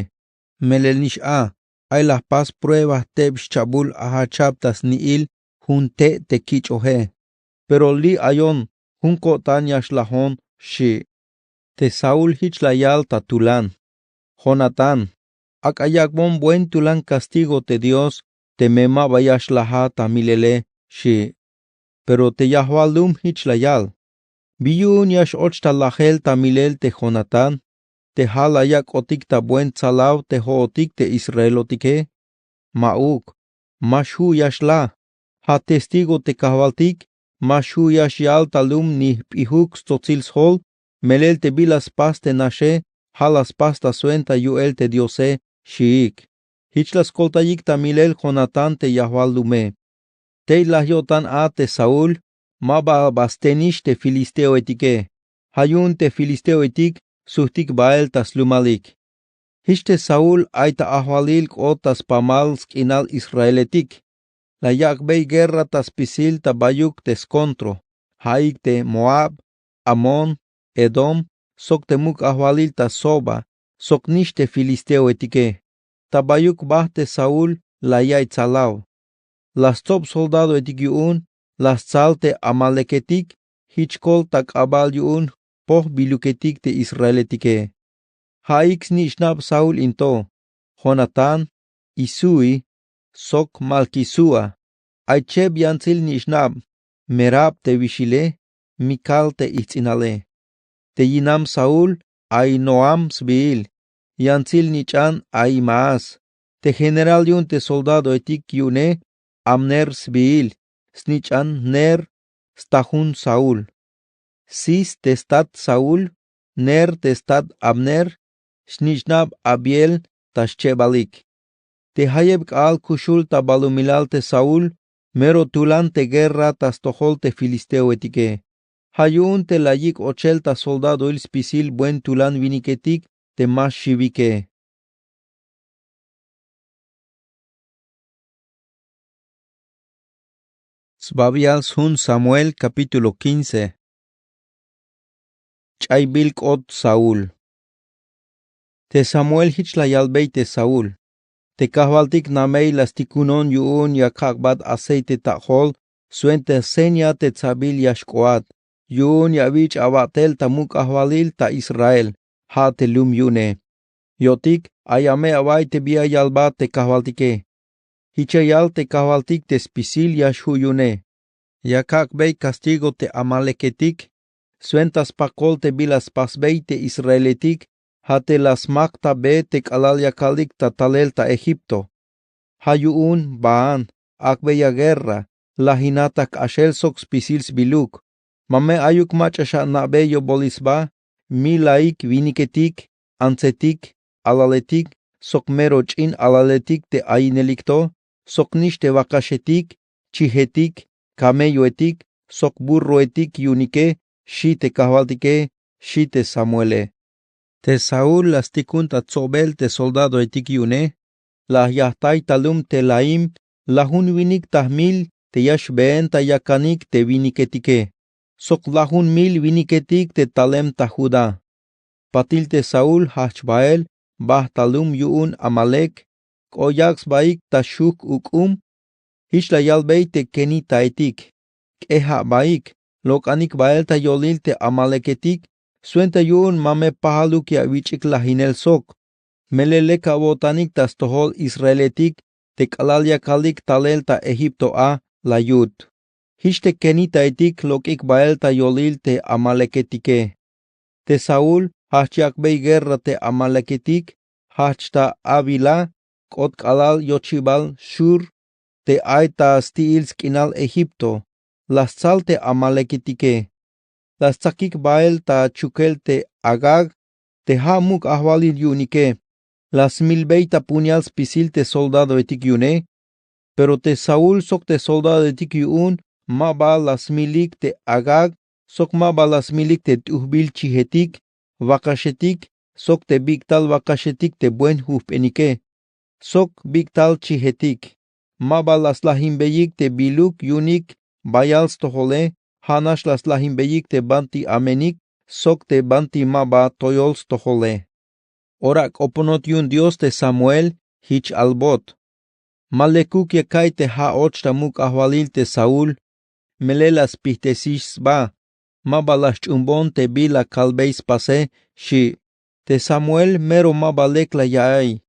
Melel nix a, ay la jpas prueba jteb xchabul ajachab ta sni'il jun te' te kich'oje. Pero li' ayon, jun ko'tan ya xlajon, xi'. Te Saul jich la yal ta tulan: Jonatán, ak'a yak'bon buen tulan kastigo te Dios teme ma ba ya xlajat ta milele, xi'. Pero te yajwal lum jich la yal: Bi yu'un ya x-och ta lajel ta milel te Jonatán, te ja' la yak'otik ta buen tsalaw te jo'otik te Israelotike? Ma'uk, ma xju' ya xlaj. Ja' testigo te kajwaltik, ma xju' ya xyal ta lum ni jp'ijuk stsotsil sjol, melel te bila spas te naxe, ja' la spas ta swenta yu'el te Diose, xiik. Jich la skoltayik ta milel Jonatán te yajwal lume. Tey laj yo'tan a te Saul, ma ba ba stenix te filisteoetike. Ja' yu'un te filisteoetik sujtik bael ta slumalik. Jich te Saul ay ta ajwalil k'ot ta spamal sk'inal Israeletik. La yak'bey guerra ta spisil ta bayuk te skontro, ja'ik te Moab, Amón, Edom, sok te muk' ajwalil ta Soba, sok nix te filisteoetike. Ta bayuk bajt te Saul la yaiy tsalaw. La stsob soldadoetik yu'un, la stsal te amaleketik, jich kol ta k'abal yu'un jpojbiluketik te israeletike. Ja'ik snich'nab Saul in to: Jonatán, Isui, sok Malquisúa. Ay cheb yantsil nich'nab, Merab te wixile, Mikal te ijts'inale. Te yinam Saul Ahinoam sbiil, yantsil nich'an Ahimaas. Te general yu'un te soldadoetik yu'une, Abner sbiil, snich'an Ner, stajun Saul. Cis te stat Saul, Ner te stat Abner, snich'nab Abiel ta schebalik. Te jayeb k'aal kuxul ta balumilal te Saul, mero tulan te guerra ta stojol te filisteoetike. Ja' yu'un te la yik' ochel ta soldadoil spisil buen tulan winiketik te ma xiwike. Sbabial sjun Samuel, capítulo quince. Ch'aybil k'ot Saul. Te Samuel jich la yalbey te Saul: Te kajwaltik namey la stikunon yu'un ya kak'bat aceite ta jol swenta seña te tsabil ya xk'oat, yu'un ya awich' awa'tel ta muk' ajwalil ta Israel, ja' te lum yu'une. Yo'tik ay ame awa'y te bi ya yalbat te kajwaltike. Jich ya yal te kajwaltik te spisil ya xju' yu'une: Ya kak'bey castigo te amaleketik swenta spakol te bila spasbey te israeletik, ja' te la smaktabe te k'alal ya kalik ta talel ta Egipto. Ja' yu'un baan, ak'beya guerra, lajinat ta k'axel sok spisil sbiluk. Ma me ayuk mach'a xana'be yobolil sba, milaik winiketik, antsetik, alaletik, sok mero ch'in alaletik te ayinelik to, sok nix te wakaxetik, chijetik, kamelloetik, sok burroetik yu'unike, xi' te kajwaltike, xi' te Samuele. Te Saúl la stikun ta tsobel te soldadoetik yu'une. La yajtay ta lum Telaim lajun winik ta jmil te ya xbeen ta yakanik te winiketike, sok lajun mil winiketik te talem ta Judá. Patil te Saúl jajch bael bajt ta lum yu'un Amalec, k'o yak' sbaik ta xujk' uk'um. Jich la yalbey te kenitaetik: K'eja' baik, lok'anik bael ta yolil te Amaleketik, swenta yu'un ma me pajaluk ya awich'ik lajinel sok. Melel lek awo'tanik ta stojol Israeletik te k'alal ya kalik talel ta Egipto a, la yut. Jich te kenitaetik lok'ik bael ta yolil te amaleketike. Te saúl jajch yak'bey guerra te amaleketik. Jajch ta avila, k'ot k'alal yochibal xur te ay ta sti'il sk'inal egipto. La stsal te amaleketike. La stsakik bael ta chukel te agag, te ja' muk' ajwalil yu'unike. La smilbey ta puñal spisil te soldadoetik yu'une. Pero te saúl sok te soldadoetik yu'un ma ba la smilik te agag, sok ma ba la smilik te t'ujbil chijetik, wakaxetik, sok te bik'tal wakaxetik te buen jujp'enike, sok bik'tal chijetik. Ma ba la slajimbeyik te biluk yu'unik bayal stojole. Ja' nax la slajimbeyik te banti amenik sok te banti ma ba toyol stojole. Ora k'oponot yu'un dios te samuel jich albot. Ma lekuk ya ka'iy te ja'och ta muk' ajwalil te saúl. Melel la spijtesix sba. Ma ba la xch'uunbon te bila kalbey spase. Xi'. Te samuel mero ma ba lek la ya'ey.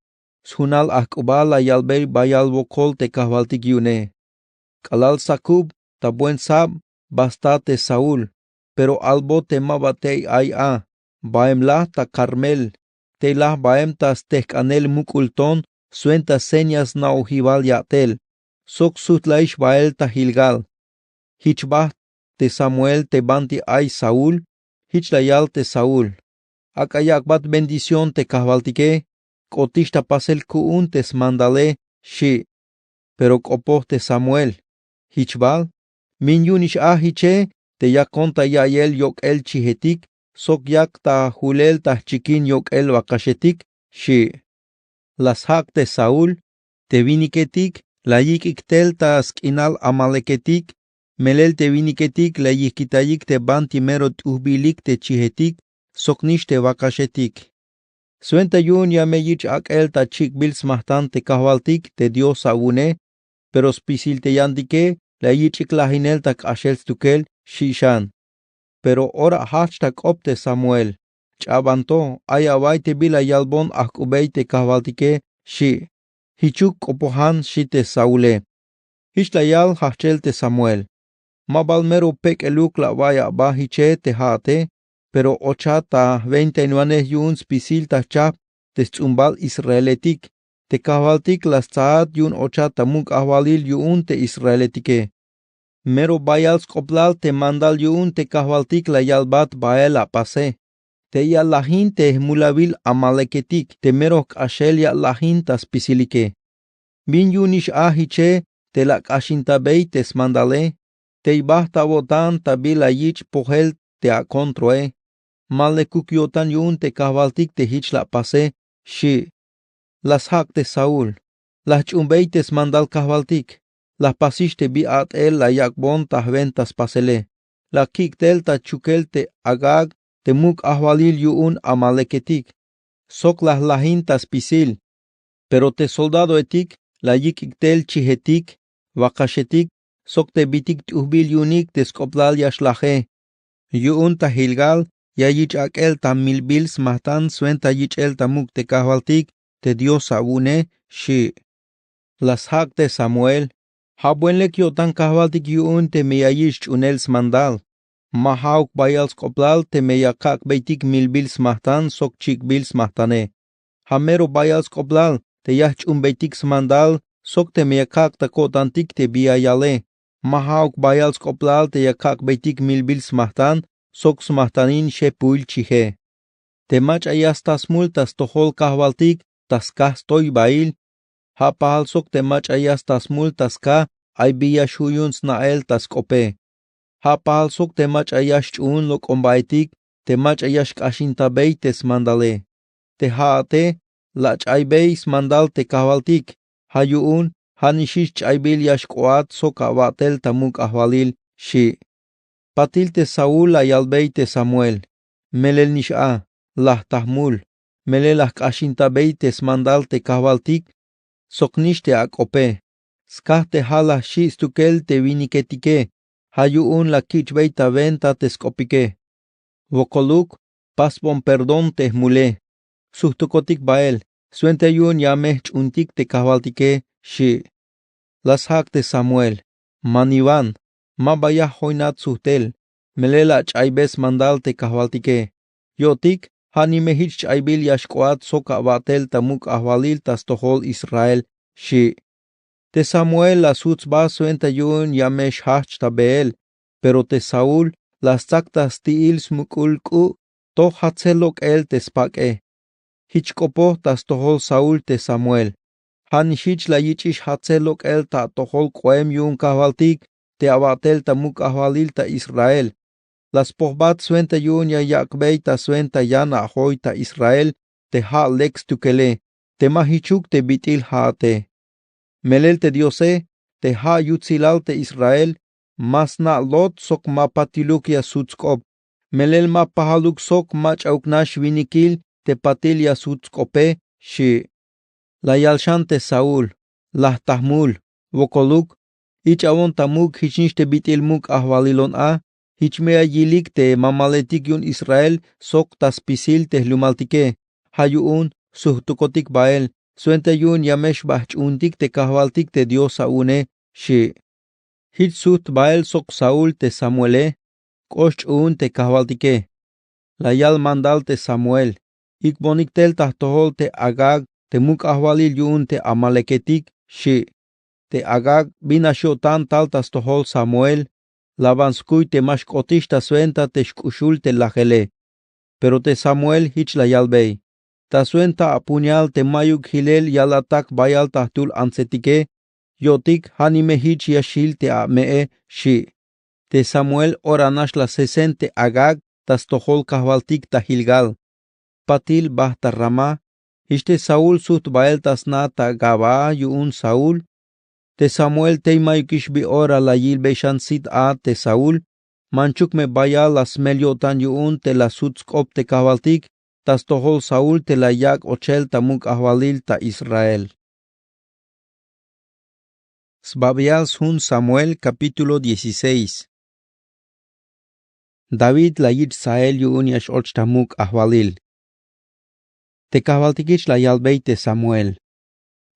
Sjunal ajk'ubal la yalbey bayal wokol te kajwaltik yu'une. K'alal sakub ta buen sab ba sta te saúl. Pero albot te ma ba tey ay a. Baem laj ta karmel. Tey laj baem ta stejk'anel muk'ul ton swenta señas na'ojibal ya'tel. Sok sujtlaix bael ta jilgal. Jich bajt te samuel te banti ay saúl. Jich la yal te saúl. Ak'a yak'bat bendición te kajwaltike. K'otix ta pasel ku'un te smandale. Xi'. Pero k'opoj te samuel. Jich bal? Bin yu'unix a jiche te yakon ta ya'iyel yok'el chijetik sok yak ta julel ta jchikin yok'el wakaxetik. Xi'. La sjak' te saúl. Te winiketik la yik'ik tel ta sk'inal amaleketik. Melel te winiketik la yijkitayik te banti mero t'ujbilik te chijetik sok nix te wakaxetik. Swenta yu'un ya me yich' ak'el ta chik'bil smajtan te kajwaltik te dios awu'une. Pero spisil te yantike la yich'ik lajinel ta k'axel stukel. Xi' xan. Pero ora jajch ta k'op te samuel. Ch'aban to ay away te bila yalbon ajk'ubey te kajwaltike. Xi'. Jichuk k'opojan xi' te saule. Jich la yal jajchel te samuel. Ma bal mero pek'eluk la awa'iy aba jiche te ja'ate. Pero ochat ta jwentainwanej yu'un spisil ta jchajp te sts'umbal israeletik. Te kajwaltik la stsaat yu'un ochat ta muk' ajwalil yu'un te israeletike. Mero bayal sk'oplal te mandal yu'un te kajwaltik la yalbat bael apase. Te ya lajin te jmulawil amaleketik te mero jk'axel ya lajin ta spisilike. Bin yu'unix a jiche te la k'axintabey te smandale. Tey bajt awo'tan ta bila yich' pojel te akontroe. Ma lekuk yo'tan yu'un te kajwaltik te jich la pase. Xi'. La sjak' te saúl. La jch'uunbey te smandal kajwaltik. La jpasix te bi a'tel la yak'bon ta jwenta spasele. La kik' tel ta chukel te agag te muk' ajwalil yu'un amaleketik. Sok la jlajin ta spisil. Pero te soldadoetik la yik'ik tel chijetik, wakaxetik, sok te bitik t'ujbil yu'unik te sk'oplal ya xlaje. Yu'un ta jilgal ya yich' ak'el ta milbil smajtan swenta yich'el ta muk' te kajwaltik te dios awu'une. Xi'. La sjak' te samuel. Ja' buen lek yo'tan kajwaltik yu'un teme ya yich' ch'uunel smandal. Ma ja'uk bayal sk'oplal teme ya kak'beytik milbil smajtan sok chik'bil smajtane. Ja' mero bayal sk'oplal te ya jch'uunbeytik smandal sok teme ya kak' ta ko'tantik te bi ya yale. Ma ja'uk bayal sk'oplal te ya kak'beytik milbil smajtan sok smajtanin xepuil chije. Te mach'a ya sta smul ta stojol kajwaltik ta skaj stoybail. Ja' pajal sok te mach'a ya sta smul ta skaj ay bi ya xju' yu'un sna'el ta sk'ope. Ja' pajal sok te mach'a ya xch'uun lok'ombaetik te mach'a ya xk'axintabey te smandale. Te ja'ate la ch'aybey smandal te kajwaltik. Ja' yu'un ja' nixix ch'aybil ya xk'oat sok awa'tel ta muk' ajwalil. Xi'. Patil te saúl la yalbey te samuel. Melel nix a laj ta jmul. Melel la jk'axintabey te smandal te kajwaltik sok nix te ak'ope. Skaj te ja' la jxi' stukel te winiketike. Ja' yu'un la kich'bey ta wenta te sk'opike. Wokoluk pasbon perdón te jmule. Sujtukotik bael swenta yu'un ya me jch'uuntik te kajwaltike. Xi'. La sjak' te samuel. Maniwan, ma bayal joynat sujtel, melel ach'aybey smandal te kajwaltike. Yo'tik, ja' nime jich ch'aybil ya xk'oat sok aba'tel ta muk' ajwalil ta stojol Israel, xi'. Te Samuel la sujt sba swenta yu'un ya me xjajch ta beel, pero te Saúl la stsak ta sti'il smuk'ul k'u' toj jatsel lok'el te spak'e. Jich k'opoj ta stojol Saúl te Samuel. Ja' nix jich la yich'ix jatsel lok'el ta atojol k'oem yu'un kajwaltik te aba'tel ta muk' ajwalil ta Israel. La spojbat swenta yu'un ya yak'bey ta swenta yan ajoy ta Israel te ja' lek stukele, te ma jichuk te bit'il ja'ate. Melel te Diose, te ja' yutsilal te Israel, ma sna' lot sok ma patiluk ya sujt sk'op. Melel ma pajaluk sok mach'a uk nax winikil te patil ya sujt sk'ope, xi'. La yal xan te Saúl: Laj ta jmul, wokoluk, ich'a awon ta muk' jichnix te bit'il muk' ajwalilon a, jich me ya yilik te mamaletik yu'un Israel sok ta spisil te jlumaltike. Ja' yu'un sujtukotik bael swenta yu'un ya me xbajch'uuntik te kajwaltik te Dios awu'une, xi'. Jich sujt bael sok Saúl te Samuele: K'ox ch'uun te kajwaltike. La yal mandal te Samuel: Ik'bonik tel ta jtojol te Agag te muk' ajwalil yu'un te amaleketik, xi'. Te Agag bin nax yo'tan tal ta stojol Samuel, laban skuy te ma xk'otix ta swenta te xk'uxul te lajele. Pero te Samuel jich la yalbey: Ta swenta apuñal te mayuk jilel yalatak bayal ta jtul antsetike, yo'tik ja' nime jich ya xjil te ame'e, xi'. Te Samuel ora nax la sesen te Agag ta stojol kajwaltik ta Gilgal, patil bajt ta Ramá. Jich te Saúl sujt bael ta sna ta Gabaa yu'un Saúl. Te Samuel tey mayukix bi ora la yilbey xan sit a te Saúl, manchuk me bayal la smel yo'tan yu'un te la sujt sk'op te kajwaltik ta stojol Saúl te la yak' ochel ta muk' ajwalil ta Israel. Sbabial sjun Samuel, capítulo dieciséis. David la yich' Sael yu'un ya x-och ta muk' ajwalil. Te kajwaltikich la yalbey te Samuel: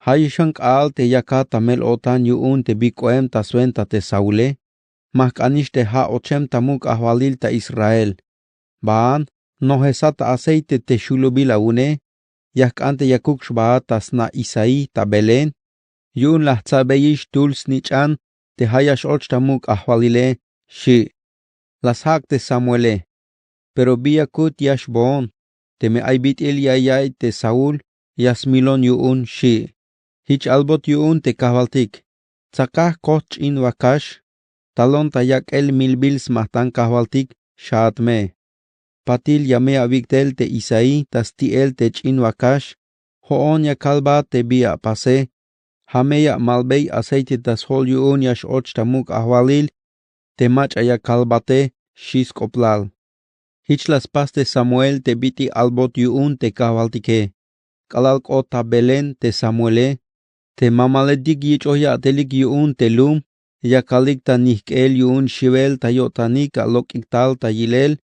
Ja' yu'un xan k'aal te yakat ta mel-o'tan yu'un te bi k'oem ta swenta te Saule. Ma jk'anix te ja' ochem ta muk' ajwalil ta Israel. Baan, nojesat ta aceite te xulubil awu'une. Ya jk'an te yakuk xbaat ta sna Isaí ta Belén. Yu'un la jtsabeyix tul snich'an te ja' ya x-och ta muk' ajwalile, xi'. La sjak' te Samuele: Pero bi yakut ya xboon, teme ay bit'il ya ya'iy te Saúl ya smilon yu'un, xi'. Jich albot yu'un te kajwaltik: Tsakaj kojt ch'in wakax, talon ta yak'el milbil smajtan kajwaltik xaat me. Patil ya me awik' tel te Isaí ta sti'el te ch'in wakax. Jo'on ya kalbat te bi apase. Ja' me ya amalbey aceite ta sjol yu'un ya x-och ta muk' ajwalil te mach'a ya kalbate, xi' sk'oplal. Jich la spas te Samuel te bit'il albot yu'un te kajwaltike. K'alal k'ot ta Belén te Samuele, te mamaletik yich'oj ya'telik yu'un te lum, yakalik ta nijk'el yu'un xiwel ta yo'tanik alok'ik tal ta yilel.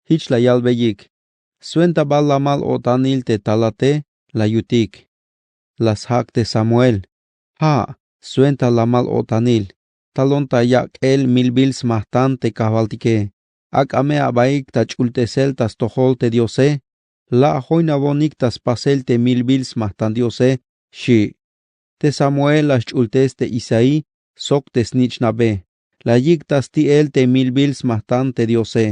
Jich la yalbeyik: Swenta bal lamal-o'tanil te talate la yutik. La sjak' te Samuel: Ja', swenta lamal-o'tanil, talon ta yak'el milbil smajtan te kajwaltike. Ak'a me abaik ta ch'ultesel ta stojol te Diose. La ajoynawonik ta spasel te milbil smajtan Diose, xi'. Te Samuel la xch'ultes te Isaí sok te snich'nabe. La yik' ta sti'el te milbil smajtan te Diose.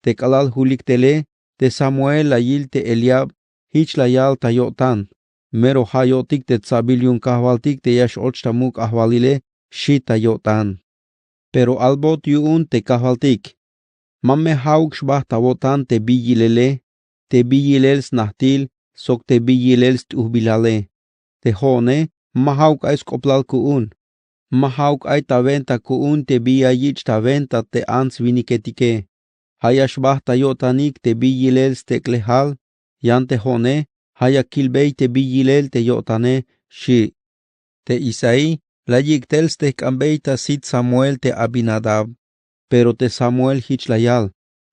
Te k'alal julik tele, te Samuel la yil te Eliab. Jich la yal ta yo'tan: Mero ja' yo'tik te tsabil yu'un kajwaltik te ya x-och ta muk' ajwalile, xi' ta yo'tan. Pero albot yu'un te kajwaltik: Ma me ja'uk xbajt awo'tan te bi yilele, te bi yilel snajtil sok te bi yilel st'ujbilale. Te jo'one ma ja'uk ay sk'oplal ku'un. Ma ja'uk ay ta wenta ku'un te bi ya yich' ta wenta te ants winiketike. Ja' ya xbajt ta yo'tanik te bi yilel stek'lejal. Yan te jo'one ja' ya kilbey te bi yilel te yo'tane, xi'. Te Isaí la yik' tel stejk'anbey ta sit Samuel te Abinadab. Pero te Samuel jich la yal: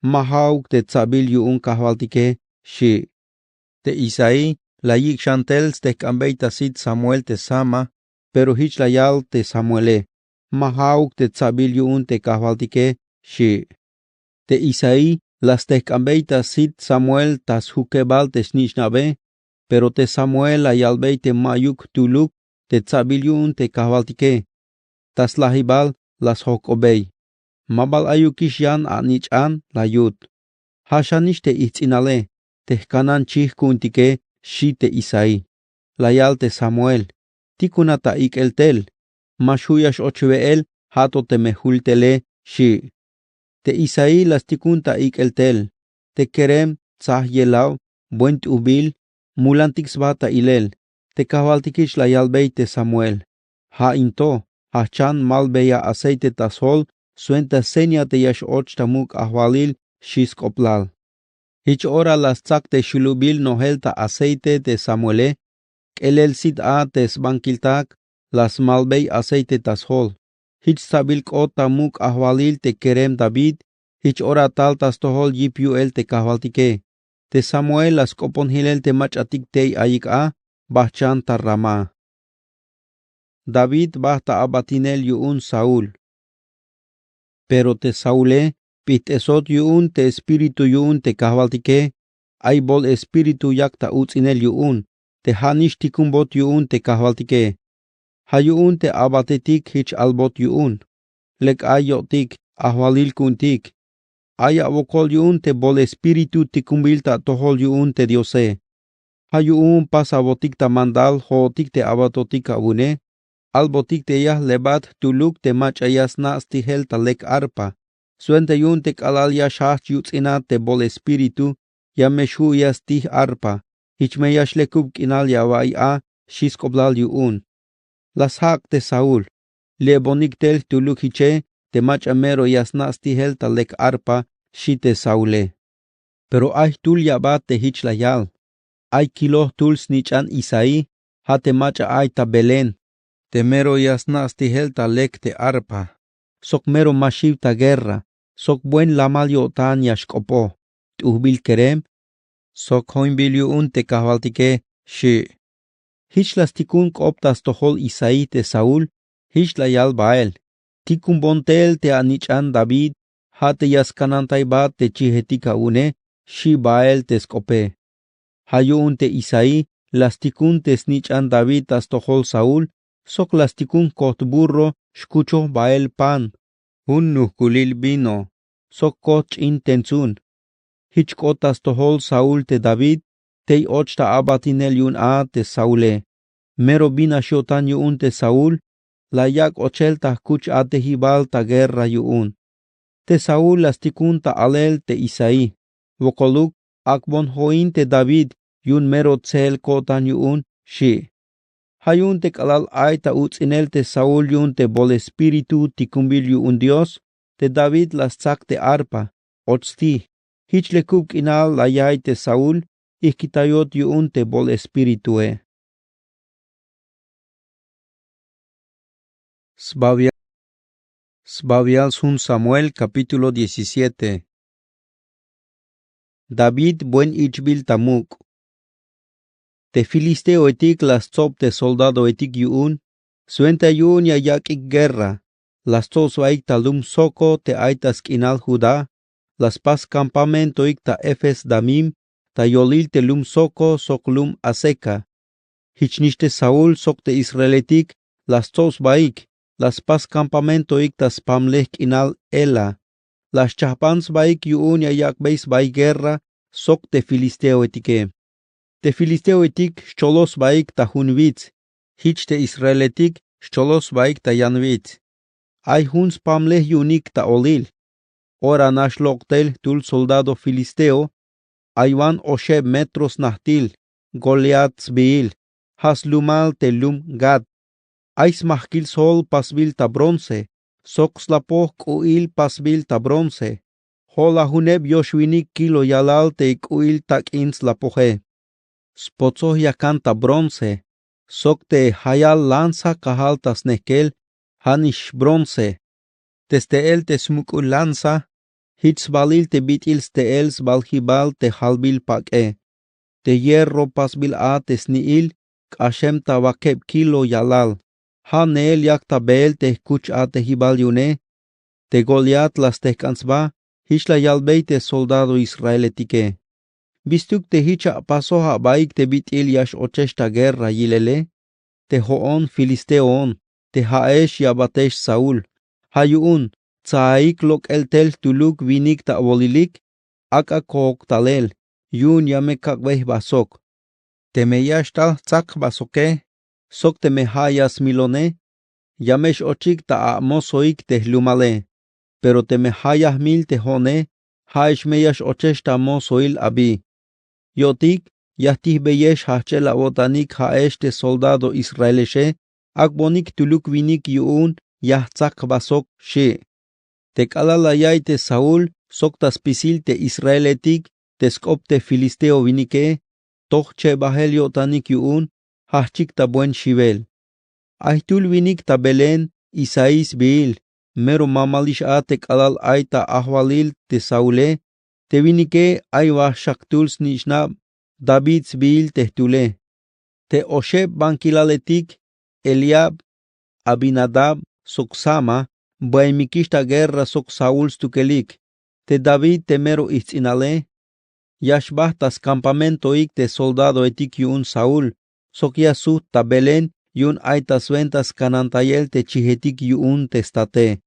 Ma ja'uk te tsabil yu'un kajwaltike, xi'. Te Isaí la yik' xan tel stejk'anbey ta sit Samuel te Sama. Pero jich la yal te Samuele: ma ja'uk te tsabil yu'un te kajwaltike, xi'. Te isaí la stejk'anbey ta sit samuel ta sjukebal te snich'nabe. Pero te samuel la yalbey te ma'yuk jtuluk te tsabil yu'un te kajwaltike. Ta slajibal la sjok'obey. Ma bal ayukix yan anich'an, la yut. Ja' xanix te ijts'inale te jkanan chij ku'untike, xi' te isaí. La yal te samuel: Tikunat ta ik'el tel. Ma xju' ya x-och we'el ja' to teme jultele, xi'. Te isaí la stikun ta ik'el tel. Te kerem tsaj yelaw, buen t'ujbil, mulantik sba ta ilel. Te kajwaltikix la yalbey te samuel: Ja' in to, jajchan malbeya aceite ta sjol swenta seña te ya x-och ta muk' ajwalil, xi' sk'oplal. Jich ora la stsak te xulubil nojel ta aceite te samuele. K'elel sit a te sbankiltak la smalbey aceite ta sjol. Jich stsabil k'ot ta muk' ajwalil te kerem david. Jich ora tal ta stojol yip yu'el te kajwaltike. Te samuel la sk'opon jilel te mach'atik tey ayik a bajchan ta ramá. David bajt ta abatinel yu'un saúl. Pero te saule p'ijt'esot yu'un te espíritu yu'un te kajwaltike. Ay bol espíritu yak ta uts'inel yu'un te ja' nix tikumbot yu'un te kajwaltike. Ja' yu'un te abatetik jich albot yu'un: Lek ay yo'tik ajwalil ku'untik. Ay awokol yu'un te bol espíritu tikumbil ta atojol yu'un te diose. Ja' yu'un pas awotik ta mandal jo'otik te abatotik awu'une. Albotik te ya jlebat jtuluk te mach'a ya sna' stijel ta lek arpa. Swenta yu'un te k'alal ya xjajch yuts'inat te bol espíritu, ya me xju' ya stij arpa. Jich me ya xlekub k'inal ya awa'iy a, xi' sk'oplal yu'un. La sjak' te saúl: Lebonik tel jtuluk jiche te mach'a mero ya sna' stijel ta lek arpa, xi' te saule. Pero ay jtul ya abat te jich la yal. Ay kiloj jtul snich'an isaí, ja' te mach'a ay ta belén, te mero ya sna' stijel ta lek te arpa, sok mero ma xiw ta guerra, sok buen lamal yo'tan ya xk'opo, t'ujbil kerem sok joinbil yu'un te kajwaltike, xi'. Jich la stikun k'op ta stojol isaí te saúl. Jich la yal bael: Tikunbon tel te anich'an david, ja' te ya skanantaybat te chijetik awu'une, xi' bael te sk'ope. Ja' yu'un te isaí la stikun te snich'an david ta stojol saúl, sok la stikun jkojt burro xkuchoj bael pan, jun nujkulil vino, sok kojt ch'in tentsun. Jich k'ot ta stojol saúl te david. Tey och ta abatinel yu'un a te saule. Mero bin nax yo'tan yu'un te saúl, la yak' ochel ta jkuch atejibal ta guerra yu'un. Te saúl la stikun ta alel te isaí: Wokoluk ak'bon jo'in te david yu'un mero tsel ko'tan yu'un, xi'. Ja' yu'un te k'alal ay ta uts'inel te saúl yu'un te bol espíritu tikunbil yu'un dios, te david la stsak te arpa, och stij. Jich lekub k'inal la ya'iy te saúl ijkitayot yu'un te bol espiritue. Sbabial sjun samuel kapítulo diecisiete. David buen ich'bil ta muk'. Te filisteoetik la stsob te soldadoetik yu'un. Swenta yu'un ya yak'ik guerra, la stsob sbaik ta lum soco te ay ta sk'inal judá. La spas kampamentoik ta efes-damim, ta yolil te lum soco sok lum azeca. Jich nix te saúl sok te israeletik la stsob sbaik. La spas kampamentoik ta spamlej k'inal ela. La xchajban sbaik yu'un ya yak'bey sbaik guerra sok te filisteoetike. Te filisteoetik xcholos sbaik ta jun wits. Jich te israeletik xcholos sbaik ta yan wits. Ay jun spamlej yu'unik ta olil. Ora nax lok' tel jtul soldado filisteo, aywan oxeb metro snajtil, goliat sbiil, ja' slumal te lum gat. Ay smajkil sjol pasbil ta bronce, sok slapoj k'u'il pasbil ta bronce. Jo'lajuneb yoxwinik kilo yalal te k'u'il tak'in slapoje. Spotsoj yakan ta bronce, sok te jayal lanza kajal ta snejkel, ja' nix bronce. Te ste'el te smuk'ul lanza, jich sbalil te bit'il ste'el sbaljibal te jalbil pak'e. Te hierro pasbil a te sni'il k'axem ta wakeb kilo yalal. Ja' neel yak ta beel te jkuch-a'tejibal yu'une. Te goliat la stejk'an sba. Jich la yalbey te soldado israeletike: —Bistuk te jich apasoj abaik te bit'il ya x-ochex ta guerra yilele? Te jo'on filisteoon, te ja'ex ya batex saúl. Ja' yu'un tsahaik lok'el tel jtuluk winik ta awolilik. Ak'a ko'ok talel, yu'un ya me kak'bey jba sok. Teme ya xtal jtsak jba soke, sok teme ja' ya smilone, ya me x-ochik ta amosohik te jlumale. Pero teme ja' ya jmil te jo'one, ja'ex me ya x-ochex ta mosohil abi. Yo'tik ya jtijbeyex jajch'el awo'tanik ja'ex te soldado israelexe. Ak'bonik jtuluk winik yu'un ya jtsak jba sok, xi'. Te k'alal la yaiy te saúl sok ta spisil te israeletik te sk'op te filisteo winike, toj chebajel yo'tanik yu'un, jajchik ta buen xiwel. Ay jtul winik ta belén, isaí sbiil, mero mamalix a te k'alal ay ta ajwalil te saúle. Te winike ay waj xaktul snich'nab david sbiil te jtule. Te oxeb bankilaletik, eliab, abinadab sok sama, baemikix ta guerra sok saúl stukelik. Te david te mero ijts'inale ya xbajt ta skampamentohik te soldadohetik yu'un saúl, sok ya sujt ta belén yu'un ay ta swenta skanantayel te chijetik yu'un te state.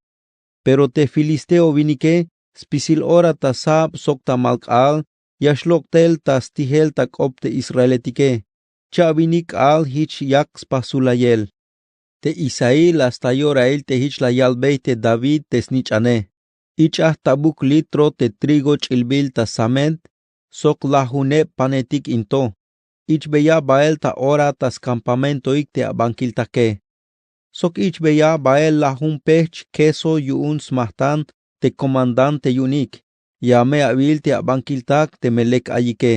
Pero te filisteo winike, spisil ora ta sab sok ta malk'aal, ya xlok' tel ta stijel ta k'op te israeletike. Cha'winik k'aal jich yak spasulayel. Te isaí la sta yorail te jich la yalbey te david te snich'ane: Ich'a jtabuk litro te trigo ch'ilbil ta samet, sok lajuneb panetik in to. Ich'beya bael ta ora ta skampamentohik te abankiltake. Sok ich'beya bael lajun pejch' keso yu'un smajtan te komandante yu'unik. Ya me awil te abankiltak teme lek ayike.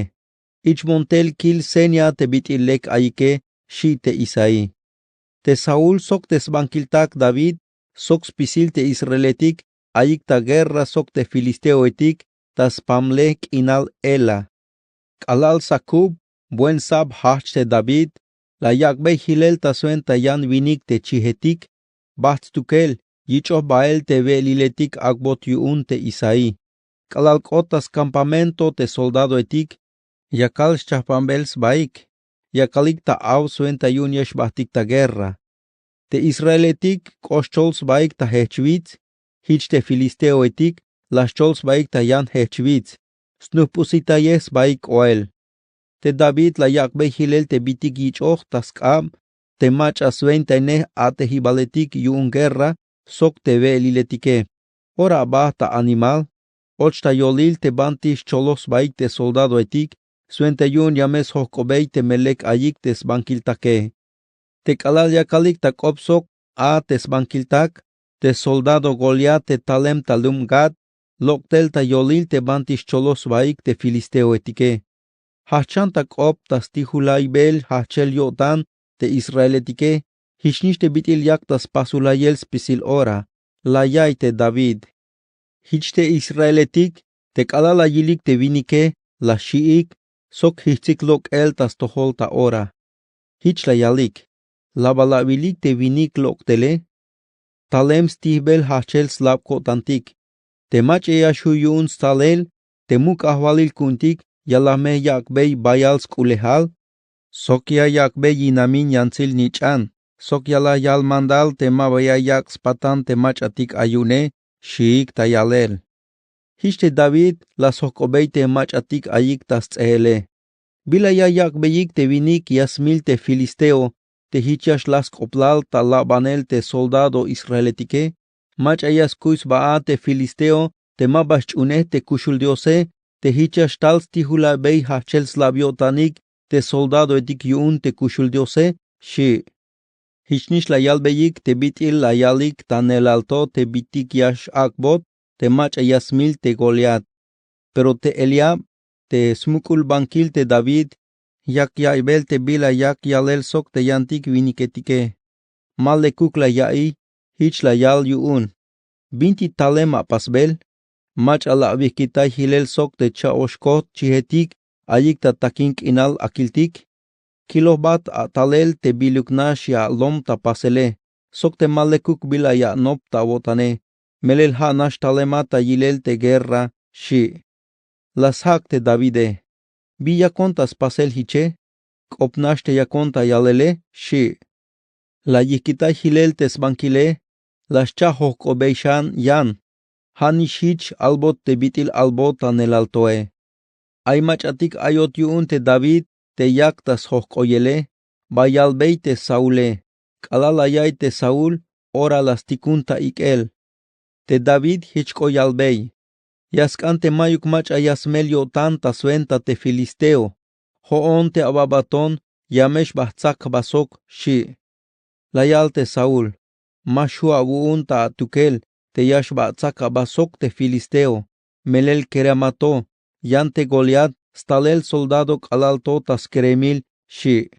Ich'bon tel kil seña te bit'il lek ayike, xi' te isaí. Te saúl sok te sbankiltak david sok spisil te israeletik ayik ta guerra sok te filisteohetik ta spamlej k'inal ela. K'alal sakub buen sab jajch te david, la yak'bey jilel ta swenta yan winik te chijetik. Bajt stukel yich'oj bael te we'eliletik ak'bot yu'un te isaí. K'alal k'ot ta skampamento te soldadohetik, yakal xchajpanbel sbaik, yakalik ta aw swenta yu'un ya xbajtik ta guerra. Te israeletik k'oxchol sbaik ta jejchwits, jich te filisteohetik la xchol sbaik ta yan jejchwits, snujp'usitayej sbaik k'oel. Te david la yak'bey jilel te bitik yich'oj ta sk'ab te mach'a swentainej a'tejibaletik yu'un guerra sok te we'eliletike. Ora aba ta animal, och ta yolil te banti xcholoj sbaik te soldadohetik, swenta yu'un ya me sjojk'obey teme lek ayik te sbankiltake. Te k'alal yakalik ta k'op sok a te sbankiltak, te soldado goliat te talem ta lum gat, lok' tel ta yolil te banti xcholoj sbaik te filisteohetike. Jajch'an ta k'op ta stijulaybel jajch'el yo'tan te israeletike. Jichnix te bit'il yak ta spasulayel spisil ora, la yaiy te david. Jich te israeletik, te k'alal la yilik te winike, la xi'ik sok jijts'ik lok'el ta stojol ta ora. Jich la yalik: ¿La bal awilik te winik lok' tele? Talem stijbel jajch'el slab ko'tantik. Te mach'a ya xju' yu'un stsalel, te muk' ajwalil ku'untik ya la me yak'bey bayal sk'ulejal, sok ya yak'bey yinamin yantsil nich'an, sok ya la yal mandal te ma ba ya yak' spatan te mach'atik ay yu'une, xiik ta yalel. Jich te david la sjojk'obey te mach'atik ayik ta sts'ehele: ¿Bila ya yak'beyik te winik ya smil te filisteo te jich ya xlaj sk'oplal ta labanel te soldado israeletike? Mach'a ya skuy sba a te filisteo te ma ba xch'unej te kuxul diose, te jich ya xtal stijulaybey jajch'el slab yo'tanik te soldadohetik yu'un te kuxul diose, xi'. Jichnix la yalbeyik te bit'il la yalik ta neelal to te bitik ya x-ak'bot te mach'a ya smil te goliat. Pero te eliab, te smuk'ulbankil te david, yak yaiybel te bila yak yalel sok te yantik winiketike. Ma lekuk la yaiy. Jich la yal yu'un: ¿Binti talem apasbel? ¿Mach'a la awijkitay jilel sok te cha'oxkot chijetik ayik ta takin k'inal akiltik? Kilojbat atalel te biluk nax ya alom ta pasele. sok te ma lekuk bila ya anop ta awo'tane, melel ja' nax talemat ta yilel te guerra, xchi'. La sjak' te davide: —Bi yakon ta spasel jiche? K'op nax te yakon ta yalele, xchi'. La yijk'itay jilel te sbankile, la xcha'jojk'obey xan yan. Ja' nix jich albot te bit'il albot ta nelal toe. Ay mach'atik ayot yu'un te david te yak ta sjojk'oyele, ba yalbey te saule. K'alal la ya'iy te saul, ora la stikun ta ik'el. Te david jich k'o yalbey: —Ya sk'an te mayuk mach'a ya smel yo'tan ta swenta te filisteo. Jo'on te aba baton, ya me xba jtsak jba sok, xchi'. La yal te saul: —Ma xju' awu'un ta atukel te ya xba atsak aba sok te filisteo. Melel kerem ato, yan te goliat stalel soldado k'alal to ta skeremil, xchi'.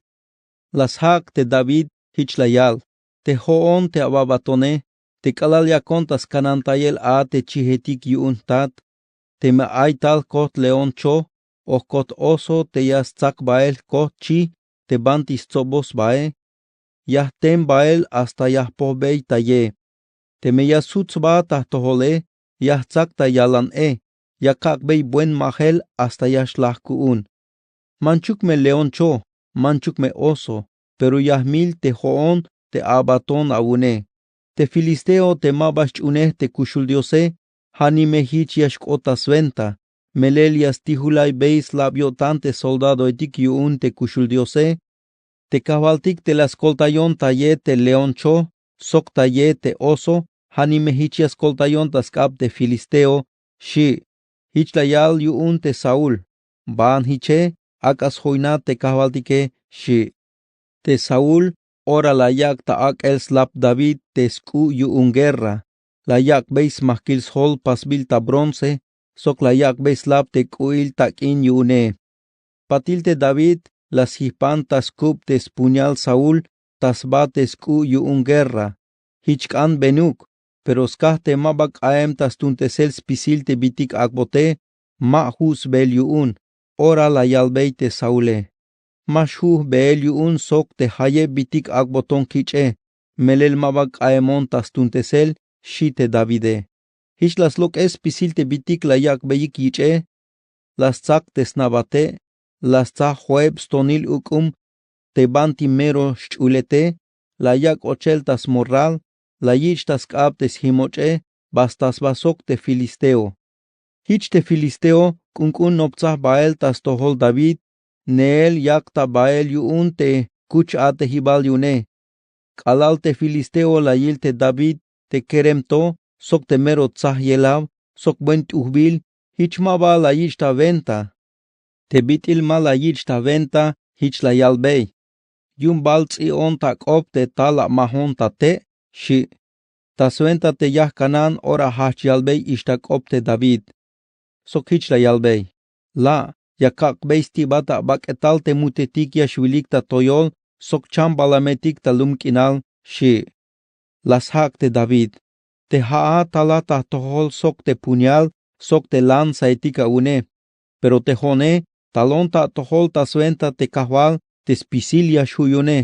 La sjak' te david jich la yal: —Te jo'on te aba batone, te k'alal yakon ta skanantayel a te chijetik yu'un jtat, teme ay tal jkojt león choj o jkojt oso te ya stsak bael jkojt chij te banti stsoboj sbae, ya jtem bael hasta ya jpojbey ta ye. Teme ya sut sba ta jtojole, ya jtsak ta yalan e, ya kak'bey buen majel hasta ya xlaj ku'un. Manchuk me león choj, manchuk me oso, pero ya jmil te jo'on te abaton awu'une. Te filisteo te ma ba xch'unej te kuxul diose, ja' nime jich ya xk'ot ta swenta. Melel ya stijulaybey slab yo'tan te soldadoetik yu'un te kuxul diose. Te kajwaltik te la skoltayon ta ye te león choj sok ta ye te oso, ja' nime jich ya skoltayon ta sk'ab te filisteo, xchi'. Jich la yal yu'un te saul: —Baan jiche, ak'a sjoyna te kajwaltike, xchi'. Te saul, ora la yak' ta ak'el slap david te sk'u' yu'un guerra, la yak'bey smajkil sjol pasbil ta bronce, sok la yak'bey slap te k'u'il tak'in yu'une. Patil te david la sjijpan ta skub te spuñal saul ta sba te sk'u' yu'un guerra. Jich k'an benuk, pero skaj te ma ba k'aem ta stuuntesel spisil te bitik ak'bote, ma ju' sbeel yu'un. Ora la yalbey te saule: —Ma xju' jbeel yu'un sok te jayeb bitik ak'boton kich'e, melel ma ba k'aemon ta stuuntesel, xchi' te davide. Jich la slok'es spisil te bitik la yak'beyik yich'e. La stsak te snabate', la stsaj jo'eb stonil uk'um te banti mero xch'ulete, la yak' ochel ta smorral, la yich' ta sk'ab te sjimoch'e, ba sta sba sok te filisteo. Jich te filisteo k'unk'un noptsaj bael ta stojol david, neel yak ta bael yu'un te kuch a'tejibal yu'une. K'alal te filisteo la yil te david te kerem to sok te mero tsajyelaw sok buen t'ujbil, jich ma ba la yich' ta wenta. Te bit'il ma la yich' ta wenta, jich la yalbey: —Yu'un bal ts'i'on ta k'op te tal amajon ta te', xchi'. Ta swenta te yaj kanaán ora jajch yalbey ixta k'op te david. Sok jich la yalbey: —La' ya kak'bey sti'bat abak'etal te mutetik ya xwilik ta toyol sok chambalametik ta lum k'inal, xchi'. La sjak' te david: —Te ja'a talat ta jtojol sok te puñal sok te lanzaetik awu'une. Pero te jo'one talon ta atojol ta swenta te kajwal te spisil ya xju' yu'une,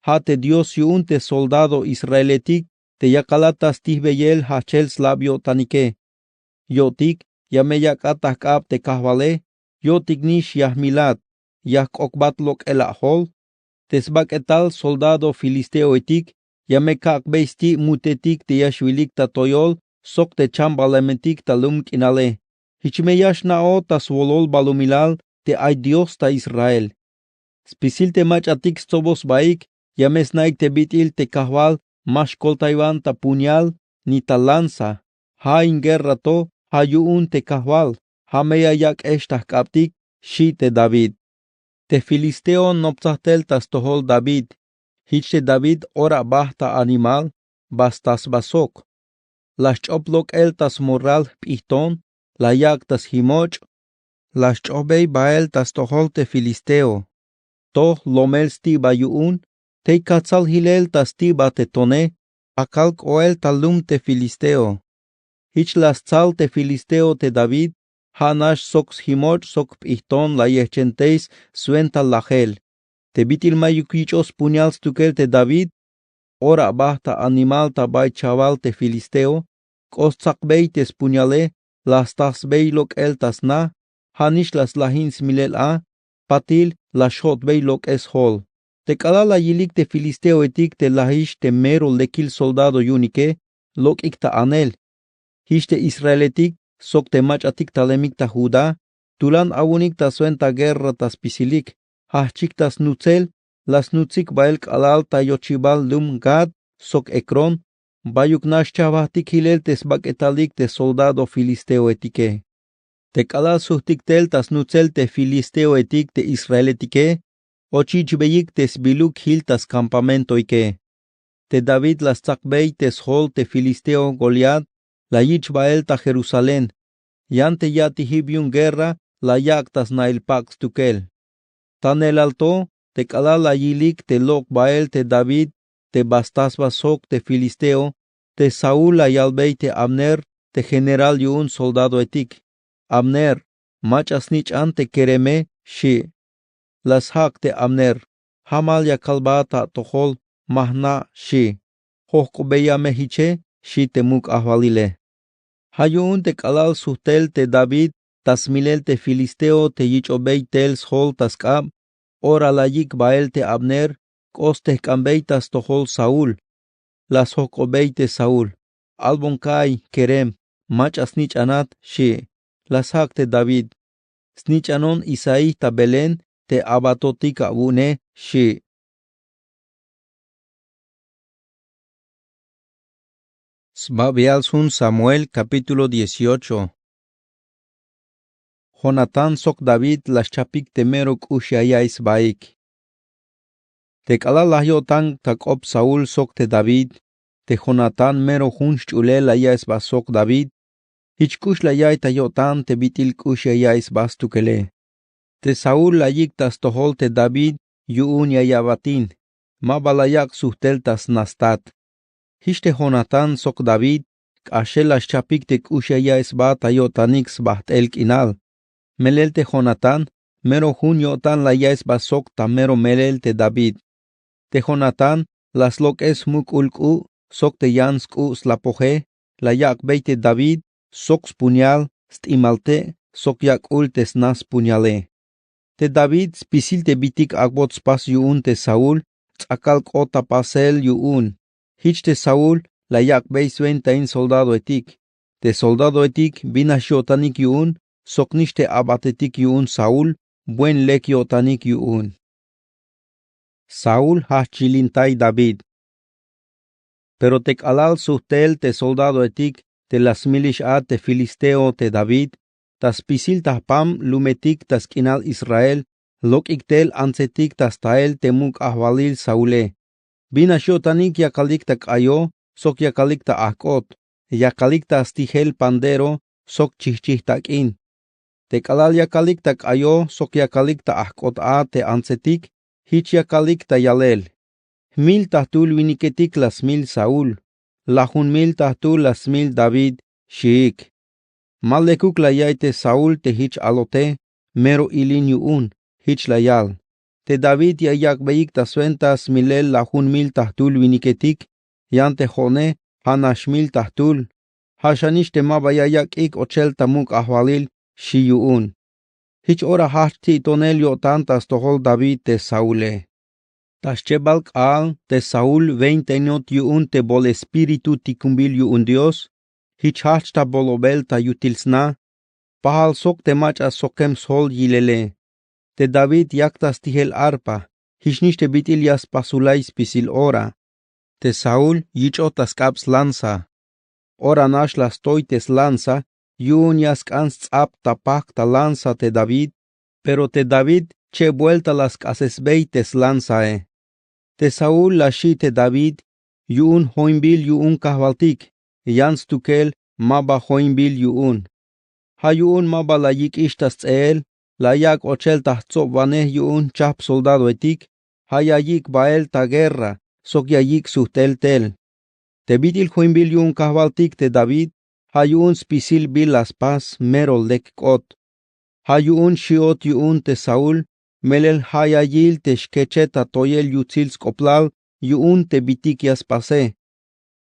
ja' te dios yu'un te soldado israeletik te yakalat ta stijbeyel jajchel slab yo'tanike. Yo'tik ya me yak'at ta jk'ab te kajwale. Yo'tik nix ya jmilat, ya jk'okbat lok'el ajol. Te sbak'etal soldado filisteoetik ya me kak'bey sti' mutetik te ya xwilik ta toyol sok te chambalametik ta lum k'inale. Jich me ya xna'oj ta swolol balumilal te ay dios ta israel. Spisil te mach'atik stsoboj sbaik ya me sna'ik te bit'il te kajwal ma xkoltaywan ta puñal ni ta lanza. Ja' in guerra to ja' yu'un te kajwal, ja' me ya yak'ex ta jk'abtik, xchi' te david. Te filisteo noptsaj tel ta stojol david. Jich te david ora bajt ta animal, ba sta sba sok. La xch'op lok'el ta smorral jp'ijton, la yak' ta sjimoch'. La xch'ojbey bael ta stojol te filisteo. Toj lomel sti'ba yu'un, tey kajtsal jilel ta sti'ba te tone, akal k'oel ta lum te filisteo. Jich la stsal te filisteo te david. Ja' nax sok sjimoch' sok jp'ijton la yejchentey swenta lajel. Te bit'il mayuk yich'oj spuñal stukel te david. Ora ba ta animal ta bay chawal te filisteo, k'o stsakbey te spuñale, la sta sbey lok'el ta sna. Ja' nix la slajin smilel a, patil la xjo'tbey lok'es jol. Te k'alal la yilik te filisteoetik te lajix te mero lekil soldado yu'unike, lok'ik ta anel. Jich te israeletik sok te mach'atik talemik ta judá, tulan awu'unik ta swenta guerra ta spisilik. Jajchik ta snutsel, la snutsik bael k'alal ta yochibal lum gad sok ekrón, bayuk nax chajbajtik jilel te sbak'etalik te soldado filisteoetike. Te k'alal sujtik tel ta snutsel te filisteoetik te israeletike, och yich'beyik te sbiluk jil ta skampamentoike. Te david la stsakbey te sjol te filisteo goliat, la yich' bael ta jerusalén. Yan te ya'tijib yu'un guerra la yak' ta sna'il pak' stukel. Ta neelal to, te k'alal la yilik te lok' bael te david te ba sta sba sok te filisteo, te saúl la yalbey te abner, te general yu'un soldadoetik: —Abner, mach'a snich'an te kereme —xi'. La sjak' te abner: —Jamal ya kalbat atojol, ma jna' xi'. Jojk'obeya me jiche xi' te muk' ajwalile. Ja' yu'un te k'alal sujtel te david ta smilel te filisteo te yich'obey tel sjol ta sk'ab, ora la yik' bael te abner, k'o stejk'anbey ta stojol saúl. La sjojk'obey te saúl: —Albon ka'ay kerem, mach'a snich'anat xi'. La sjak' te david: —Snich'anon isaí ta belén te abatotik awu'une xi'. Sbabial sjun samuel kapítulo dieciocho. Jonatán sok david la xchapik te mero k'ux ya ya'iy sbaik. Te k'alal la yo'tan ta k'op saúl sok te david, te jonatán mero jun xch'ulel la ya'iy sba sok david. Jich k'ux la ya'iy ta yo'tan te bit'il k'ux ya ya'iy sba stukele. Te saúl la yik' ta stojol te david yu'un ya ya'batin, ma ba la yak' sujtel ta sna stat. Jich te jonatán sok david k'axel la xchapik te k'ux ya ya'iy sba ta yo'tanik sbajt'el k'inal. Melel te jonatán mero jun yo'tan la ya'iy sba sok ta mero melel te david. Te jonatán la slok'es jmuk'ul k'u' sok te yan sk'u' slapoje, la yak'bey te david sok spuñal, st'imalte' sok yak'ul te sna spuñale. Te david spisil te bitik ak'bot spas yu'un te saúl ts'akal k'ot ta pasel yu'un. Jich te saúl la yak'bey swentain soldadoetik. Te soldadoetik bin nax yo'tanik yu'un sok nix te abatetik yu'un saúl, buen lek yo'tanik yu'un. Saúl jajch yilintay david. Pero te k'alal sujtel te soldadoetik te la smilix a te filisteo te david, ta spisil ta jpam lumetik ta sk'inal israel, lok'ik tel antsetik ta stael te muk' ajwalil saule. Bin nax yo'tanik yakalik ta k'ayo sok yakalik ta ajk'ot, yakalik ta stijel pandero sok chijchij tak'in. Te k'alal yakalik ta k'ayo sok yakalik ta ajk'ot a te antsetik, jich yakalik ta yalel: —Jmil ta jtul winiketik la smil saúl, lajunmil ta jtul la smil david xiik. Ma lekuk la ya'iy te saúl te jich alote, mero ilin yu'un. Jich la yal: —Te david ya yak'beyik ta swenta smilel lajunmil ta jtul winiketik, yan te jo'one ja' nax mil ta jtul. Ja' xanix te ma ba ya yak'ik ochel ta muk' ajwalil xi' yu'un. Jich ora jajch ti'tonel yo'tan ta stojol david te saule. Ta schebal k'aal te saúl wentainot yu'un te bol espíritu tikunbil yu'un dios, jich jajch ta bolobel ta yutil sna, pajal sok te mach'a sokem sjol yilele. Te david yak ta stijel arpa, jich nix te bit'il ya spasulay spisil ora. Te saúl yich'oj ta sk'ab slanza. Ora nax la stoy te slanza, yu'un ya sk'an sts'ab ta pajk' ta lanza te david. Pero te david cheb buelta la sk'asesbey te slanzae. Te saúl la xi' te david: —Yu'un joinbil yu'un kajwaltik, yan stukel ma ba joinbil yu'un. Ja' yu'un ma ba la yik'ix ta sts'eel, la yak' ochel ta jtsobwanej yu'un chajp soldadoetik. Ja' ya yik' bael ta guerra sok ya yik' sujt'el tel. Te bit'il joinbil yu'un kajwaltik te david, ja' yu'un spisil bil la spas mero lek k'ot. Ja' yu'un xi'ot yu'un te saúl, melel ja' ya yil te xkechet ta toyel yutsil sk'oplal yu'un te bitik ya spase.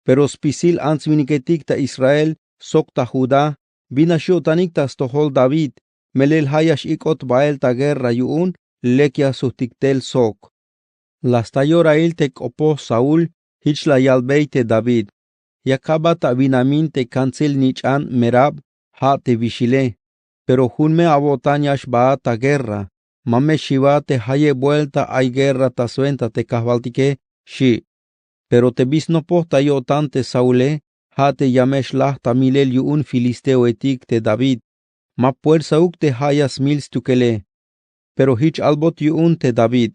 Pero spisil ants-winiketik ta Israel sok ta Judá bin nax yo'tanik ta stojol David, melel ja' ya x-ik'ot bael ta guerra yu'un lek ya sujtik tel sok. La sta yorahil te k'opoj Saúl jich la yalbey te David: Ya ka'bat awinamin te kantsil-nich'an Merab, ja' te wixile. Pero jun me awo'tan ya xbaat ta guerra, ma me xiwat te jayeb buelta ay guerra ta swenta te kajwaltike, xi'. Pero te bi snopoj ta yo'tan te Saule, ja' te ya me xlaj ta milel yu'un filisteoetik te David, ma puersauk te ja' ya smil stukele. Pero jich albot yu'un te David: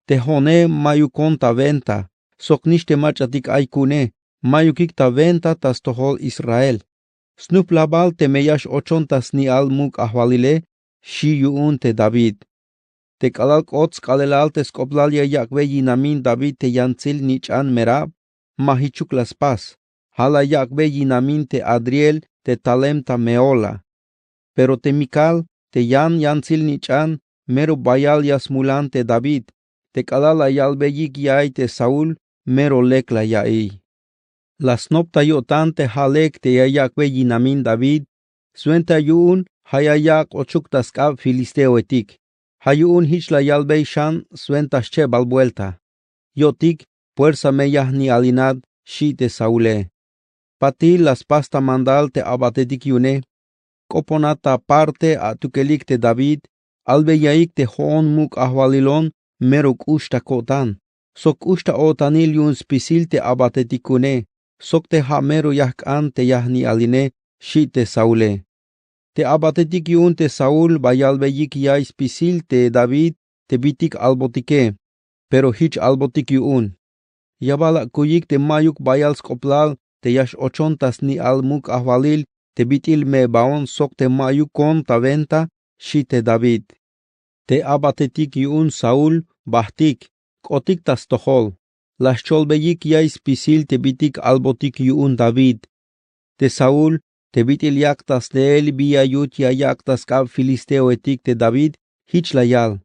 Te jo'one mayukon ta wenta, sok nix te mach'atik ay ku'une mayukik ta wenta ta stojol Israel. Snuplabal teme ya x-ochon ta sni'al muk' ajwalile, xi' yu'un te David. Te k'alal k'ot sk'aalelal te sk'oplal ya yak'bey yinamin David te yantsil-nich'an Merab, ma jichuk la spas. Ja' la yak'bey yinamin te Adriel te talem ta Mehola. Pero te Mikal te yan yantsil-nich'an mero bayal ya smulan te David. Te k'alal la yalbeyik ya'iy te Saúl, mero lek la ya'iy. La snop ta yo'tan te ja' lek te ya yak'bey yinamin David, swenta yu'un ja' ya yak' ochuk ta sk'ab filisteoetik. Ja' yu'un jich la yalbey xan swenta xchebal buelta: Yo'tik, puersa me ya jni'alinat, xi' te Saule. Patil la spas ta mandal te a'batetik yu'une: K'oponat ta parte atukelik te David, albeyaik te jo'on muk' ajwalilon mero k'ux ta ko'tan, sok k'ux ta o'tanil yu'un spisil te a'batetik ku'une, sok te ja' mero ya jk'an te ya jni'aline, xi' te Saule. Te a'batetik yu'un te Saúl ba yalbeyik ya'iy spisil te David te bitik albotike. Pero jich albotik yu'un: Ya bal akuyik te mayuk bayal sk'oplal te ya x-ochon ta sni'al muk' ajwalil te bit'il me'baon sok te mayukon ta wenta, xi' te David. Te a'batetik yu'un Saúl ba jtik, k'otik ta stojol. La xcholbeyik ya'iy spisil te bitik albotik yu'un David. Te Saúl, te bit'il yak' ta sneel bi ya yut ya yak' ta sk'ab filisteoetik te David, jich la yal: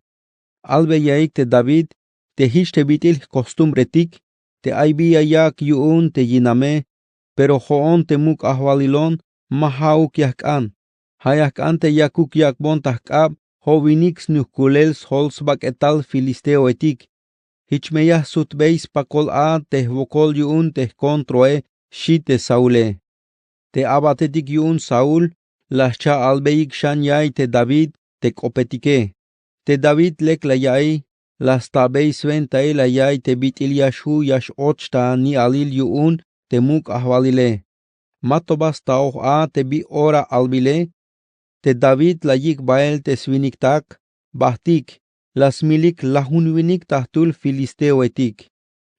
Albeyaik te David te jich te bit'il jkostumbretik, te ay bi ya yak' yu'un te yiname. Pero jo'on te muk' ajwalilon ma ja'uk ya jk'an. Ja' ya jk'an te yakuk yak'bon ta jk'ab jo'winik snujkulel sjol sbak'etal filisteoetik. Jich me ya jsutbey spakol a te jwokol yu'un te jkontroe, xi' te Saule. Te a'batetik yu'un Saúl la jcha' albeyik xan ya'iy te David te k'opetike. Te David lek la ya'iy, la stabey swentail la ya'iy te bit'il ya xju' ya x-och ta ni'alil yu'un te muk' ajwalile. Ma to ba staoj a te bi ora albile. Te David la yik' bael te swiniktak, ba jtik, la smilik lajunwinik ta jtul filisteoetik.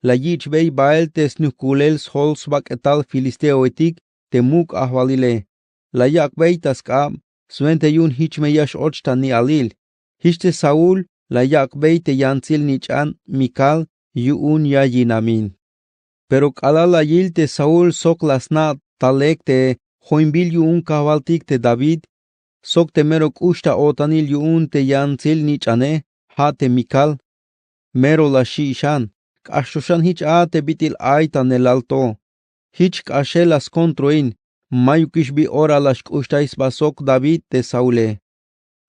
La yich'bey bael te snujkulel sjol sbak'etal filisteoetik te muk' ajwalile. La yak'bey ta sk'ab swenta yu'un jich me ya x-och ta ni'alil. Jich te Saúl la yak'bey te yantsil nich'an Mikal yu'un ya yinamin. Pero k'alal la yil te Saúl sok la sna' ta lek te joinbil yu'un kajwaltik te David, sok te mero k'ux ta o'tanil yu'un te yantsil nich'ane, ja' te Mikal, mero la xi' xan. K'ax to xan jich a te bit'il ay ta nelal to. Jich k'axel la skontroin. Mayukix bi ora la xk'uxtay sba sok David te Saule.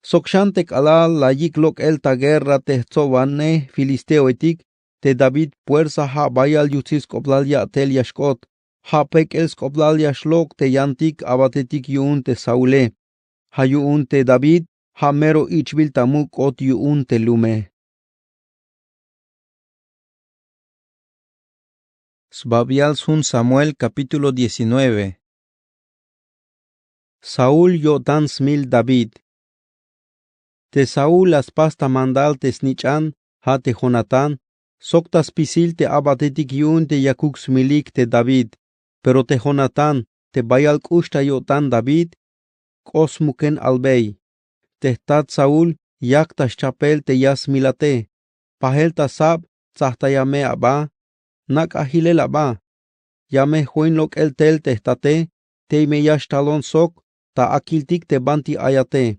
Sok xan te k'alal la yik' lok'el ta guerra te jtsobanej filisteoetik, te David puersa ja' bayal yutsil sk'oplal ya'tel ya xk'ot. Ja' pek'el sk'oplal ya xlok' te yantik a'batetik yu'un te Saule. Ja' yu'un te David ja' mero ich'bil ta muk' k'ot yu'un te lume. Sbabial sjun Samuel capítulo diecinueve. Saúl yo'tan smil David. Te Saúl la spas ta mandal te snich'an, ja' te Jonatán, sok ta spisil te a'batetik yu'un te yakuk smilik te David. Pero te Jonatán te bayal k'ux ta yo'tan David, k'o smuken albey. Te jtat Saúl yak ta xchapel te ya smilate. Pajel ta sab tsajtaya me aba. Nak'a jilel aba. Ya me join lok'el tel te jtate, tey me ya xtalon sok ta akiltik te banti ayate.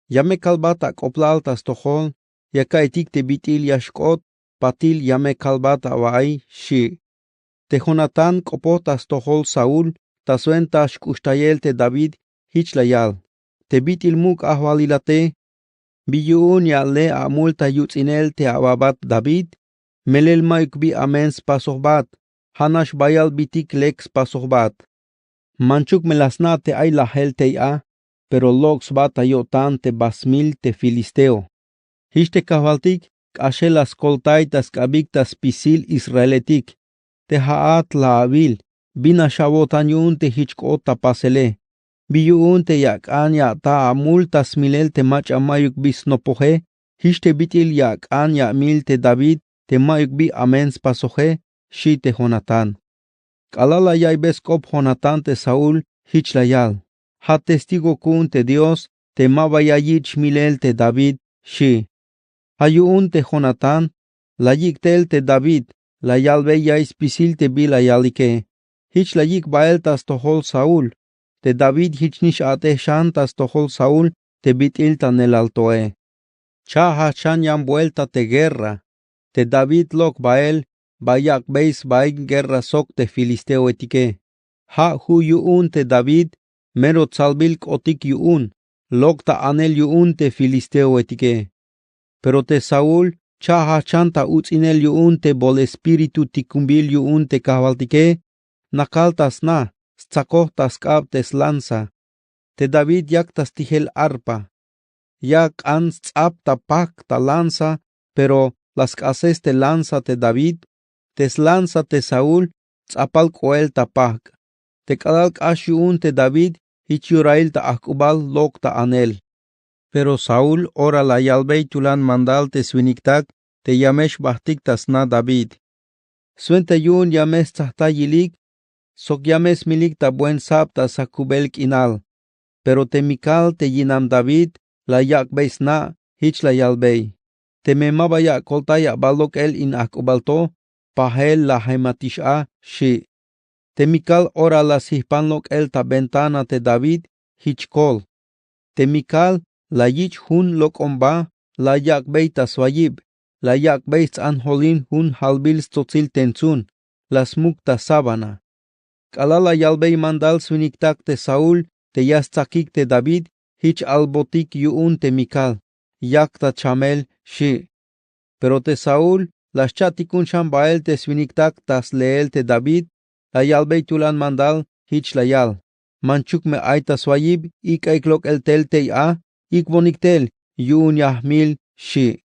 Ya me kalbat ak'oblal ta stojol, ya ka'iytik te bit'il ya xk'ot patil ya me kalbat awa'iy, xchi'. Te jonatán k'opoj ta stojol saúl ta swenta xk'uxtayel te david. Jich la yal: te bit'il muk' ajwalilate, bi yu'un ya ale amul ta yuts'inel te awabat david? Melel mayuk bi amen spasojbat. Ja' nax bayal bitik lek spasojbat. Manchuk me la sna' te ay lajel tey a, pero lok' sba ta yo'tan te ba smil te filisteo. Jich te kajwaltik k'axel la skoltay ta sk'abik ta spisil israeletik. Te ja'at la awil: bin nax awo'tan yu'un te jich k'ot ta pasele? Bi yu'un te ya ak'an ya ata amul ta smilel te mach'a mayuk bi snopoje? Jich te bit'il ya ak'an ya amil te david te mayuk bi amen spasoje, xchi' te jonatán. K'alal la yaiybey sk'op jonatán te saúl, jich la yal: ja' testigo ku'un te dios te ma ba ya yich' milel te david, xchi'. Ja' yu'un te jonatán la yik' tel te david, la yalbey ya'iy spisil te bi la yalike. Jich la yik' bael ta stojol saúl. Te david jich nix a'tej xan ta stojol saúl te bit'il ta nelal toe. Cha' jajch xan yan buelta te guerra. Te david lok' bael ba yak'bey sbaik guerra sok te filisteoetike. Ja' ju' yu'un te david mero tsalbil k'otik yu'un, lok' ta anel yu'un te filisteoetike. Pero te saúl cha' jajch xan ta uts'inel yu'un te bol espíritu tikunbil yu'un te kajwaltike. Nakal ta sna, stsakoj ta sk'ab te slanza. Te david yak ta stijel arpa. Ya ak'an sts'ap ta pajk' ta lanza, pero la sk'ases te lanza te david. Te slanza te saúl ts'apal k'oel ta pajk'. Te k'alal k'ax yu'un te david, jich yorahil ta ajk'ubal lok' ta anel. Pero saúl ora la yalbey tulan mandal te swiniktak te ya me xbajtik ta sna david. Swenta yu'un ya me stsajtay yilik sok ya me smilik ta buen sab ta sakubel k'inal. Pero te mikal te yinam david la yak'bey sna', jich la yalbey: teme ma ba ya akoltay aba lok'el in ajk'ubal to, pajel la jematix a, xchi'. Te mikal ora la sjijpan lok'el ta ventana te david, jich kol. Te mikal la yich' jun lok'omba la yak'bey ta swayib, la yak'bey sts'anjolin jun jalbil stsotsil tentsun, la smuk ta sábana. K'alal la yalbey mandal swiniktak te saúl te ya stsakik te david, jich albotik yu'un te mikal: yak ta chamel, xchi'. Pero te saúl la xcha'tikun xan bael te swiniktak ta sleel te david, la yalbey tulan mandal, jich la yal: manchuk me ay ta swayib, ik'aik lok'el tel tey a, ik'bonik tel, yu'un ya jmil, xchi'.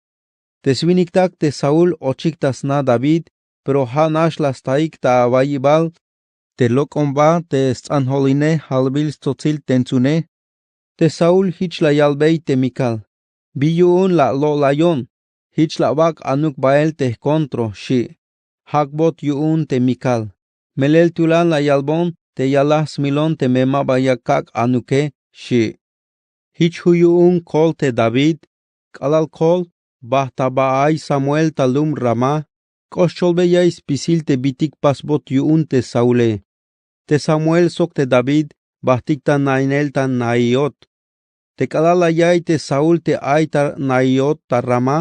Te swiniktak te saúl ochik ta sna david, pero ja' nax la staik ta awayibal te lok'omba te sts'anjoline jalbil stsotsil tentsune. Te saúl jich la yalbey te mikal: bi yu'un la alo'layon? Jich la awak' anuk bael te jkontro, xchi'. Jak'bot yu'un te mikal. Melel tulan la yalbon te ya laj smilon teme ma ba ya kak' anuke, xchi'. Jich ju' yu'un kol te david. K'alal kol, bajt ta ba ay samuel ta lum ramá. K'ox cholbey ya'iy spisil te bitik pasbot yu'un te saule. Te samuel sok te david bajtik ta nainel ta nahiot. Te k'alal la ya'iy te saúl te ay ta nahiot ta ramá,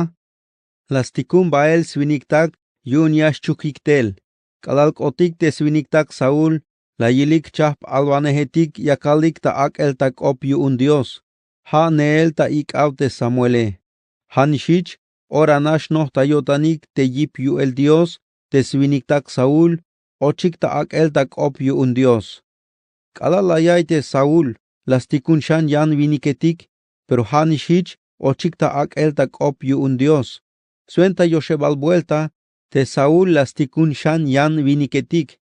la stikun bael swiniktak yu'un ya xchukik tel. K'alal k'otik te swiniktak saúl, la yilik jchajp alwanejetik yakalik ta ak'el ta k'op yu'un dios. Ja' neel ta ik'ab te samuele. Ja'nix jich, ora nax noj ta yo'tanik te yip yu'el dios te swiniktak saúl, ochik ta ak'el ta k'op yu'un dios. K'alal la ya'iy te saúl, la stikun xan yan winiketik. Pero ja'nix jich, ochik ta ak'el ta k'op yu'un dios. Swenta yoxebal buelta te saúl la stikun xan yan winiketik.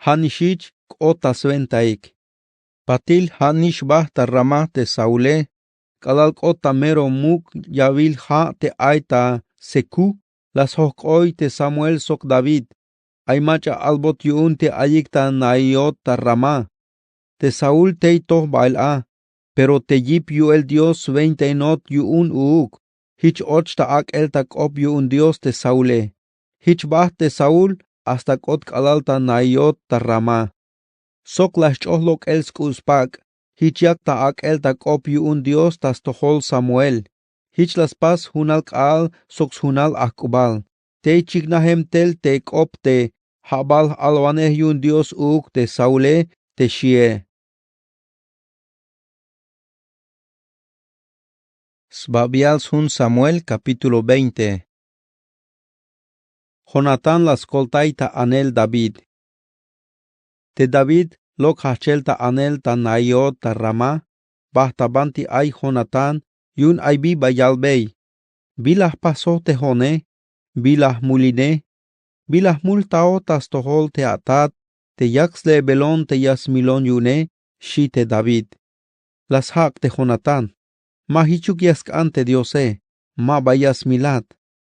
Ja'nix jich, k'ot ta swentaik. Patil ja'nix bajt ta ramá te saule. K'alal k'ot ta mero muk' yawil ja' te ay ta seku, la sjojk'oy te samuel sok david. Ay mach'a albot yu'un te ayik ta nahiot ta ramá. Te saúl tey toj bael a, pero te yip yu'el dios swentainot yu'un uuk. Jich och ta ak'el ta k'op yu'un dios te saule. Jich bajt te saúl hasta k'ot k'alal ta nahiot ta ramá. Sok la xch'oj lok'el sk'u' spak'. Jich yak ta ak'el ta k'op yu'un dios ta stojol samuel. Jich la spas junal k'aal sok sjunal ajk'ubal. tey chiknajem tel te k'op te ja' bal j'alwanej yu'un Dios uuk te Saule, te xie. Sbabial sjun Samuel, kapítulo veinte. Jonatán la skoltay ta anel David. Te David lok' jajch'el ta anel ta Naiot ta Ramá, bajt' ta banti ay Jonatán, yu'un ay bi ba yalbey: ¿Bi la jpasoj te jo'one? ¿Bi la jmuline? ¿Bi la jmul jtaoj ta stojol te atat te yak sle'belon te ya smilon yu'une? xi' te David. La sjak' te Jonatán: Ma jichuk ya sk'an te Diose, ma ba ya smilat.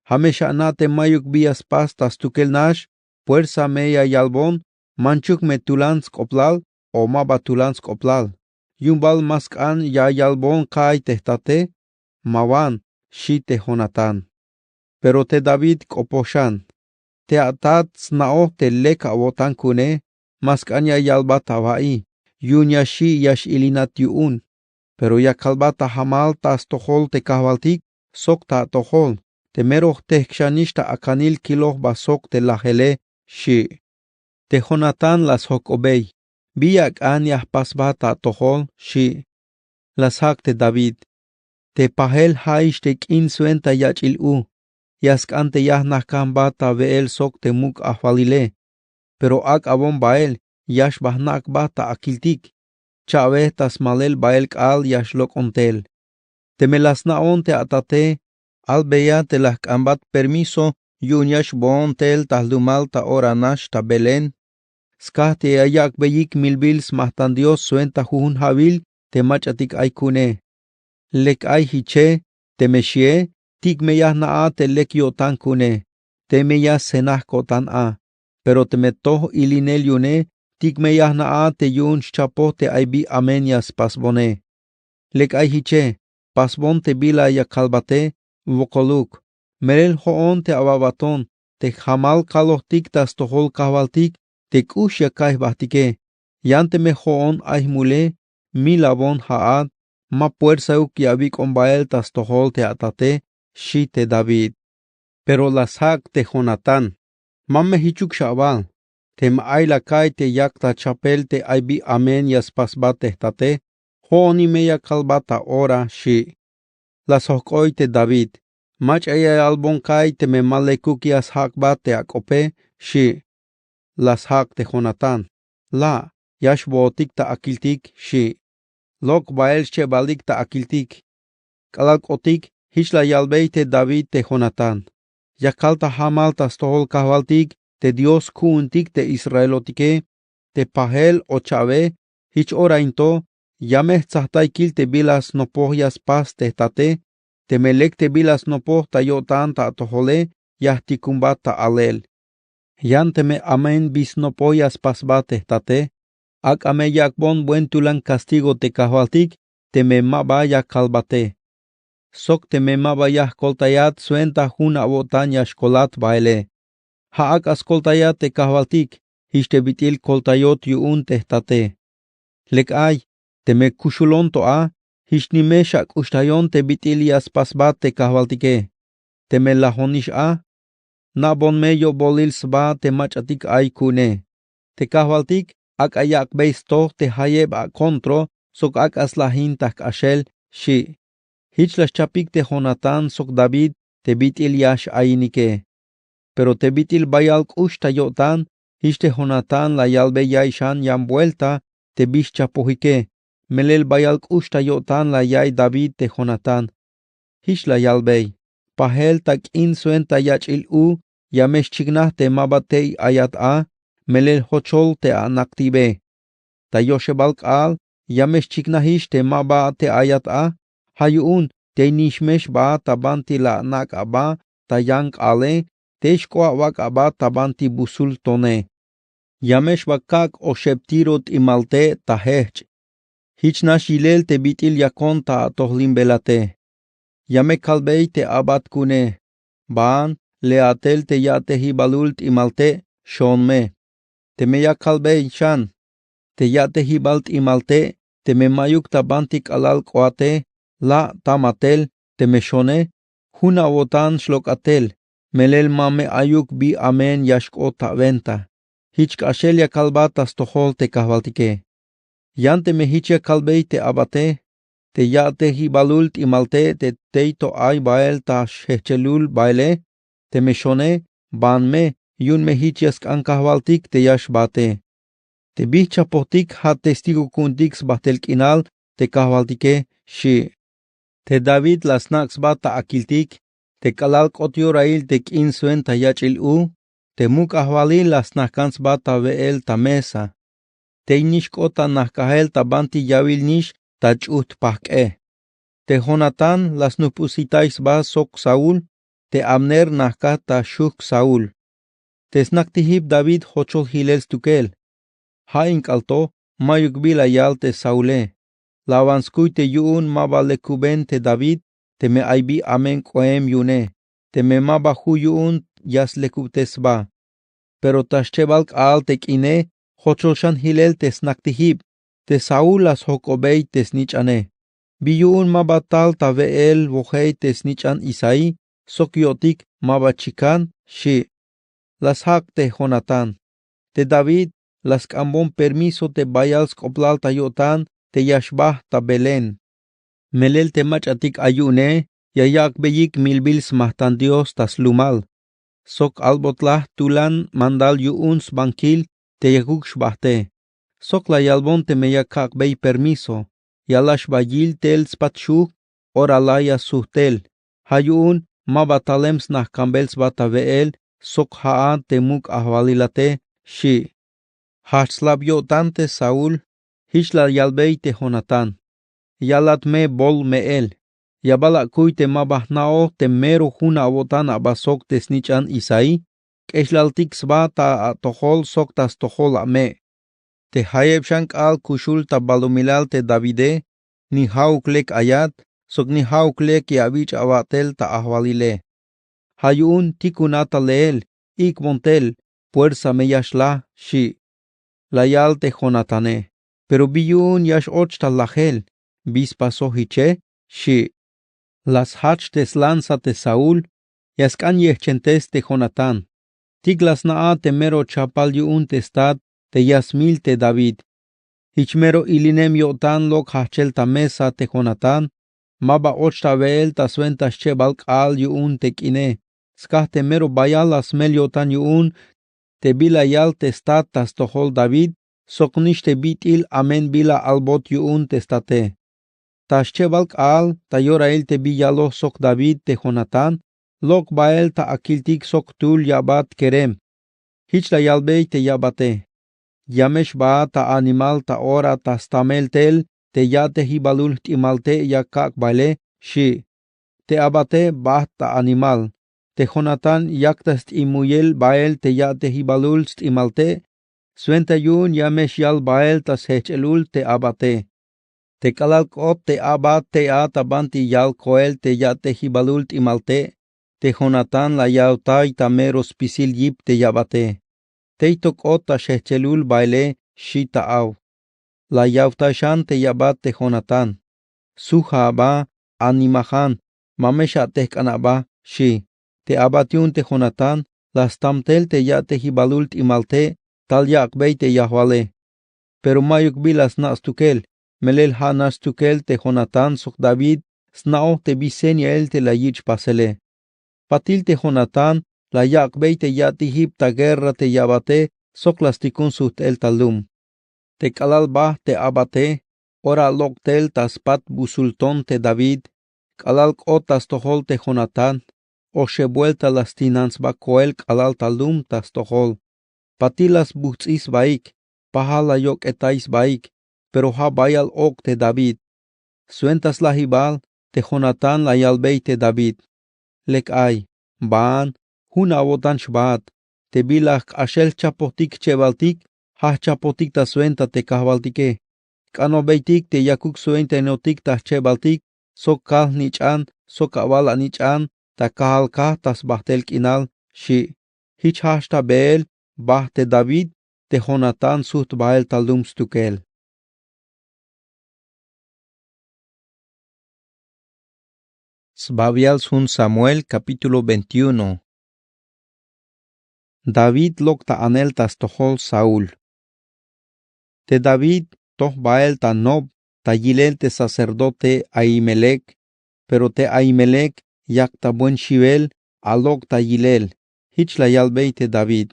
Ja' me xana' te mayuk bi ya spas ta stukel nax, puersa me ya yalbon: Manchuk me tulan sk'oplal o ma ba tulan sk'oplal. Yu'un bal ma sk'an ya yalbon ka'iy te jtate, ma wan, xi' te Jonatán. Pero te David k'opoj xan: Te atat sna'oj te lek awo'tan ku'une, ma sk'an ya yalbat awa'iy, yu'un ya xi' ya x-ilinat yu'un. Pero ya kalbat ta jamal ta stojol te kajwaltik sok ta atojol, te mero jtejkixanix ta akanil kiloj ba sok te lajele, xi'. Te Jonatán la sjok'obey: ¿Bi ya ak'an ya jpasbat ta atojol? xi'. La sjak' te David: Te pajel ja'ix te k'in swenta yach'il u, ya sk'an te ya jnajk'anbat ta we'el sok te muk' ajwalile. Pero ak'abon bael ya xba jnak'bat ta akiltik, cha'wej ta smalel bael k'aal ya xlok'on tel. Teme la sna'on te atate, albeya te la jk'anbat permiso yu'un ya xboon tel ta jlumal ta ora nax ta Belén, skaj te ya yak'beyik milbil smajtan Dios swenta jujun ja'wil te mach'atik ay ku'une. Lek ay jiche, teme xie, tik me ya jna'a te lek yo'tan ku'une, tey me ya sjenaj ko'tan a. Pero teme toj ilinel yu'une, tik me ya jna'a te yu'un xchapoj te ay bi amen ya spasbone. Lek ay jiche, pasbon te bila ya kalbate, wokoluk. Melel jo'on te awa'baton te jamal kalojtik ta stojol kajwaltik te k'ux ya ka'iy jbahtike. Yan teme jo'on ay jmule, milabon ja'at, ma puersauk ya awik'on bael ta stojol te atate, xi' te David. Pero la sjak' te Jonatán: Ma me jichuk xawal. Teme ay la ka'iy te yak ta chapel te ay bi amen ya spasbat te jtate, jo'oni me ya kalbat ta ora, xi'. La sjok'oy te David: Mach'a ya yalbon ka'iy teme ma lekuk ya sjak'bat te ak'ope, xi'. La sjak' te Jonatán: La', ya xbootik ta akiltik, xi'. Lok' bael xchebalik ta akiltik. K'alal k'otik, jich la yalbey te David te Jonatán: Ya kal ta jamal ta stojol kajwaltik te Dios ku'untik te israelotike, te pajel o cha'we, jich ora in to ya me jtsajtay kil te bila snopoj ya spas te jtate, teme lek te bila snopoj ta yo'tan ta atojole ya jtikunbat ta alel. Yan teme amen bi snopoj ya spasbat te jtate, ak'a me yak'bon buen tulan kastigo te kajwaltik teme ma ba ya kalbate, sok teme ma ba ya jkoltayat swenta jun awo'tan ya xkolat baele. Ja' ak'a skoltayat te kajwaltik, jich te bit'il koltayot yu'un te jtate. Lek ay, teme kuxulon to a, jich nimex ak'uxtayon te bit'il ya spasbat te kajwaltike. Teme lajonix a, na'bon me yo'bolil sba te mach'atik ay ku'une. Te kajwaltik ak'a yak'bey stoj te jayeb akontro sok ak'a slajin ta jk'axel, xi'. Jich la xchapik te Jonatán sok David te bit'il ya x'ayinike. Pero te bit'il bayal k'ux ta yo'tan, jich te Jonatán la yalbey ya'iy xan yan buelta te bi xchapojike, melel bayal k'ux ta yo'tan la ya'iy David te Jonatán. Jich la yalbey: Pajel ta k'in swenta yach'il u ya me xchiknaj te ma ba tey ayat a, melel jochol te anak'tibe. Ta yoxebal k'aal ya me xchiknajix te ma ba tey ayat a, ja' yu'un tey nix me xbaat ta banti la anak' aba ta yan k'aale, tey xk'oab awak' aba ta banti busul tone. Ya me xba kak' oxeb tiro t'imal te' ta jejch'. Jich nax yilel te bit'il yakon ta atojlimbelate. Ya me kalbey te abat ku'une: Baan, le' atel te ya'tejibalul t'imal te', xoon me. Teme ya kalbey xan: Te ya'tejibal t'imal te', teme ma'yuk ta banti k'alal k'oate, la' tama tel, teme xone, jun awo'tan xlok'at tel. Melel ma me ayuk bi amen ya xk'ot ta awenta. Jich k'axel ya kalbat ta stojol te kajwaltike. Yan teme jich ya kalbey te abate, te ya'tejibalul t'imalte te tey to ay bael ta xjejchelul baele, teme xone, ban me, yu'un me jich ya sk'an kajwaltik te ya xbate. Te bi jchapojtik ja' testigo ku'untik sbajtel k'inal te kajwaltike, xi'. Te David la snak' sba ta akiltik, te k'alal k'ot yorail te k'in swenta yach'il u, te muk' ajwalil la snajkan sba ta we'el ta mesa. Tey nix k'ot ta najk'ajel ta banti yawil nix ta ch'ujt pajk'e. Te Jonatán la snujp'usitay sba sok Saúl, te Abner najkaj ta xujk Saúl. Te snak tijib David jochol jilel stukel. Ja' in k'alto, mayuk bi la yal te Saule. La awan skuy te yu'un ma ba lekuben te David, teme ay bi amen k'oem yu'une, teme ma ba ju' yu'un ya slekubtes sba. Pero ta xchebal k'aal te k'ine, jochol xan jilel te snak tijib, te Saúl la sjok'obey te snich'ane. Bi yu'un ma ba tal ta we'el wojey te snich'an Isaí, sok yo'tik ma ba chikan, xi'. La sjak' te Jonatán. Te David la sk'ambon permiso te bayal sk'oplal ta yo'tan te ya xbajt ta Belén. Melel te mach'atik ay yu'une, ya yak'beyik milbil smajtan Dios ta slumal. Sok albotlaj tulan mandal yu'un sbankil te yakuk xbajte. Sok la yalbon teme ya kak'bey permiso, ya la xba yil tel spat xujk, ora laya sujt tel. Ja' yu'un ma ba talem snajkanbel sba ta we'el, sok ja'at te muk' ajwalilate, xi'. Jajch slab yo'tan te Saúl, jich la yalbey te Jonatán. Yalat me bol me'el. Ya bal akuy te ma ba jna'oj te mero jun awo'tan aba sok te snich'an Isaí, k'exlaltik sba ta atojol sok ta stojol ame'. Te jayeb xan k'aal kuxul ta balumilal te Davide, ni ja'uk lek ayat, sok ni ja'uk lek ya awich' awa'tel ta ajwalile. Ja' yu'un tikuna ta leel, ik'bon tel, puersa me ya xlaj, xi'. La yal te Jonatane. Pero bi yu'un ya x-och ta lajel, bi spasoj jiche, xi'. La sjajch te slanza te Saúl, ya sk'an yejchentes te Jonatán. Tik la sna'a te mero chapal yu'un te stat te ya smil te David. Jich mero ilinem yo'tan lok' jajchel ta mesa te Jonatán, ma ba och ta we'el ta swenta xchebal k'aal yu'un te k'ine, skaj te mero bayal la smel yo'tan yu'un te bila yal te stat ta stojol David, sok nix te bit'il amen bila albot yu'un te state. Ta xchebal k'aal ta yorail te bi yaloj sok David te Jonatán, lok' bael ta akiltik sok jtul ya'bat kerem. Jich la yalbey te ya'bate: Ya me xbaat ta animal ta ora ta stamel tel te ya'tejibalul jt'imalte' ya kak' baele, xi'. Te a'bate bajt ta animal. Te Jonatán yak ta st'imuyel bael te ya'tejibalul st'imalte', swenta yu'un ya me xyal bael ta sjejch'elul te a'bate. Te k'alal k'ot te a'bat tey a ta banti yal koel te ya'tejibalul t'imalte', te Jonatán la yawtay ta mero spisil yip te ya'bate. Tey to k'ot ta xjejchelul baele, xi' ta aw. La yawtay xan te ya'bat te Jonatán: Suja aba, animajan, ma me xatejk'an aba, xi'. Te a'bat yu'un te Jonatán la stam tel te ya'tejibalul t'imalte' tal yak'bey te yajwale. Pero mayuk bi la sna' stukel, melel ja' nax stukel te Jonatán sok David sna'oj te bi señail te la yich' pasele. Patil te Jonatán la yak'bey te ya'tijib ta guerra te ya'bate sok la stikun sujt'el ta lum. Te k'alal bajt te a'bate, ora lok' tel ta spat busul ton te David, k'alal k'ot ta stojol te Jonatán, oxeb buelta la stinan sba koel k'alal ta lum ta stojol. Patil la sbujts'i sbaik, pajal la yok'etay sbaik, pero ja' bayal ok' te David. Swenta slajibal, te Jonatán la yalbey te David: Lek ay, baan, jun awo'tan xbaat. Te bila jk'axel jchapojtik jchebaltik, ja' jchapojtik ta swenta te kajwaltike. Jk'anojbeytik te yakuk swentainotik ta jchebaltik, sok kal-jnich'an sok awala' nich'an ta kajal kaj ta sbajtel k'inal, xi'. Jich jajch ta beel, bajt te David, te Jonatán sujt bael ta lum stukel. Sbabial sjun Samuel, capítulo veintiuno. David lok' ta anel ta stojol Saúl. Te David toj bael ta Nob ta yilel te sacerdote Ahimelec. Pero te Ahimelec yak ta buen xiwel alok' ta yilel. Jich la yalbey te David: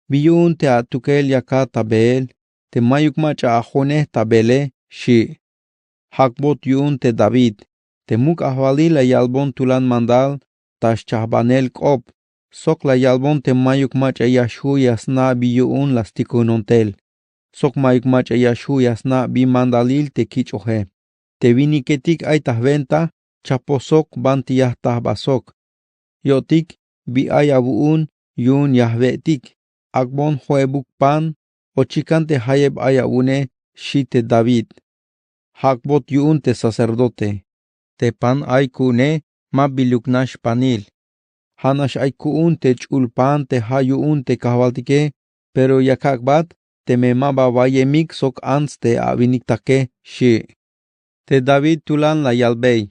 —¿Bi yu'un te atukel yakat ta beel? Te mayuk mach'a ajo'nej ta beele, xi'. Jak'bot yu'un te David, te muk' ajwalil la yalbon tulan mandal ta xchajbanel k'op, sok la yalbon te mayuk mach'a ya xju' ya sna' bi yu'un la stikujnontel, sok mayuk mach'a ya xju' ya sna' bi mandalil te kich'oje. Te winiketik ay ta jwenta chapoj sok banti ya jta jba sok. Yo'tik bi ay awu'un yu'un ya jwe'tik. Ak'bon jo'ebuk pan o chikan te jayeb ay awu'une, xi' te David. Jak'bot yu'un te sacerdote: —Te pan ay ku'une ma biluk nax panil. Ja'nax ay ku'un te ch'ul pan te ja' yu'un te kajwaltike, pero ya kak'bat teme ma ba wayemik sok ants te awiniktake, xi'. Te David tulan la yalbey: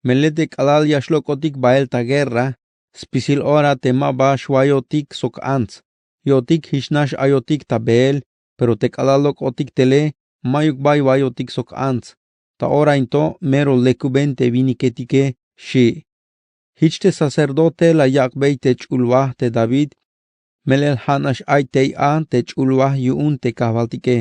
—Melel te k'alal ya xlok'otik bael ta guerra, spisil ora te ma ba xwayotik sok ants. Yo'tik jich nax ayotik ta beel, pero te k'alal lok'otik tele, mayuk bay wayotik sok ants. Ta ora in to mero lekuben te winiketike, xi'. Jich te sacerdote la yak'bey te ch'ulwaj te David. Melel ja'nax ay tey a te ch'ulwaj yu'un te kajwaltike.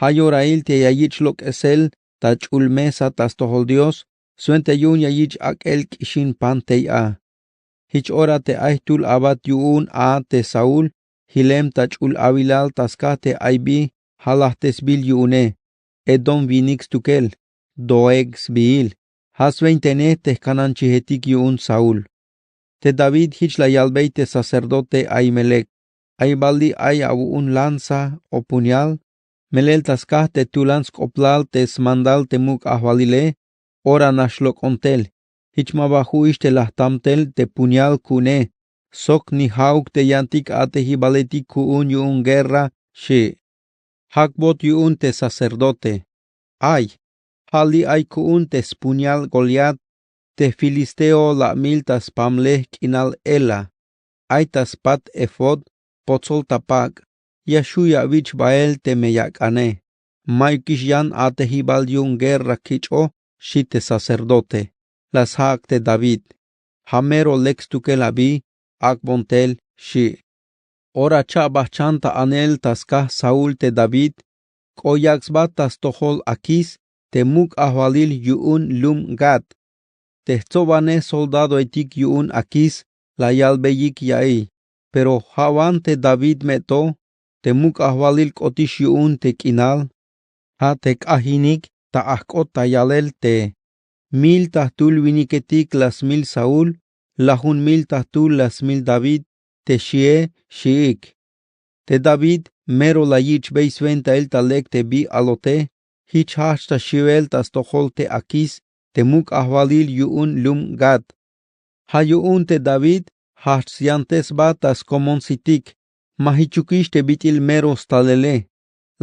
Ja' yorail te ya yich' lok'esel ta ch'ul mesa ta stojol Dios, swenta yu'un ya yich' ak'el k'ixin pan tey a. Jich ora te ay jtul abat yu'un a te Saúl jilem ta ch'ul awilal ta skaj te ay bi jalajtesbil yu'une, Edom winik stukel, Doeg sbiil. Ja' swentaine te jkananchijetik yu'un Saúl. Te David jich la yalbey te sacerdote Ahimelec: —Ay bal li' ay awu'un lanza o puñal? Melel ta skaj te tulan sk'oplal te smandal te muk' ajwalile, ora nax lok'on tel. Jich ma ba ju'ix te la jtam tel te puñal ku'une, sok ni ja'uk te yantik atejibaletik ku'un yu'un guerra, xi'. Jak'bot yu'un te sacerdote: —Ay, ja' li' ay ku'un te spuñal Goliat, te filisteo la'mil ta spamlej k'inal Ela. Ay ta spat efod potsol ta pak'. Ya xju' ya awich' bael teme ya ak'ane. Mayukix yan atejibal yu'un guerra kich'o, xi' te sacerdote. La sjak' te David: —Ja' mero lek stukel abi, ak'bon tel, xi'. Ora cha'bajchan ta anel ta skaj Saúl te David, k'o yak' sba ta stojol Akis te muk' ajwalil yu'un lum Gat. Te jtsobanej soldadoetik yu'un Akis la yalbeyik ya'iy, pero ja' wan te David me to, te muk' ajwalil k'otix yu'un te k'inal. Ja' te k'ajinik ta ajk'ot ta yalel te: Mil ta jtul winiketik la smil Saúl, lajun mil ta jtul la smil David te xi'e, xi'ik. Te David mero la yich'bey swentail ta lek te bi alote. Jich jajch ta xiwel ta stojol te Akis te muk' ajwalil yu'un lum Gat. Ja' yu'un te David jajch syantes sba ta skomon sitik. Ma jichukix te bit'il mero stalele.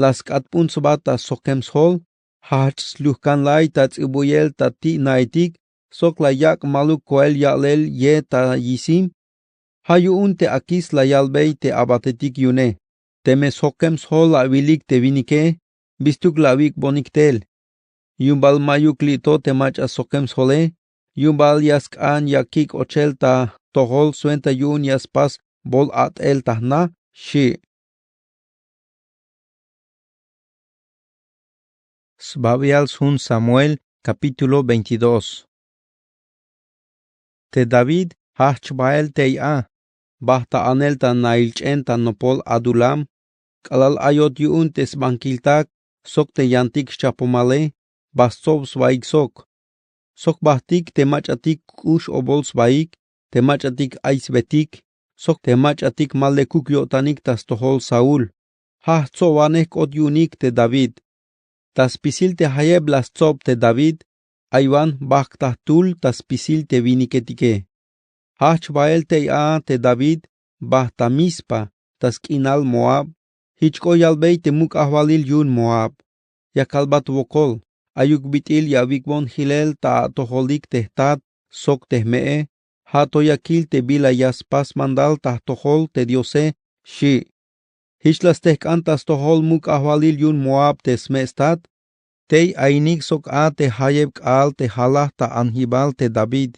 La sk'atp'un sba ta sjokem sjol. Jajch slujkanlay ta ts'ibuyel ta ti' naetik sok la yak' maluk koel ya'lel ye ta yisim. Ja' yu'un te Akis la yalbey te abatetik yu'une: Teme sjokem sjol la awilik te winike, bistuk la awik'bonik tel. Yu'un bal mayuk li' to te mach'a sjokem sjole, yu'un bal ya sk'an ya kik' ochel ta jtojol swenta yu'un ya spas bol a'tel ta jna, xi'. Sbabial sjun Samuel, capítulo veintidós. Te David jajch bael tey a, bajt ta anel ta nail ch'en ta nopol Adulam, k'alal ayot yu'un te sbankiltak sok te yantik xchapomale, ba stsob sbaik sok. Sok bajtik te mach'atik k'ux obol sbaik, te mach'atik ay sbetik, sok te mach'atik ma lekuk yo'tanik ta stojol Saúl. Ja' jtsobanej k'ot yu'unik te David. Ta spisil te jayeb la stsob te David, ay wan bajk' ta jtul ta spisil te winiketike. Jajch bael tey a te David, bajt ta Mizpa, ta sk'inal Moab. Jich k'o yalbey te muk' ajwalil yu'un Moab. Ya kalbat wokol, ayuk bit'il ya awik'bon jilel ta atojolik te jtat sok te jme'e. Ja' to ya kil te bila ya spas mandal ta jtojol te Diose xi'. Jich la stejk'an ta stojol muk' ajwalil yu'un Moab te sme' stat, tey ayinik sok a te jayeb k'aal te jalaj ta anjibal te David.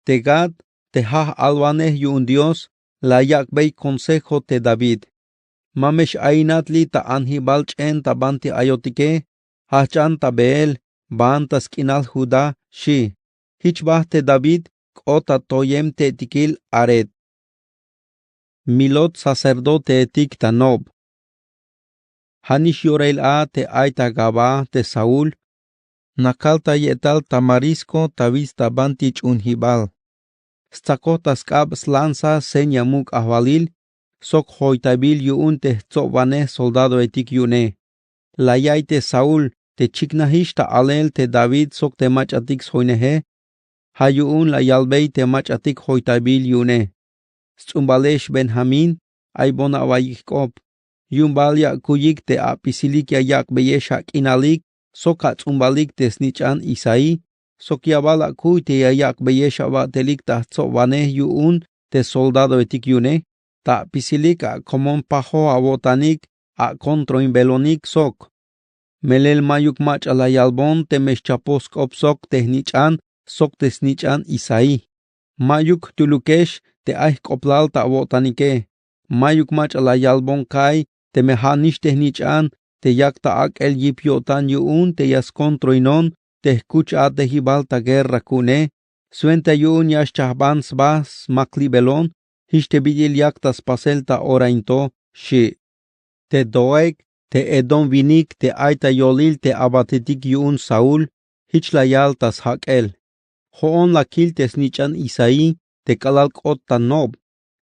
Te Gad, te ja' j-alwanej yu'un Dios, la yak'bey consejo te David. Ma me x-ayinat li' ta anjibal ch'en ta banti ayotike, jajch'an ta Beer, baan ta sk'inal Judá, xi'. Jich bajt te David k'ot ta toyem te'tikil aret. Milot sacerdoteetik ta nob. Ja'nix yorel a te ay ta Gabaa te Saúl, nakal ta ye'tal tamarisco ta wits ta banti ch'uunjibal. Stsakoj ta sk'ab slanza seña muk' ajwalil sok joytabil yu'un te jtsobwanej soldadoetik yu'une. La ya'iy te Saúl te chiknajix ta alel te David sok te mach'atik sjoyneje. Ja' yu'un la yalbey te mach'atik joytabil yu'une: Sts'umbalex Benjamín, ay bon awaiyik jk'op. Yu'un bal ya akuyik te apisilik ya yak'beyex ak'inalik sok ats'umbalik te snich'an Isaí, sok ya bal akuy te ya yak'beyex aba'telik ta jtsobwanej yu'un te soldadoetik yu'une, ta apisilik akomon pajoj awo'tanik akontroinbelonik sok. Melel ma'yuk mach'a la yalbon teme xchapoj sk'op sok te jnich'an sok te snich'an Isaí. Ma'yuk jtulukex te ay jk'oblal ta awo'tanike. Ma'yuk mach'a la yalbon ka'y teme ja'nix te jnich'an te yak ta ak'el yip yo'tan yu'un te ya skontroinon te jkuch a'tejibal ta guerra ku'une, swenta yu'un ya xchajban sba smaklibelon jich te bit'il yak ta spasel ta ora in to, xi'. Te Doeg, te edom winik te ay ta yolil te abatetik yu'un Saúl, jich la yal ta sjak'el: Jo'on la kil te snich'an Isaí te k'alal k'ot ta nob,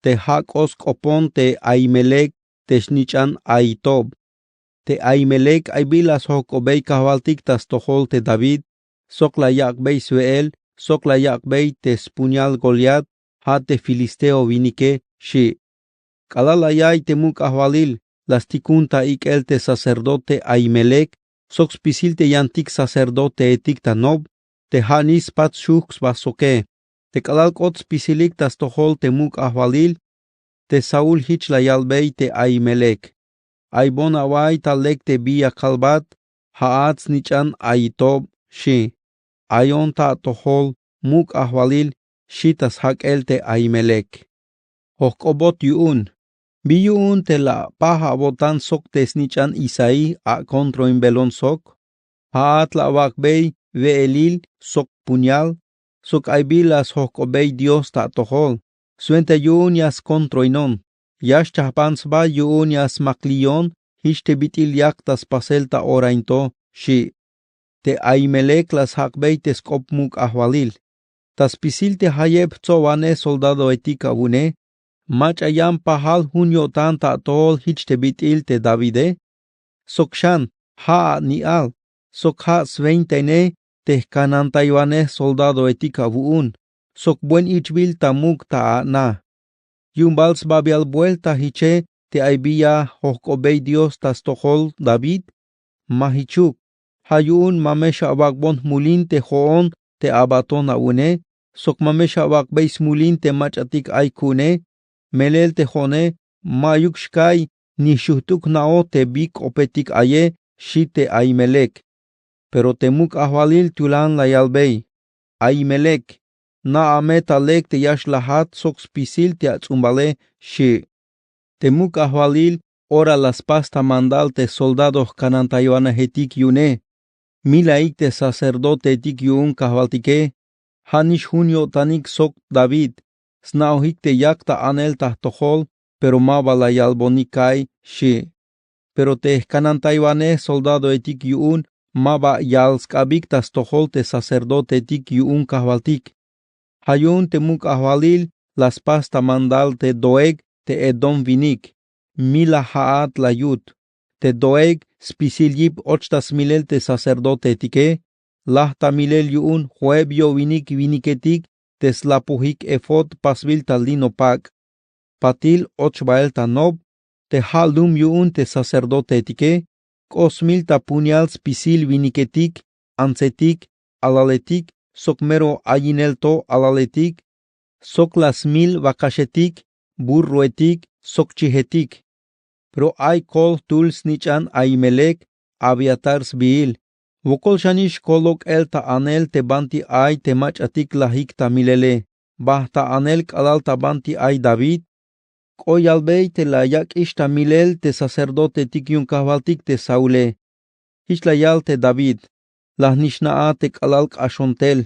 te ja' k'ot sk'opon te Ahimelec te snich'an Ahitob. Te Ahimelec ay bila sjojk'obey kajwaltik ta stojol te David, sok la yak'bey swe'el sok la yak'bey te spuñal Goliat, ja' te filisteo winike, xi'. K'alal la ya'iy te muk' ajwalil, la stikun ta ik'el te sacerdote Ahimelec sok spisil te yantik sacerdoteetik ta nob, te ja'nix spat xujk' sba soke. Te k'alal k'ot spisilik ta stojol te muk' ajwalil, te Saúl jich la yalbey te Ahimelec: Ay bon awa'iy ta lek te bi ya kalbat, ja'at snich'an Ahitob, xi'. Ayon ta atojol muk' ajwalil, xi' ta sjak'el te Ahimelec. Jojk'obot yu'un: Bi yu'un te la apaj awo'tan sok te snich'an Isaí akontroinbelon sok? Ja'at la awak'bey we'elil sok puñal, sok ay bila sjojk'obey Dios ta atojol. Swenta yu'un ya skontroinon, ya xchajban sba yu'un ya smakliyon jich te bit'il yak ta spasel ta ora in to, xi'. Te Ahimelec la sjak'bey te sk'op muk' ajwalil. Ta spisil te jayeb jtsobwanej soldadoetik awu'une, mach'a yan pajal jun yo'tan ta atojol jich te bit'il te Davide. Sok xan ja' ani'al sok ja' swentaine te jkanantaywanej soldadoetik awu'un sok buen ich'bil ta muk' ta ana. Yu'un bal sbabial buelta jiche te ay bi ya jojk'obey Dios ta stojol David? Ma jichuk. Ja' yu'un ma me xawak'bon jmulin te jo'on te abaton awu'une sok ma me xawak'bey smulin te mach'atik ay ku'une. Melel te jo'one ma'yuk xka'iy ni xujt'uk jna'oj te bi k'opetik aye, xi' te Ahimelec. Pero te muk' ajwalil tulan la yalbey: Ahimelec, na'a me ta lek te ya xlajat sok spisil te ats'umbale, xi'. Te muk' ajwalil ora la spas ta mandal te soldado jkanantaywanejetik yu'une, mila'ik te sacerdoteetik yu'un kajwaltike: Ja'nix jun yo'tanik sok David, sna'ojik te yak ta anel ta jtojol, pero ma ba la yalbonik ka'y, xi'. Pero te jkanantaywanej soldadoetik yu'un ma ba yal sk'abik ta stojol te sacerdoteetik yu'un kajwaltik. Ja' yu'un te muk' ajwalil la spas ta mandal te Doeg te edom winik: Mila ja'at la yut. Te Doeg spisil yip och ta smilel te sacerdoteetike, laj ta milel yu'un jo'eb yo'winik winiketik te slapojik efod pasbil ta lino pak'. Patil och bael ta nob, te ja' lum yu'un te sacerdoteetike, k'ot smil ta puñal spisil winiketik, antsetik, alaletik sok mero ayinel to alaletik, sok la smil wakaxetik, burroetik sok chijetik. Pero ay kol jtul snich'an Ahimelec, Abiatar sbiil. Wokol xanix kol lok'el ta anel te banti ay te mach'atik lajik ta milele. Bajt ta anel k'alal ta banti ay David. K'o yalbey te la yak'ix ta milel te sacerdotetik yu'un kajwaltik te Saule. Jich la yal te David: La jnix na'a te k'alal k'axon tel.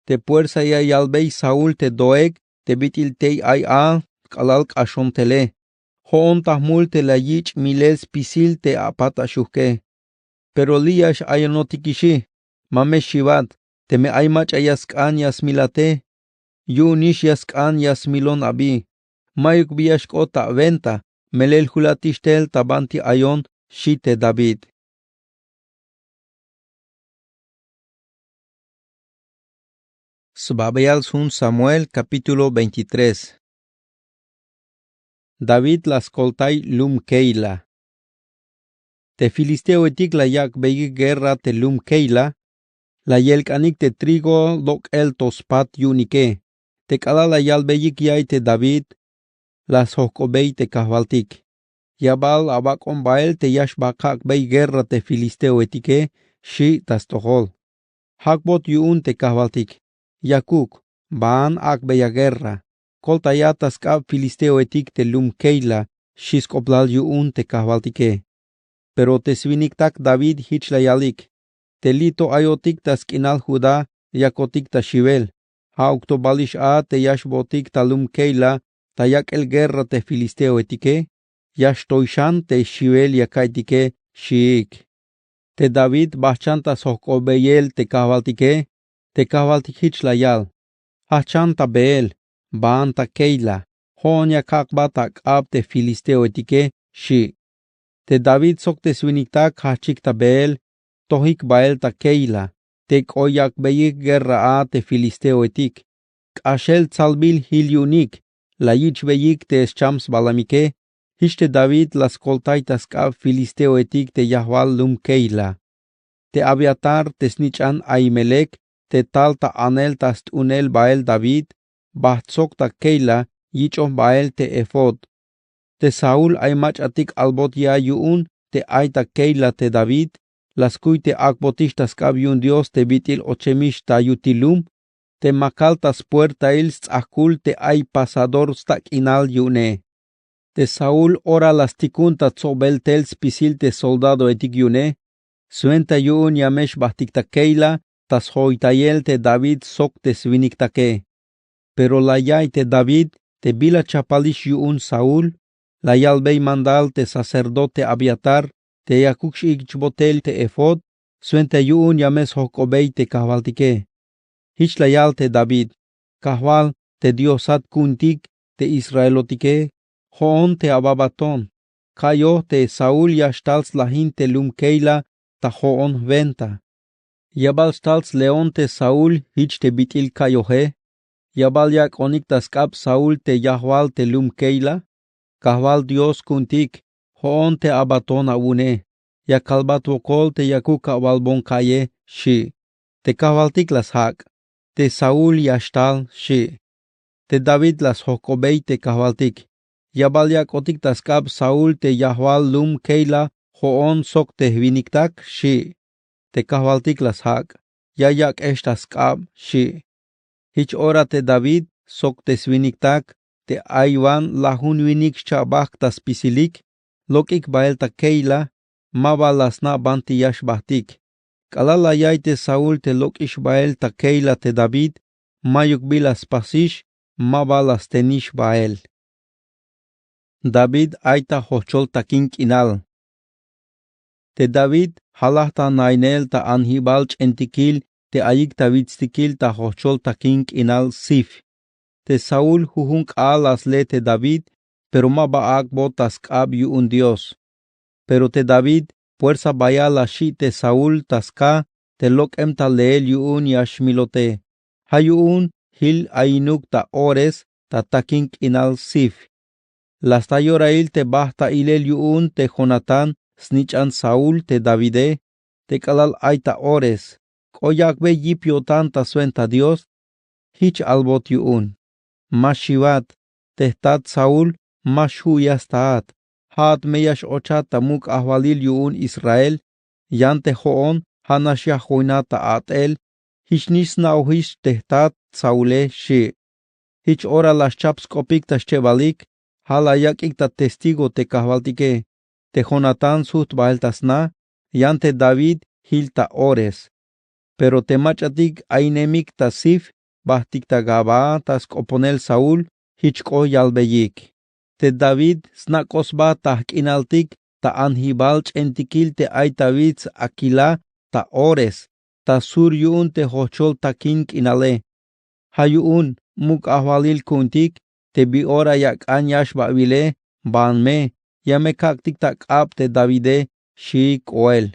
Te puersa ya yalbey Saúl te Doeg te bit'il tey ay a k'alal k'axon tele. Jo'on ta jmul te la yich' milel spisil te apat axujke. Pero li' ya x-ayonotikixi. Ma me xiwat, teme ay mach'a ya sk'an ya smilate, yu'unix ya sk'an ya smilon abi. Mayuk bi ya xk'ot ta wenta, melel julatix tel ta banti ayon, xi te David. Sbabeal sjun Samuel, capítulo veintitrés. David la skoltay lum Keila. Te filisteoetik la yak'beyik guerra te lum Keila, la yelk'anik te trigo lok'el to spat yu'unike. Te k'alal la yalbeyik ya'iy te David, la sjojk'obey te kajwaltik: Ya bal abak'on bael te ya xba kak'bey guerra te filisteoetike, xi' ta stojol. Jak'bot yu'un te kajwaltik: Yakuk, baan ak'beya guerra. Koltaya ta sk'ab filisteoetik te lum Keila, xi sk'oplal yu'un te kajwaltike. Pero te swiniktak David jich la yalik: Te li' to ayotik ta sk'inal Judá yakotik ta xiwel. Ja'uk to balix a te ya xbootik ta lum Keila ta yak'el guerra te filisteoetike. Ya xtoy xan te xiwel ya ka'iytike, xiik. Te David bajchan ta sjojk'obeyel te kajwaltike. Te kajwaltik jich la yal: Jajchan ta beel, baan ta Keila, jo'on ya kak'bat ta k'ab te filisteoetike, xi'. Te David sok te swiniktak jajchik ta beel, tojik bael ta Keila, te k'o yak'beyik guerra a te filisteoetik. K'axel tsalbil jil yu'unik, la yich'beyik te scham sbalamike. Jich te David la skoltay ta sk'ab filisteoetik te yajwal lum Keila. Te Abiatar te snich'an Ahimelec te tal ta anel ta st'unel bael David, bajt sok ta Keila yich'oj bael te efod. Te Saúl ay mach'atik albot ya yu'un te ay ta Keila te David, la skuy te ak'botix ta sk'ab yu'un Dios te bit'il ochemix ta yutil lum, te makal ta spuertail sts'ajkul te ay pasador stak'inal yu'une. Te Saúl ora la stikun ta tsobel tel spisil te soldadoetik yu'une, swenta yu'un ya me xbajtik ta Keila ta sjoytayel te David sok te swiniktake. Pero la ya'iy te David te bila chapalix yu'un Saúl, la yalbey mandal te sacerdote Abiatar te yakuk x-ich'bot tel te efod, swenta yu'un ya me sjojk'obey te kajwaltike. Jich la yal te David: Kajwal, te Diosat ku'untik te israelotike, jo'on te aba baton. Ka'yoj te Saúl ya xtal slajin te lum Keila ta jo'on jwenta. Ya bal xtal sleon te Saúl jich te bit'il ka'yoje. Ya bal yak'onik ta sk'ab Saúl te yajwal te lum Keila. Kajwal Dios ku'untik, jo'on te aba ton awu'une. Ya kalbat wokol te yakuk awalbon ka'ye, xi'. Te kajwaltik la sjak': Te Saúl ya xtal, xi'. Te David la sjojk'obey te kajwaltik: Ya bal yak'otik ta sk'ab Saúl te yajwal lum Keila jo'on sok te jwiniktak, xi'. Te kajwaltik la sjak': Ya yak'ex ta sk'ab, xi'. Jich ora te David sok te swiniktak te ay wan lajun winik xcha'bajk ta spisilik, lok'ik bael ta Keila, ma ba la sna' banti ya xbajtik. K'alal la ya'iy te Saúl te lok'ix bael ta Keila te David, mayuk bi la spasix, ma ba la stenix bael. David ay ta jojchol takin k'inal. Te David jalaj ta nainel ta anjibal ch'entikil te ayik ta witstikil ta jojchol takin k'inal Sif. Te Saúl jujun k'aal la sle te David, pero ma ba ak'bot ta sk'ab yu'un Dios. Pero te David puersa bayal la xi' te Saúl ta ska te lok'em ta leel yu'un ya xmilote. Ja' yu'un jil ayinuk ta Hores ta takin k'inal Sif. La sta yorail te bajt ta ilel yu'un te Jonatán snich'an Saúl te Davide, te k'alal ay ta Hores: K'o yak'bey yip yo'tan ta swenta Dios. Jich albot yu'un: Ma xiwat, te jtat Saúl Ma xju' ya staat. Ja'at me ya x-ochat ta muk' ajwalil yu'un Israel. Yan te jo'on ja' nax ya joynat ta a'tel. Jich nix sna'ojix te jtat Saule, xi'. Jich ora la xchap sk'opik ta xchebalik. Ja' la yak'ik ta testigo te kajwaltike. Te Jonatán sujt bael ta sna. Yan te David jil ta Ores. Pero te mach'atik ayinemik ta Sif, bajtik ta Gabaa ta sk'oponel Saúl, jich k'o yalbeyik: Te David snak'oj sba ta jk'inaltik ta anjibal ch'entikil te ay ta wits Akilá ta Ores, ta sur yu'un te jojchol takin k'inale. Ja' yu'un muk' ajwalil ku'untik te bi ora ya ak'an ya xbawile, baan me, ya me kak'tik ta k'ab te Davide, xi k'oel.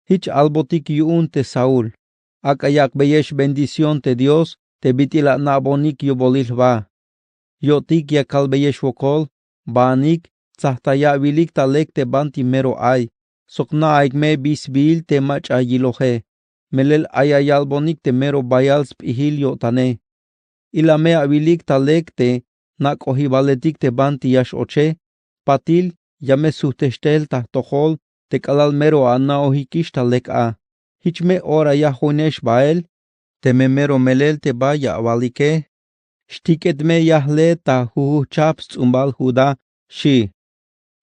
Jich albotik yu'un te Saúl: Ak'a yak'beyex bendición te Dios te bit'il ana'bonik yubolil jba. Yo'tik ya kalbeyex wokol: Baanik tsajtaya awilik ta lek te banti mero ay, sok na'aik me bi sbiil te mach'a yiloje. Melel aya yalbonik te mero bayal sp'ijil yo'tane. Ila me awilik ta lek te nak'ojibaletik te banti ya x-oche. Patil ya me sujtextel ta jtojol te k'alal mero ana'ojikix ta lek a. Jich me ora ya joynex bael, teme mero melel te ba ya awalike. Xtik'et me ya jle ta jujujchajp sts'umbal Judá, xi'.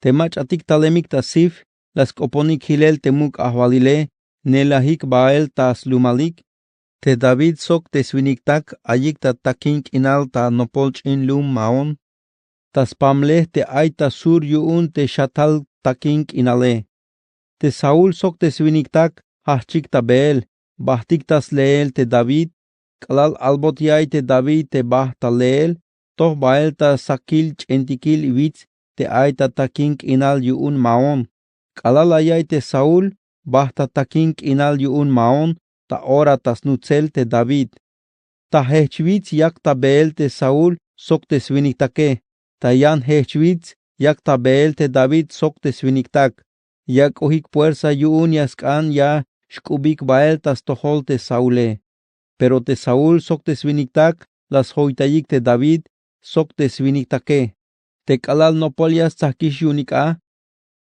Te mach'atik talemik ta Sif la sk'oponik jilel te muk' ajwalile, neelajik bael ta slumalik. Te David sok te swiniktak ayik ta takin k'inal ta nopol ch'in lum Maón, ta spamlej te ay ta sur yu'un te xatal takin k'inale. Te Saúl sok te swiniktak jajchik ta beel, bajtik ta sleel te David. K'alal albot ya'iy te David te bajt ta leel, toj bael ta sakil ch'entikil wits te ay ta takin k'inal yu'un Maón. K'alal la ya'iy te Saúl, bajt ta takin k'inal yu'un Maón ta ora ta snutsel te David. Ta jejch wits yak ta beel te Saúl sok te swiniktake. Ta yan jejch wits yak ta beel te David sok te swiniktak. Yak'ojik puersa yu'un ya sk'an ya xk'ubik bael ta stojol te Saule. Pero te Saúl sok te swiniktak la sjoytayik te David sok te swiniktake. Te k'alal nopol ya stsajkix yu'unik a,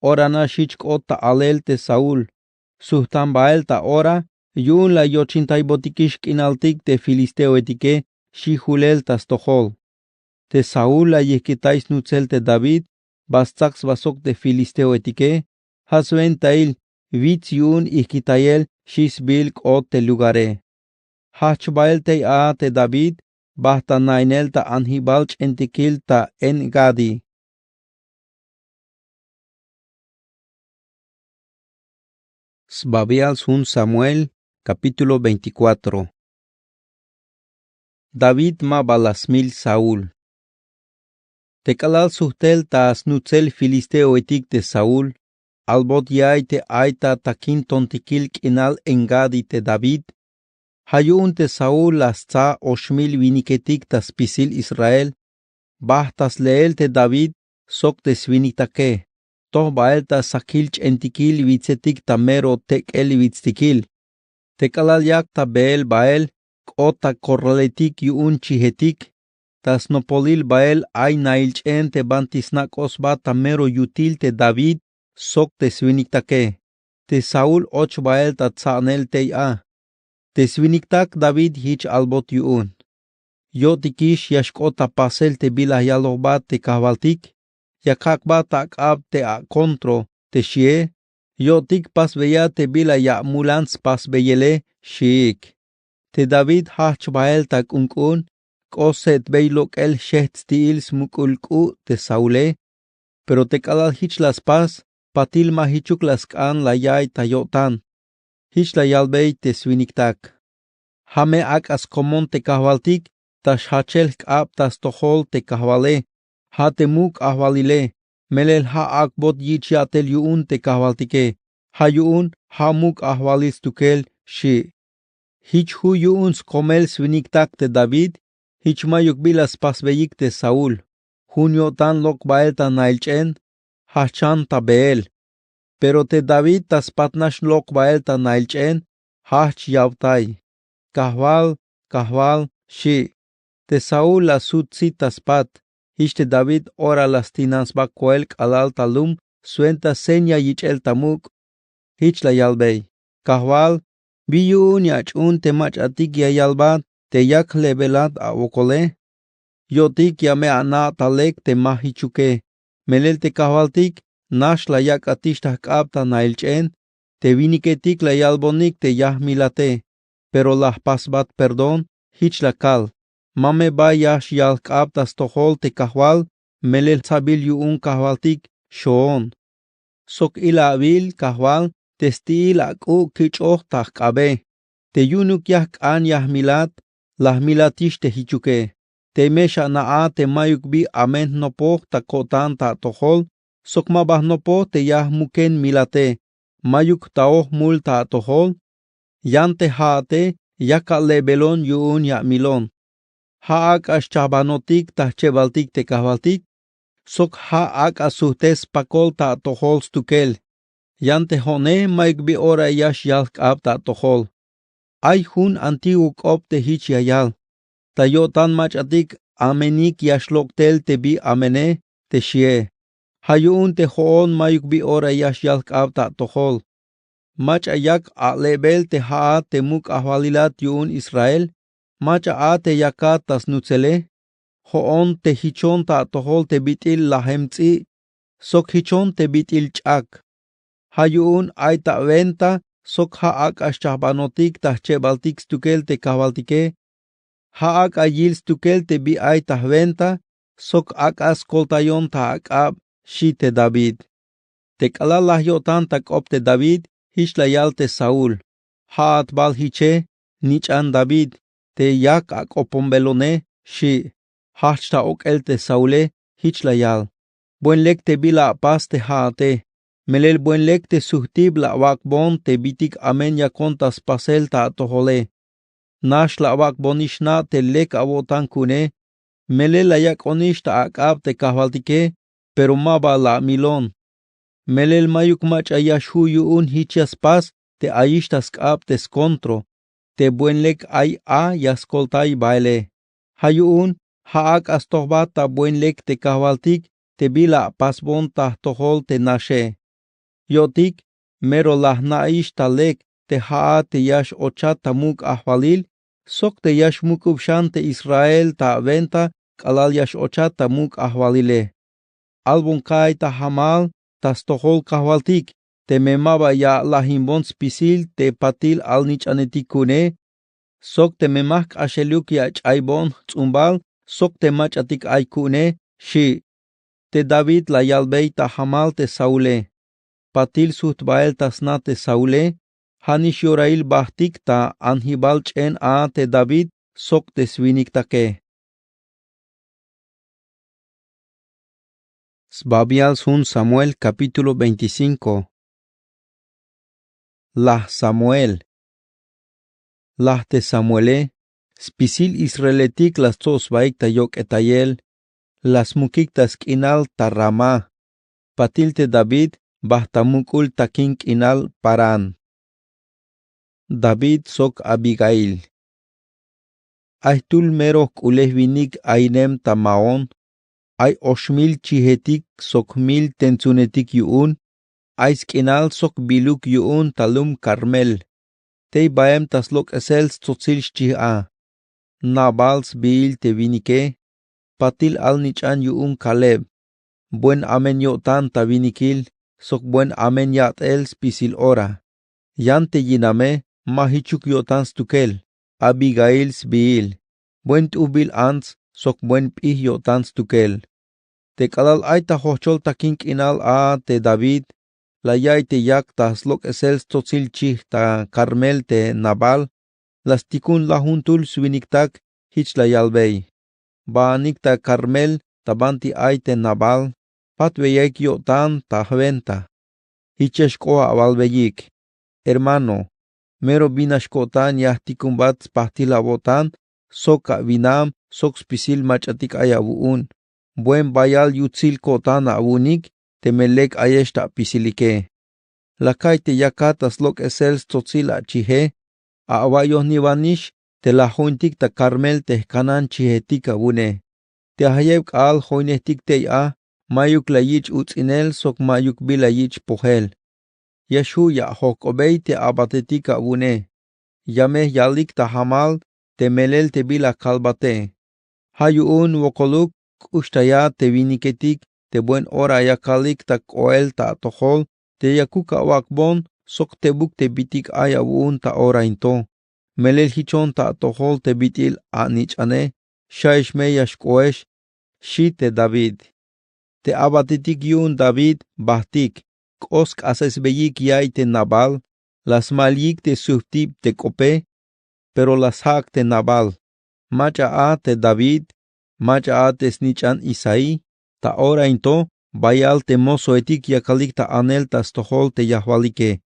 ora nax jich k'ot ta alel te Saúl: Sujtan bael ta ora yu'un la yochintaybotikix k'inaltik te filisteoetike, xi julel ta stojol. Te Saúl la yijkitay snutsel te David ba stsak sba sok te filisteoetike. Ja' swentail wits yu'un ijkitayel, xi sbiil k'ot te lugare. Jajch bael tey a te David, bajt ta nainel ta anjibal ch'entikil ta En-gadi. Sbabial sjun Samuel, capítulo veinticuatro. David ma ba la smil Saúl. Te k'alal sujtel ta snutsel filisteoetik te Saúl, albot ya'iy te ay ta takin tontikil k'inal En-gadi te David. Ja' yu'un te Saúl la stsa ox mil winiketik ta spisil Israel. Bajt ta sleel te David sok te swiniktake. Toj bael ta sakil ch'entikil witsetik ta mero tek'el witstikil. Te k'alal yak ta beel bael, k'ot ta corraletik yu'un chijetik. Ta snopolil bael ay nail ch'en te banti snak'oj sba ta mero yutil te David sok te swiniktake. Te Saúl och bael ta tsa'nel tey a. Te swiniktak David jich albot yu'un: Yo'tikix ya xk'ot ta pasel te bila yalojbat te kajwaltik, ya kak'bat ta ak'ab te akontro te xie. Yo'tik pasbeya te bila ya amulan spasbeyele, xiik. Te David jajch bael ta k'unk'un, k'o setbey lok'el xejt sti'il smuk'ul k'u' te Saule. Pero te k'alal jich la spas, patil ma jichuk la sk'an la ya'iy ta yo'tan. Jich la yalbey te swiniktak: Ja' me ak'a skomon te kajwaltik ta xjajchel jk'ab ta stojol te kajwale. Ja' te muk' ajwalile, melel ja' ak'bot yich' ya'tel yu'un te kajwaltike. Ja' yu'un ja' muk' ajwalil stukel, xi'. Jich ju' yu'un skomel swiniktak te David, jich mayuk bila spasbeyik te Saúl. Jun yo'tan lok bael ta nail ch'en, jajchan ta beel. Pero te David ta spat nax lok bael ta nail ch'en, jajch yawtay: Kajwal, kajwal, xi'. Te Saúl la sut sit ta spat, Jich te David ora la stinan sba koel k'alal ta lum swenta seña yich'el ta muk'. Jich la yalbey: Kajwal, ¿bi yu'un ya ach'uun te mach'atik ya yalbat te yak jle'belat awokole? Yo'tik ya me ana' ta lek te ma jichuke. Melel te kajwaltik nax la yak'atix ta jk'ab ta nail ch'en te winiketik la yalbonik te yajmilate. Pero la jpasbat perdón. Jich la kal: Ma me ba ya xyal jk'ab ta stojol te kajwal, melel jts'abil yu'un kajwaltik xoon. Sok ila'bil kajwal te sti'il ak'u' kich'oj ta jk'abe. Te yu'unuk ya jk'an yajmilat, la jmilatix te jichuke. Tey me xana'a te mayuk bi amen jnopoj ta ko'tan ta atojol sok ma ba jnopoj te ya jmuken milate. Mayuk jtaoj jmul ta atojol. Yan te ja'ate yak ale'belon yu'un ya amilon. Ja' ak'a xchajbanotik ta jchebaltik te kajwaltik sok ja' ak'a sujtes spakol ta atojol stukel. Yan te jo'one mayuk bi ora ya xyal jk'ab ta atojol. Ay jun antiguo k'op te jich ya yal: Ta yo'tan mach'atik amenik ya xlok' tel te bi amene, te xie. Ja' yu'un te jo'on mayuk bi ora ya xyal jk'ab ta atojol. Mach'a yak ale'bel te ja'at te muk' ajwalilat yu'un Israel? Mach'a a te yakat ta snutsele? Jo'on te jichon ta atojol te bit'il lajem ts'i' sok jichon te bit'il ch'ak. Ja' yu'un ay ta awenta sok ja' ak'a xchajbanotik ta jchebaltik stukel te kajwaltike. Ja' ak'a yil stukel te bi ay ta jwenta sok ak'a skoltayon ta ak'ab, xi' te David. Te k'alal la yo'tan ta k'op te David, jich la yal te Saúl: Ja'at bal jiche, nich'an David, te yak ak'oponbelone, xi'. Jajch ta ok'el te Saúle, jich la yal: Buen lek te bila apas te ja'ate. Melel buen lek te sujtib la awak'bon te bitik amen yakon ta spasel ta atojole. Nax la awak'bonix na te lek awo'tan ku'une. Melel la yak'onix ta ak'ab te kajwaltike, pero ma ba la amilon. Melel mayuk mach'a ya xju' yu'un jich ya spas te ayix ta sk'ab te skontro. Te buen lek ay a ya skoltay baele. Ja' yu'un ja' ak'a stojbat ta buen lek te kajwaltik te bila apasbon ta jtojol te naxe. Yo'tik mero la jna'ix ta lek te ja'at te ya x-ochat ta muk' ajwalil sok te ya xmuk'ub xan te Israel ta awenta k'alal ya x-ochat ta muk' ajwalile. Albon ka'ay ta jamal ta stojol kajwaltik teme ma ba ya alajinbon spisil te patil alnich'anetik ku'une sok teme ma jk'axeluk ya ach'aybon jts'umbal sok te mach'atik ay ku'une, xi'. Te David la yalbey ta jamal te Saúle. Patil sujt bael ta sna te Saúle. Ja'nix yorahil bajtik ta anjibal ch'en a te David sok te swiniktake. Sbabial sjun Samuel capítulo veinticinco. Laj Samuel. Laj te Samuele, spisil Israeletik la stso' sbaik ta yok'etayel, la smukik ta sk'inal ta Ramá. Patil te David bajt ta muk'ul takin k'inal Parán. David sok Abigail. Ay jtul mero jk'ulej winik ayinem ta Maón. Ay ox mil chijetik sok mil tentsunetik yu'un. Ay sk'inal sok biluk yu'un ta lum Carmel. Tey baem ta slok'esel stsotsil xchij a. Nabal sbiil te winike. Patil alnich'an yu'un Caleb. Buen amen yo'tan ta winikil sok buen amen ya'tel spisil ora. Yan te yiname ma jichuk yo'tan stukel. Abigail sbiil. Buen t'ujbil ants sok buen p'ij yo'tan stukel. Te k'alal ay ta jojchol takin k'inal a te David, la ya'iy te yak ta slok'esel stsotsil chij ta Carmel te Nabal. La stikun lajuntul swiniktak. Jich la yalbey: Baanik ta Carmel ta banti ay te Nabal, patbeyaik yo'tan ta jwenta. Jich ya xk'ox awalbeyik. Hermano, mero bin nax ko'tan ya jtikunbat spajtil awo'tan sok awinam sok spisil mach'atik ay awu'un. Buen bayal yutsil ko'tan awu'unik teme lek ayex ta apisilike. La ka'iy te yakat ta slok'esel stsotsil achije. Awa'yojniwanix te la jointik ta Carmel te jkanan chijetik awu'une. Te jayeb k'aal joynetik tey a, mayuk la yich' uts'inel sok mayuk bila yich' pojel. Ya xju' ya ajojk'obey te abatetik awu'une. Ya me yalik ta jamal te melel te bila kalbate. Ja' yu'un wokoluk k'uxtaya te winiketik te buen ora ya kalik ta k'oel ta atojol te yakuk awak'bon sok tebuk te bitik ay awu'un ta ora into. Melel jichon ta atojol te bit'il anich'ane, xa'ex me ya xk'oex, xi' te David. Te abatetik yu'un David bajtik, k'o sk'asesbeyik ya'iy te Nabal, la sma'liyik te sujt'ib te k'ope, pero la sja'ak te Nabal. Mach'a a te David, mach'a a te snich'an Isaí. Ta ora into bayal te mozoetik yakalik ta anel ta stojol te yajwalike.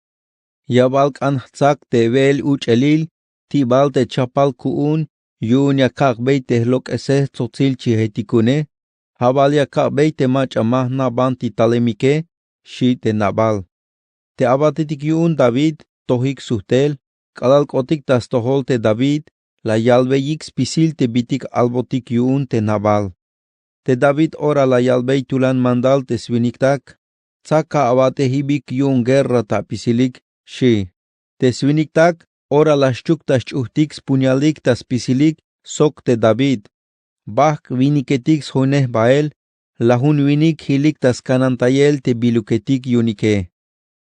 Ya bal k'an jtsak te we'el uch'elil, ti' bal te chapal ku'un yu'un ya kak'bey te jlok'esel tsotsil chijetikune. Ja' bal ya kak'bey te mach'a ma jna' banti talemike, xi' te Nabal. Te abatetik yu'un David tojik sujtel, k'alal k'otik ta stojol te David la yalbeyik spisil te bitik albotik yu'un te Nabal. Te David ora la yalbey tulan mandal te swiniktak, tsaka abat'ejibik yu'un guerra ta apisilik, xi'. Te swiniktak ora la xchuk ta xch'ujtik spuñalik ta spisilik sok te David. Bajk' winiketik sjoynej bael, lajun winik jilik ta skanantayel te biluketik yu'unike.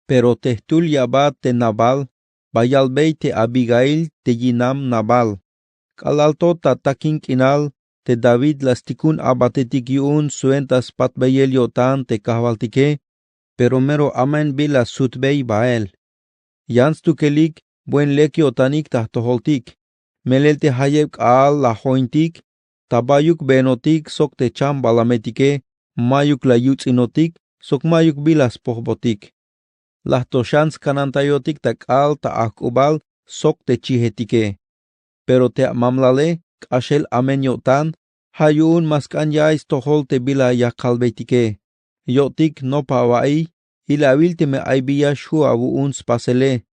Pero te jtul ya abat te Nabal, ba yalbey te Abigail te yinam Nabal. K'alal to ta takin k'inal te David la stikun abatetik yu'un swenta spatbeyel yo'tan te kajwaltike, pero mero amen bila sutbey bael. Yan stukelik buen lek yo'tanik ta jtojoltik, melel te jayeb k'aal la jointik ta bayuk beenotik sok te chambalametike, mayuk la yuts'inotik sok mayuk bila spojbotik. La jto xan skanantayotik ta k'aal ta ajk'ubal sok te chijetike. Pero te amamlale k'axel amen yo'tan, ja' yu'un ma sk'an ya'iy stojol te bila ya kalbeytike. Yo'tik nopa awa'iy, ilawil teme ay bi ya xju' awu'un spasele.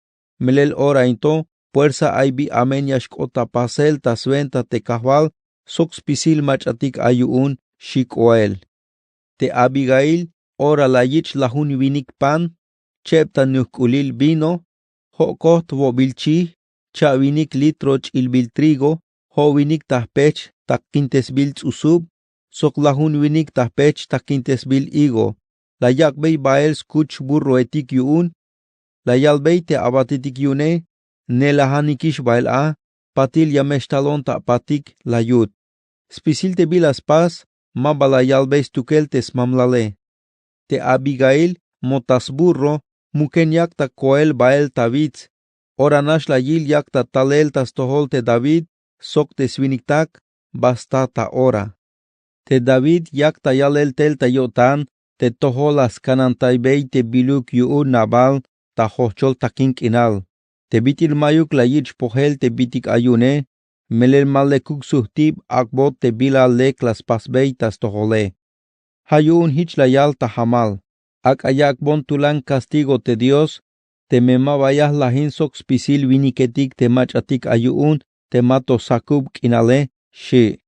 Melel ora into puersa ay bi amen ya xk'ot ta pasel ta swenta te kajwal sok spisil mach'atik ay yu'un, xi' k'oel. Te Abigail ora la yich' lajun winik pan, cheb ta nujk'ulil vino, jo' kojt wo'bil chij, cha' winik litro ch'ilbil trigo, jo' winik ta jpech takintesbil ts'usub, sok lajun winik ta jpech takintesbil higo, la yak'bey bael skuch burroetik yu'un. La yalbey te abatetik yu'une: Ne'lajanikix bael a, patil ya me xtalon ta apatik, la yut. Spisil te bila spas ma ba la yalbey stukel te smamlale. Te Abigail mo ta sburro muken yak ta koel bael ta wits. Ora nax la yil yak ta talel ta stojol te David sok te swiniktak, ba sta ta ora. Te David yak ta yalel tel ta yo'tan te tojol la skanantaybey te biluk yu'un Nabal ta jojchol takin k'inal. Te bit'il mayuk la yich' pojel te bitik ay yu'une, melel ma lekuk sujt'ib ak'bot te bila lek la spasbey ta stojole. Ja' yu'un jich la yal ta jamal: Ak'a yak'bon tulan kastigo te Dios teme ma ba ya jlajin sok spisil winiketik te mach'atik ay yu'un te ma to sakub k'inale, xi'.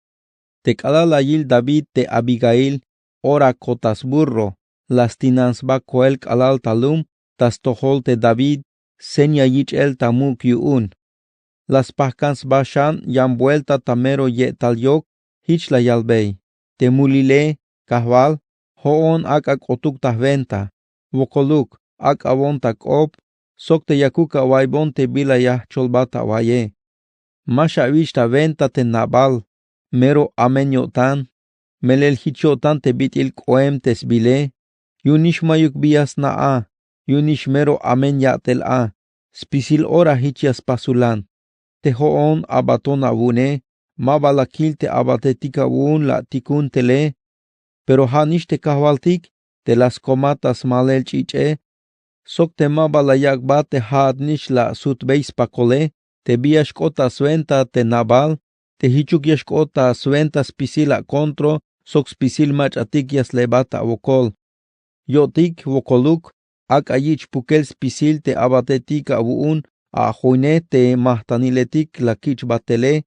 Te k'alal la yil David te Abigail ora ko ta sburro, la stinan sba koel k'alal ta lum ta stojol te David, seña yich'el ta muk' yu'un. La spajkan sba xan yan buelta ta mero ye'tal yok, jich la yalbey: Te mulile, kajwal, jo'on ak'a k'otuk ta jwenta. Wokoluk, ak'awon ta k'op sok te yakuk awa'iybon te bila ya jcholbat awa'iye. Ma xawich' ta wenta te Nabal, mero amen yo'tan. Melel jich yo'tan te bit'il k'oem te sbile. Yu'unix mayuk bi ya sna' a. Yu'unix mero amen yat'el a. Spisil ora jich ya spasulan. Te jo'on abaton awu'une, ma ba la kil te abatetik awu'un la atikun tele. Pero ja'nix te kajwaltik te la skomat ta smalel ch'ich'e sok te ma ba la yak'bat te ja'atnix la asutbey spakole. Te bi ya xk'ot ta swenta te Nabal, te jichuk ya xk'ot ta swenta spisil akontro sok spisil mach'atik ya slebat awokol. Yo'tik wokoluk, ak'a yich' pukel spisil te abatetik awu'un ajoynej te majtaniletik la kich'bat tele.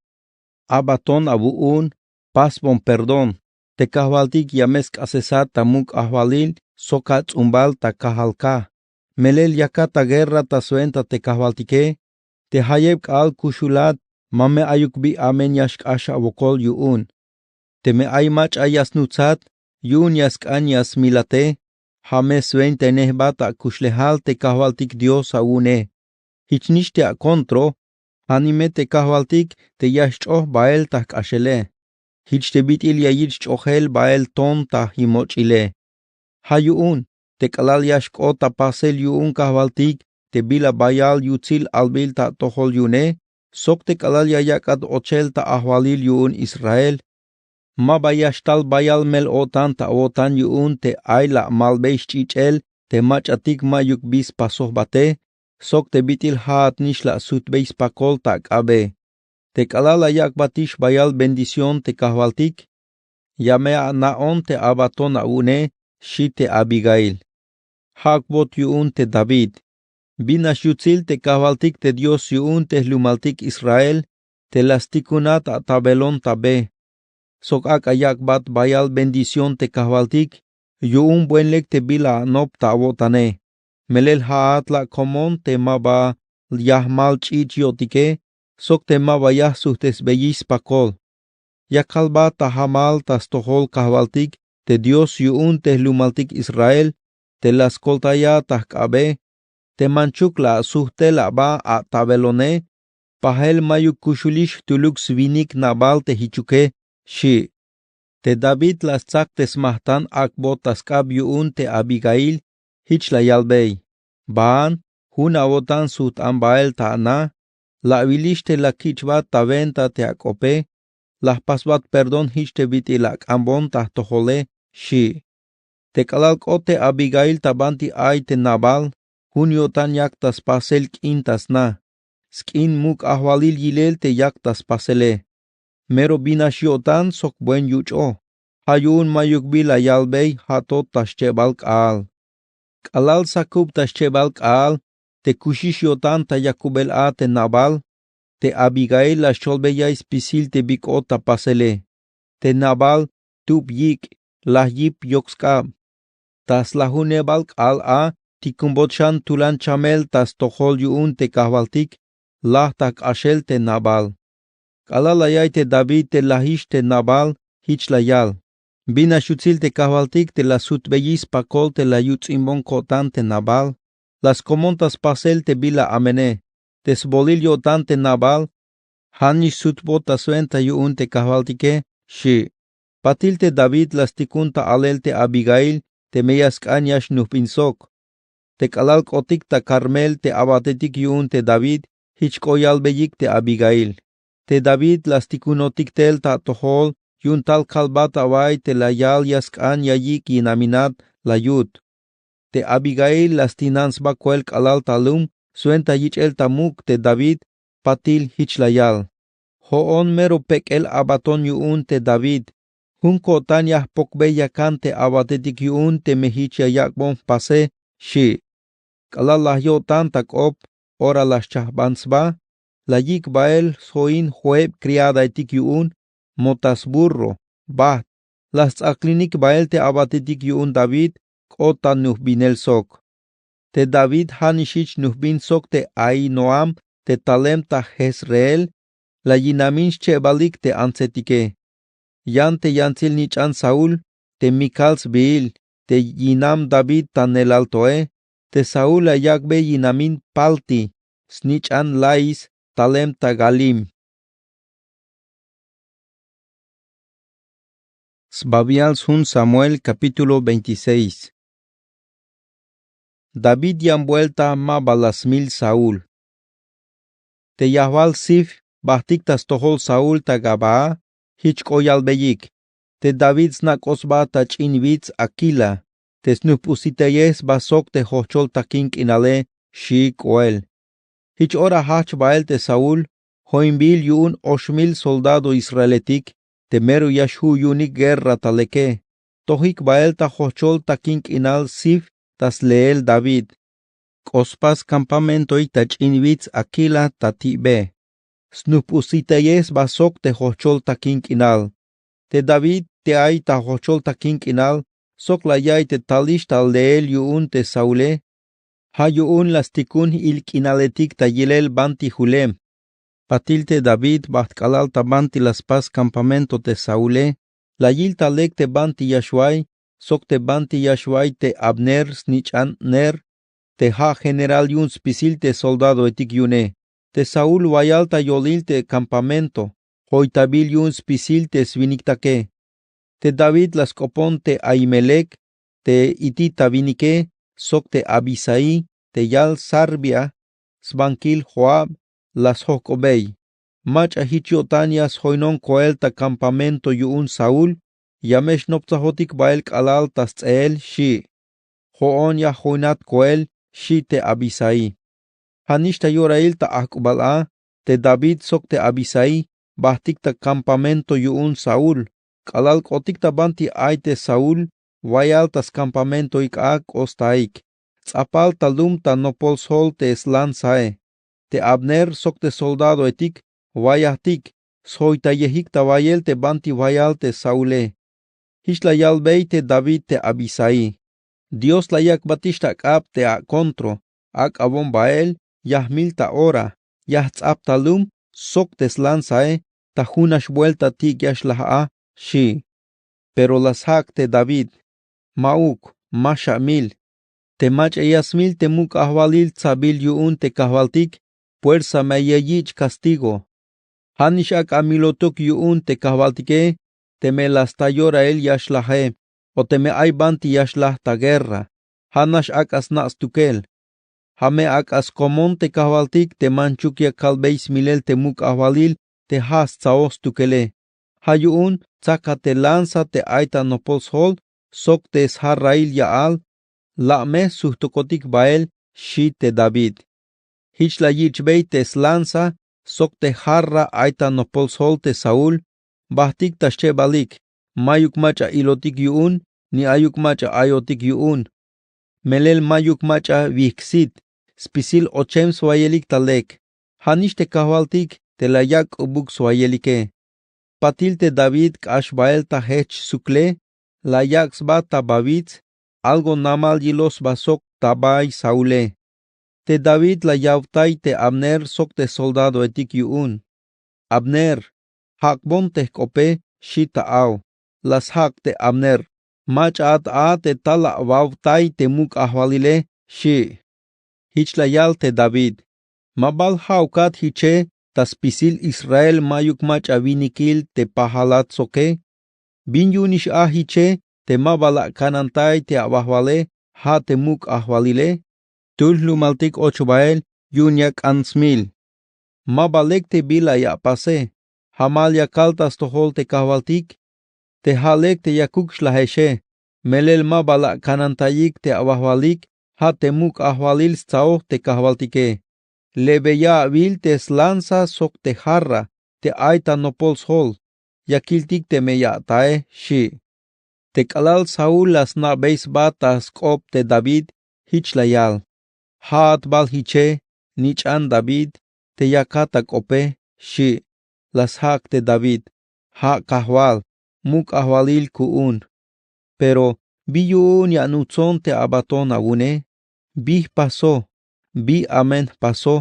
Abaton awu'un pasbon perdón. Te kajwaltik ya me sk'asesat ta muk' ajwalil sok ats'umbal ta kajal kaj. Melel yakat ta guerra ta swenta te kajwaltike. Te jayeb k'a'al kuxulat ma me ayuk bi amen ya xk'ax awokol yu'un. Teme ay mach'a ya snutsat yu'un ya sk'an ya smilate, ja' me swentahinej jba ta akuxlejal te kajwaltik Dios awu'une. Jich nix te akontro, janime te kajwaltik te ya xch'oj bael ta jk'axele. Jich te bit'il ya yich' ch'ojel bael ton ta jimoch'ile. Ja' yu'un te k'alal ya xk'ot ta pasel yu'un kajwaltik te bila bayal yutsil albil ta atojol yu'une sok te k'alal ya yak'at ochel ta ajwalil yu'un Israel. Ma ba ya xtal bayal mel-o'tan ta awo'tan yu'un te ay la amalbey xch'ich'el te mach'atik ma'yuk bi spasoj jbate sok te bit'il ja'at nix la asujtbey spakol ta ak'abe. Te k'alal la yak'batix bayal bendición te kajwaltik, ya me ana'on te abaton awu'une, xi' te Abigail. Ja'ukbot yu'un te David. Bin nax yutsil te kajwaltik te Dios yu'un te jlumaltik Israel te la stikunat atabelon ta be. Sok ak'a yak'bat bayal bendición te kajwaltik yu'un buen lek te bila anop ta awo'tane. Melel ja'at la akomon te ma ba ya jmal ch'ich' yo'tike sok te ma ba ya jsujtesbeyix spakol. Ya kalbat ta jamal ta stojol kajwaltik te Dios yu'un te jlumaltik Israel te la skoltayat ta jk'abe, te manchuk la asujtel aba atabelone, pajel ma'yuk kuxulix jtuluk swinik Nabal te jichuke, xi'. Te David la stsak te smajtan ak'bot ta sk'ab yu'un te Abigail, jich la yalbey: Baan, jun awo'tan sujt-an bael ta ana, la awilix te la kich'bat ta wenta te ak'ope, la jpasbat perdón jich te bit'il la ak'anbon ta jtojole, xi'. Te k'alal k'ot te Abigail ta banti ay te Nabal, jun yo'tan yak ta spasel k'in ta sna. Sk'in muk' ajwalil yilel te yak ta spasele. Mero bin nax yo'tan sok buen yuch'o. Ja' yu'un ma'yuk bi la yalbey ja'to ta schebal k'aal. K'alal sakub ta schebal k'aal te kuxix yo'tan ta yakubel a te Nabal, te Abigail la xcholbey ya'iy spisil te bi k'ot ta pasele. Te Nabal tub yik', laj yip yok sk'ab. Ta slajunebal k'aal a tikunbot xan tulan chamel ta stojol yu'un te kajwaltik, laj ta jk'axel te Nabal. K'alal la ya'iy te David te lajix te Nabal, jich la yal: Bin nax yutsil te kajwaltik te la sujtbeyix spakol te la yuts'inbon ko'tan te Nabal, la skomon ta spasel te bila amene. Te sbolil yo'tan te Nabal, ja' nix sujtbot ta swenta yu'un te kajwaltike, xi'. Patil te David la stikun ta alel te Abigail teme ya sk'an ya xnujbin sok. Te k'alal k'otik ta Carmel te a'batetik yu'un te David, jich k'o yalbeyik te Abigail: Te David la stikunotik tel ta atojol yu'un tal kalbat awa'y te la yal ya sk'an ya yik' yinaminat la yut. Te Abigail la stinan sba koel k'alal ta lum swenta yich'el ta muk' te David, patil jich la yal: Jo'on mero pek'el a'baton yu'un te David. Jun ko'tan ya jpokbey yakan te a'batetik yu'un teme jich ya yak'bon jpase, xi'. K'alal la yo'tan ta k'op, ora la xchajban sba, la yik' bael sjo'in jo'eb criadaetik yu'un, motas burro, bajt. La sts'aklinik bael te a'batetik yu'un David k'ot ta nujbinel sok. Te David ja' nix jich nujbin sok te Ahinoam te talem ta Jezreel, la yinamin schebalik te antsetike. Yan te yantsil nich'an Saúl te Mikal sbiil, te yinam David ta nelal toe. Te Saúl la yak'bey yinamin Palti, snich'an Lais, talem ta Galim. Sbabial sjun Samuel, capítulo veintiséis. David yan buelta ma ba la smil Saúl. Te yajwal Sif bajtik ta stojol Saúl ta Gabaa, jich k'o yalbeyik: Te David sna' k'ot sba ta ch'in wits Akila, te snujp'usitayej sba sok te jojchol takin k'inale, xi k'oel. Jich ora jajch bael te Saúl, joinbil yu'un ox mil soldado israeletik, te mero ya xju' yu'unik guerra ta leke, tojik bael ta jojchol takin k'inal Sif ta sleel David. K'o spas campamentoik ta ch'in wits Akila ta ti'be. Snujp'usitayej sba sok te jojchol takin k'inal. Te David te ay ta jojchol takin k'inal sok la ya'iy te talix ta leel yu'un te Saule. Ja' yu'un la stikun il k'inaletik ta yilel banti julem. Patil te David bajt k'alal ta banti la spas kampamento te Saule, la yil ta lek te banti ya xway sok te banti ya xway te Abner snich'an Ner, te ja' general yu'un spisil te soldadoetik yu'une. Te Saúl wayal ta yolil te kampamento, joytabil yu'un spisil te swiniktake. Te David la sk'opon te Ahimelec, te hitita winike, sok te Abisai, te yal Sarbia, sbankil Joab, la sjok'obey. Mach'a jich yo'tan ya sjoynon koel ta kampamento yu'un Saúl, ya me xnoptsajotik bael k'alal ta sts'eel, xi'. Jo'on ya joynat koel, xi' te Abisai. Ja'nix ta yorail ta ajk'ubal a, te David sok te Abisai bajtik ta kampamento yu'un Saúl. K'alal k'otik ta banti ay te Saúl, wayal ta skampamentoik a k'ostaik. Ts'apal ta lum ta nopol sjol te slanzae. Te Abner sok te soldadoetik wayajtik, sjoytayejik ta wayel te banti wayal te Saule. Jich la yalbey te David te Abisai: Dios la yak'batix ta k'ab te akontro, ak'abon bael ya jmil ta ora, ya jts'ap ta lum sok te slanzae ta junax buelta tik ya xlaj a, xi'. Pero la sjak' te David: Ma'uk, ma xamil. Te mach'a ya smil te muk' ajwalil tsabil yu'un te kajwaltik, puersa me ya yich' castigo. Ja'nix ak'a amilotuk yu'un te kajwaltike, teme la sta yorail ya xlaje, o teme ay banti ya xlaj ta guerra, ja'nax ak'a sna' stukel. Ja' me ak'a skomon te kajwaltik te manchuk ya kalbey smilel te muk' ajwalil te ja' stsa'oj stukele. Ja' yu'un tsaka te lanza te ay ta nopol sjol sok te sjarrail ya'al, la' me sjujtokotik bael, xi' te David. Jich la yich'bey te slanza sok te jarra ay ta nopol sjol te Saúl, bajtik ta xchebalik, mayuk mach'a ilotik yu'un, ni ayuk mach'a ayotik yu'un. Melel mayuk mach'a wijksit, spisil ochem swayelik ta lek. Ja'nix te kajwaltik te la yak' k'ubuk swayelike. Patil te David k'ax bael ta jech sukle, la yak' sba ta bawits, algo namal yiloj sba sok ta bay Saule. Te David la yawtay te Abner sok te soldadoetik yu'un. Abner, jak'bon te jk'ope, xi' ta aw. La sjak' te Abner: Mach'a at a te tal awawtay te muk' ajwalile, xi'. Jich la yal te David: Ma bal ja'ukat jiche ta spisil Israel mayuk mach'a winikil te pajalat soke? Bin yu'unix a jiche te ma bal akanantay te awajwale, ja' te muk' ajwalile? Jtul jlumaltik och bael yu'un ya k'an smil. Ma bal lek te bila ya apase, jamal ya kal ta stojol te kajwaltik. Te ja' lek te yakuk xlajexe, melel ma bal akanantayik te awajwalik, ja' te muk' ajwalil stsa'oj te kajwaltike. Lebeya awil te slanza sok te jarra te ay ta nopol sjol, ya kiltik teme ya atae, xi'. Te k'alal Saúl la sna'bey sba ta sk'op te David, jich la yal: Ja'at bal jiche, nich'an David, te yakat ta k'ope, xi'. La sjak' te David: Ja' kajwal, muk' ajwalil ku'un. Pero, ¿bi yu'un ya anutston te abaton awu'une? ¿Bi jpaso? ¿Bi amen jpaso?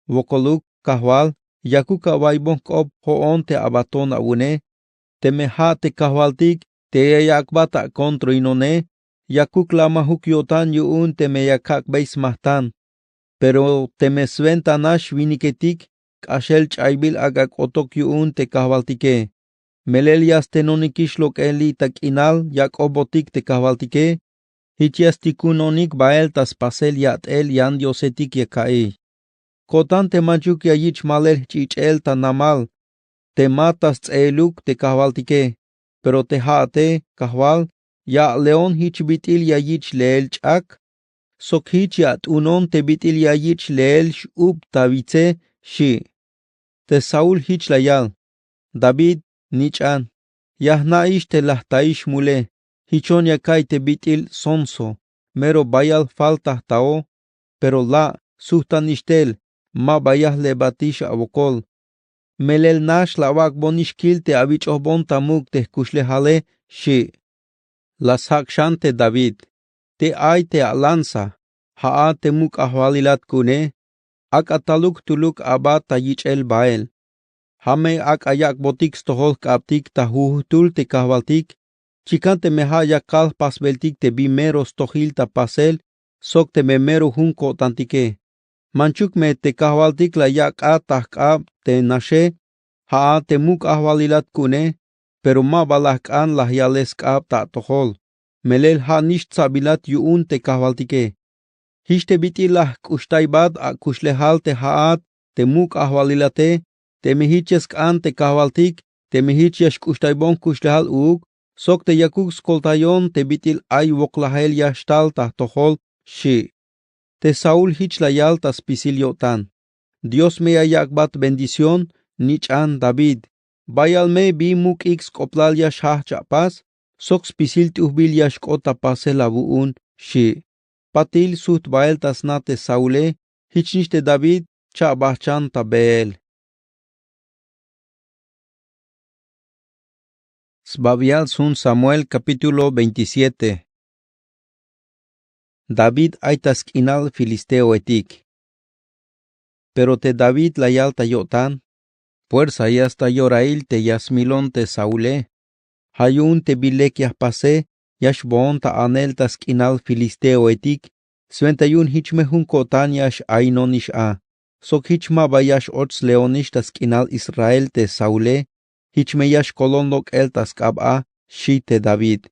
Wokoluk, kajwal, yakuk awaybon jk'op jo'on te abaton awu'une. Teme ja' te kajwaltik te ya yak'bat akontroinone, yakuk lamajuk yo'tan yu'un teme ya kak'bey smajtan. Pero teme swenta nax winiketik, k'axel ch'aybil ak'a k'otok yu'un te kajwaltike. Melel ya stenonikix lok'el li' ta k'inal ya k'obotik te kajwaltike, jich ya stikunonik bael ta spasel yat'el yan diosetik ya ka'iy. Ko'tan te manchuk ya yich' malel jch'ich'el ta namal, te ma ta sts'eeluk te kajwaltike. Pero te ja'ate, kajwal, ya a'leon jich bit'il ya yich' leel ch'ak, sok jich ya at'unon te bit'il ya yich' leel x'ub ta witse, xi'. Te Saúl jich la yal: David, nich'an, ya jna'ix te la jtaix mule. Jichon ya ka'iy te bit'il sonso, mero bayal falta jtao. Pero la', sujtanix tel, ma ba ya jlebatix awokol. Melel nax la awak'bonix kil te awich'ojbon ta muk' te jkuxlejale, xchi'. La sjak' xan te David: Tey ay te alanza, ja' a te muk' ajwalilat ku'une. Ak'a taluk jtuluk aba ta yich'el bael. Ja' me ak'a yak'botik stojol jk'abtik ta jujujtul te kajwaltik. Chikan teme ja' yakal jpasbeltik te bin mero stojil ta pasel sok teme mero jun ko'tantike. Manchuk me te kajwaltik la yak'a ta jk'ab te naxe, ja' a te muk' ajwalilat ku'une, pero ma ba la jk'an la yale sk'ab ta atojol. Melel ja' nix tsa'bilat yu'un te kajwaltike. Jich te bit'il la jk'uxtaybat akuxlejal te ja'at te muk' ajwalilate, teme jich ya sk'an te kajwaltik, teme jich ya xk'uxtaybon jkuxlejal uuk, sok te yakuk skoltayon te bit'il ay woklajel ya xtal ta jtojol, xchi'. Te Saúl jich la yal ta spisil yo'tan: Dios me ya yak'bat bendición snich'an David. Bayal me bin muk'ik sk'oplal ya xjajch apas sok spisil t'ujbil ya xk'ot ta pasel awu'un, xchi'. Patil sujt bael ta sna te Saule. Jich nix te David cha'bajchan ta beel. Sbabial sjun Samuel capítulo veintisiete. David ay ta sk'inal filisteoetik. Pero te David la yal ta yo'tan: Puersa ya sta yorail te ya smilon te Saule. Ja' yu'un te bin lek ya jpase ya xboon ta anel ta sk'inal filisteoetik, swenta yu'un jich me jun ko'tan ya x-ainonix a, sok jich ma ba ya x-och sleonix ta sk'inal Israel te Saule. Jich me ya xkolon lok'el ta sk'ab a, xchi te David.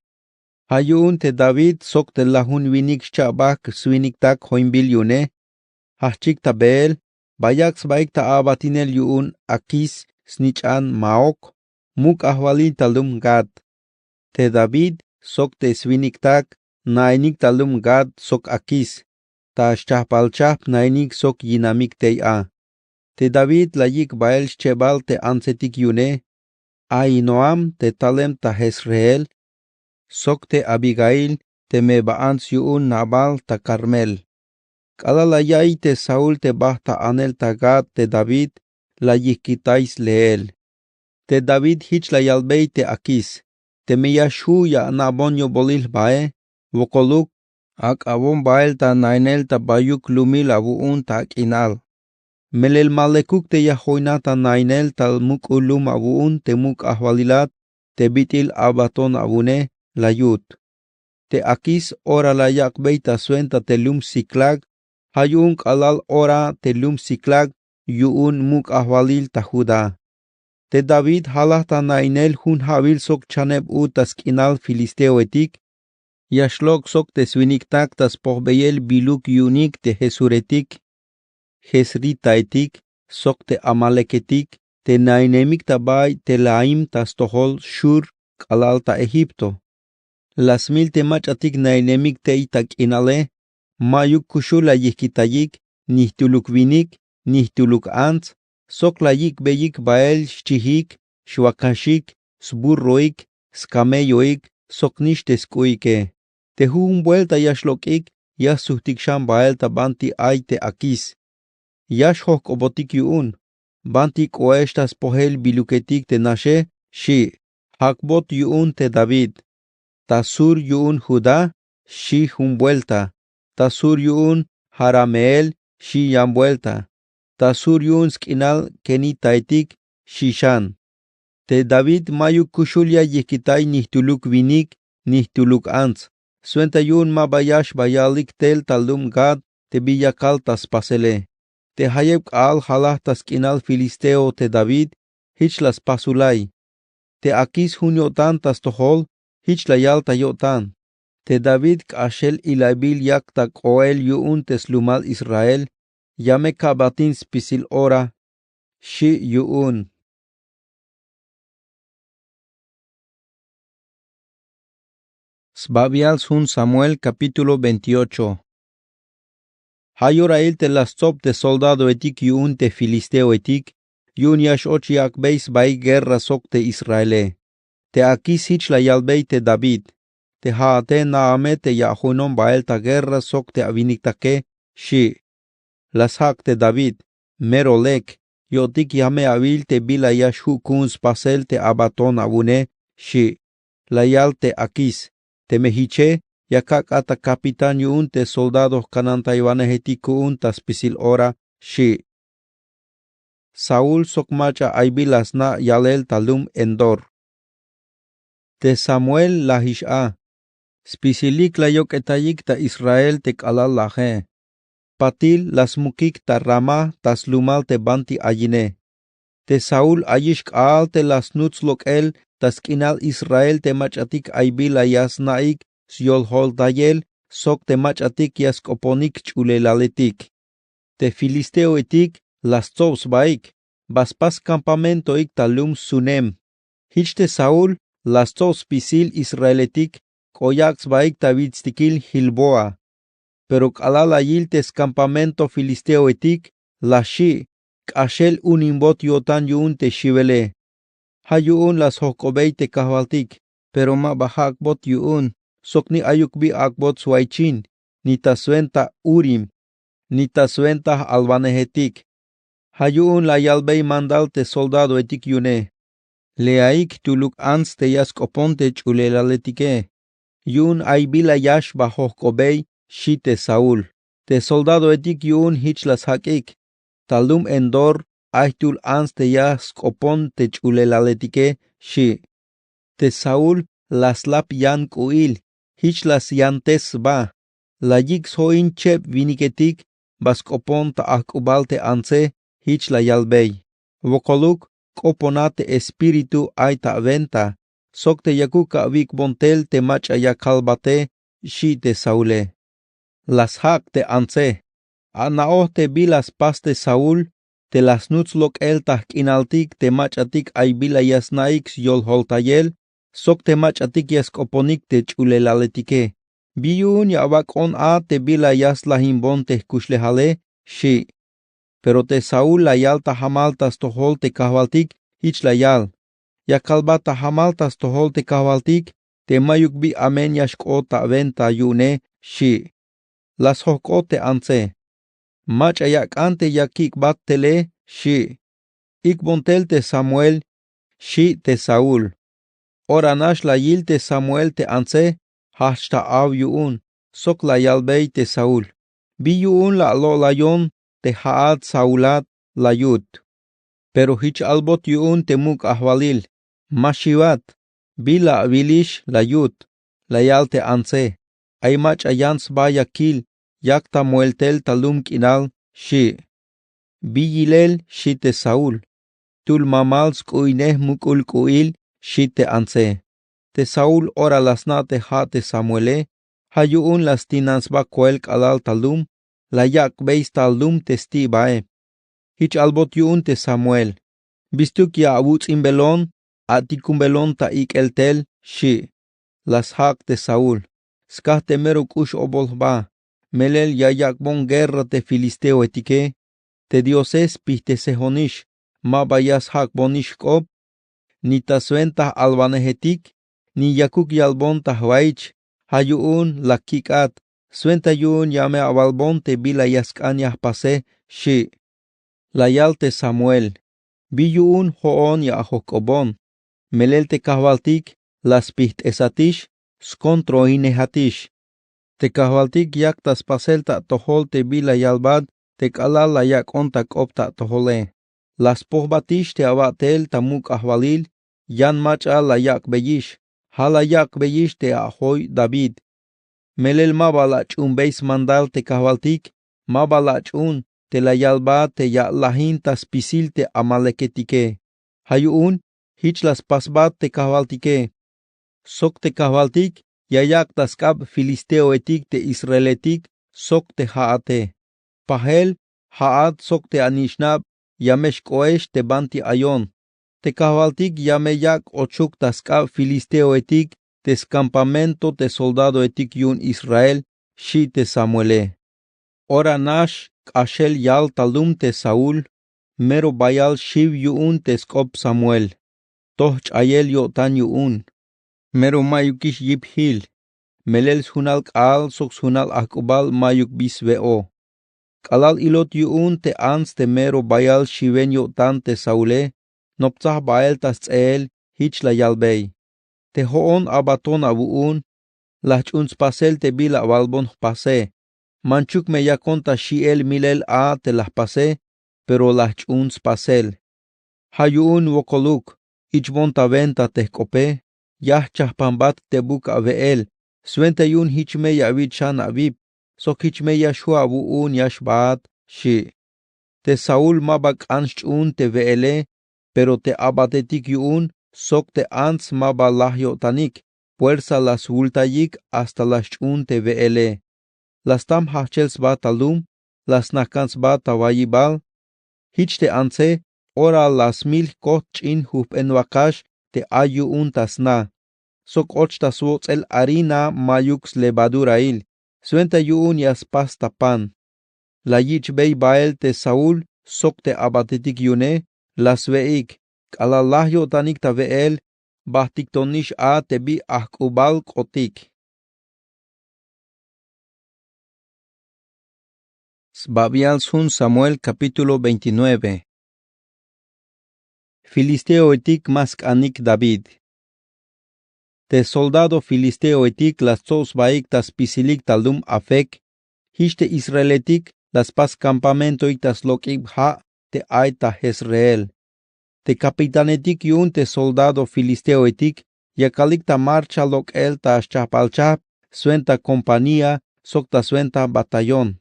Ja' yu'un te David sok te lajun winik xcha'bajk swiniktak joinbil yu'une. Jajchik ta beel, ba yak' sbaik ta a'batinel yu'un Akis snich'an Maok, muk' ajwalil ta lum Gat. Te David sok te swiniktak na'inik ta lum Gat sok Akis, ta xchajpalchajp na'inik sok yinamik tey a. Te David la yik' bael xchebal te antsetik yu'une: Ahinoam te talem ta Jezreel, sok te Abigail teme ba ants yu'un Nabal ta Karmel. K'alal la ya'iy te Saúl te bajt ta anel ta Gat te David, la yijkitay sleel. Te David jich la yalbey te Akis: Teme ya xju' ya ana'bon yo'bolil jbae, wokoluk ak'abon bael ta nainel ta bayuk lumil awu'un ta ak'inal. Melel ma lekuk te ya joinat ta nainel ta muk'ul lum awu'un te muk' ajwalilat te bit'il a'baton awu'une, la yut. Te Akis ora la yak'bey ta swenta te lum Siclag, ja' yu'un k'alal ora te lum Siclag yu'un muk' ajwalil ta Judá. Te David jalaj ta nainel jun ja'wil sok chaneb ut ta sk'inal filisteoetik. Ya xlok' sok te swiniktak ta spojbeyel biluk yu'unik te gesuretik, jezritaetik, sok te amaleketik, te nainemik ta bay Telaim ta stojol Xur k'alal ta Egipto. La smil te mach'atik nainemik tey ta k'inale. Ma'yuk kuxul la yijkitayik, ni jtuluk winik, ni jtuluk ants, sok la yik'beyik bael xchijik, xwakaxik, sburroik, skamelloik, sok nix te sk'u'ike. Te jujun buelta ya xlok'ik, ya sujtik xan bael ta banti ay te Akis. Ya xjojk'obotik yu'un: ¿Banti k'oex ta spojel biluketik te naxe? xi'. Jakbot yu'un te David: Ta sur yu'un Judá, xi jun buelta. Ta sur yu'un Jarameel, xi yan buelta. Ta sur yu'un sk'inal kenitaetik, xi xan. Te David ma'yuk kuxul ya yijkitay ni jtuluk winik, ni jtuluk ants, swenta yu'un ma ba ya xbayalik tel ta lum Gad te bin yakal ta spasele. Te jayeb k'aal jalaj ta sk'inal filisteo te David, jich la spasulay. Te Akis jun yo'tan ta stojol, jich la yal ta yo'tan: Te David k'axel ilaybil yak ta k'oel yu'un te slumal Israel, ya me ka'batin spisil ora, xi' yu'un. Sbabial sjun Samuel capítulo veintiocho. Ja' yorail te la stsob te soldadoetik yu'un te filisteoetik, yu'un ya x-och yak'bey sbaik guerra sok te Israele. Te Akis jich la yalbey te David: Te ja'ate na'a me te ya ajoinon bael ta guerra sok te awiniktake, xi'. La sjak' te David: Mero lek, Yo'tik ya me awil te bila ya xju' ku'un spasel te abaton awu'une, xi'. La yal te Akis: Teme jiche, ya kak'at ta kapitán yu'un te soldado jkanantaywanejetik ku'un ta spisil ora, xi'. Saúl sok mach'a ay bila sna' yalel ta lum Endor. Te Samuel lajix a. Spisilik la yok'etayik ta Israel te k'alal laje. Patil la smukik ta Ramá ta slumal te banti ayine. Te Saúl ayix k'aal te la snuts lok'el ta sk'inal Israel te mach'atik ay bila ya sna'ik syoljoltayel sok te mach'atik ya sk'oponik ch'ulelaletik. Te filisteoetik la stsob sbaik, ba spas campamentoik ta lum Sunem. Jich te Saúl la stsob spisil Israeletik k'o yak' sbaik ta witstikil Gilboa. Pero k'alal la yil te scampamento filisteoetik, la xi', k'axel unimbot yo'tan yu'un te xiwele. Ja' yu'un la sjojk'obey te kajwaltik, pero ma ba jak'bot yu'un, sok ni ayuk bi ak'bot swaychin, ni ta swenta Urim, ni ta swenta j-alwanejetik. Ja' yu'un la yalbey mandal te soldadoetik yu'une: Leaik jtuluk ants te ya sk'opon te ch'ulelaletike. Yu'un ay bila ya xba jojk'obey, xi' te Saúl. Te soldadoetik yu'un jich la sjak'ik: Ta lum Endor ay jtul ants te ya sk'opon te ch'ulelaletike, xi'. Te Saúl la slap yan k'u'il, jich la syantes sba. La yik' sjo'in cheb winiketik ba sk'opon ta ajk'ubal te antse, jich la yalbey: Wokoluk k'oponat te espíritu ay ta awenta, sok te yakuk awik'bon tel te mach'a ya kalbate, xi' te Saule. La sjak' te antse. Ana'oj te bila spas te Saúl te la snuts lok'el ta jk'inaltik te mach'atik ay bila ya sna'ik syoljoltayel sok te mach'atik ya sk'oponik te ch'ulelaletike. Bi yu'un ya awak'on a te bila ya slajimbon te jkuxlejale, xi'. Pero te Saúl la yal ta jamal ta stojol te kajwaltik, jich la yal: Ya kalbat ta jamal ta stojol te kajwaltik te mayuk bi amen ya xk'ot ta awenta yu'une, xi'. La sjojk'ot te antse. Mach'a ya ak'an te ya kik'bat tele, xi'. Ik'bon tel te Samuel, xi' te Saúl. Ora nax la yil te Samuel te antse, jajch ta aw yu'un, sok la yalbey te Saúl: Bi yu'un la alo'layon te ja'at Saúlat, la yut. Pero jich albot yu'un te muk' ajwalil: Ma xiwat, bila awilix, la yut. La yal te antse: Ay mach'a yan sba ya kil, yak ta moel tel ta lum k'inal, xi'. Bi yilel, xi' te Saúl. Jtul mamal sk'u'inej muk'ul k'u'il, xi' te antse. Te Saúl ora la sna' te ja' te Samuele, ja' yu'un la stinan sba koel k'alal ta lum, la yak'bey sta lum te sti' bae. Jich albot yu'un te Samuel: Bistuk ya awuts'inbelon, atikumbelon ta ik'el tel, xi'. La sjak' te Saúl: Skaj te mero k'ux obol jba, melel ya yak'bon guerra te filisteoetike. Te Diose spijtesejonix, ma ba ya sjak'bonix jk'op, ni ta swenta j-alwanejetik, ni yakuk yalbon ta jwayich. Ja' yu'un la kik'at, swenta yu'un ya me awalbon te bila ya sk'an ya jpase, xi'. La yal te Samuel: Bi yu'un jo'on ya ajojk'obon, melel te kajwaltik la spijt'esatix, skontroinejatix. Te kajwaltik yak ta spasel ta atojol te bila yalbat te k'alal la yak'on ta k'op ta atojole. La spojbatix te awa'tel ta muk' ajwalil, yan mach'a la yak'beyix, ja' la yak'beyix te ajoy David. Melel ma ba la ach'uunbey smandal te kajwaltik, ma ba la ach'uun te la yalbat te ya alajin ta spisil te amaleketike. Ja' yu'un jich la spasbat te kajwaltike: Sok te kajwaltik ya yak' ta sk'ab filisteoetik te israeletik sok te ja'ate. Pajel ja'at sok te anich'nab ya me xk'oex te banti ayon. Te kajwaltik ya me yak' ochuk ta sk'ab filisteoetik te skampamento te soldadoetik yu'un Israel, xi' te Samuele. Ora nax k'axel yal ta lum te Saúl, mero bayal xiw yu'un te sk'op Samuel. Toj ch'ayel yo'tan yu'un. Mero mayukix yip jil, melel sjunal k'aal sok sjunal ajk'ubal mayuk bi swe'o. K'alal ilot yu'un te ants te mero bayal xiwen yo'tan te Saule, noptsaj bael ta sts'eel. Jich la yalbey: Te jo'on abaton awu'un, la jch'uun spasel te bila awalbon jpase. Manchuk me yakon ta xi'el milel a te la jpase, pero la jch'uun spasel. Ja' yu'un wokoluk, ich'bon ta wenta te jk'ope, ya jchajpanbat te buk awe'el, swenta yu'un jich me ya awich' xan awip, sok jich me ya xju' awu'un ya xbaat, xi'. Te Saúl ma ba k'an xch'uun te we'ele, pero te a'batetik yu'un sok te ants ma ba laj yo'tanik, puersa la swultayik hasta la xch'uun te we'ele. La stam jajchel sba ta lum, la snajk'an sba ta wayibal. Jich te antse, ora la smil jkojt ch'in jujp'en wakax te ay yu'un ta sna, sok och ta swots'el harina mayuk slevadurail, swenta yu'un ya spas ta pan. La yich'bey bael te Saúl sok te a'batetik yu'une, la swe'ik: K'alal laj yo'tanik ta we'el, bajtiktonix a te bi ajk'ubal k'otik. Sbabial sjun Samuel capítulo veintinueve. Filisteoetik ma sk'anik David. Te soldado filisteoetik la stsob sbaik ta spisilik ta lum Afec, jich te israeletik la spas campamentoik ta slok'ib ja' te ay ta Jezreel. Te capitanetik yu'un te soldado filisteoetik yakalik ta marcha lok'el ta xchajpalchajp swenta compañía sok ta swenta batallón.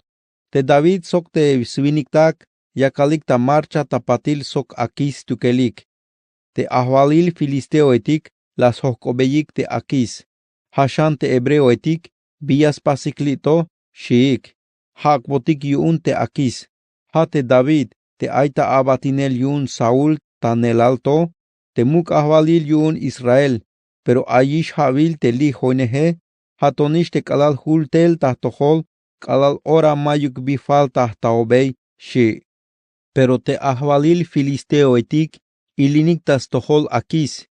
Te David sok te swiniktak yakalik ta marcha ta patil sok Aquis stukelik. Te ajwalil filisteoetik la sjojk'obeyik te Aquis. Ja' xan te hebreoetik: ¿Bi ya spasik li' to? xiik. Ja' ak'botik yu'un te Aquis. Ja' te David te ay ta a'batinel yu'un Saúl ta neelal to, te muk' ajwalil yu'un Israel, pero ayix ja'wil te li' joyneje. Ja' tonix te k'alal jul tel ta jtojol, k'alal ora mayuk bi falta jtaobey, xi'. Pero te ajwalil filisteoetik ilinik ta stojol Aquis: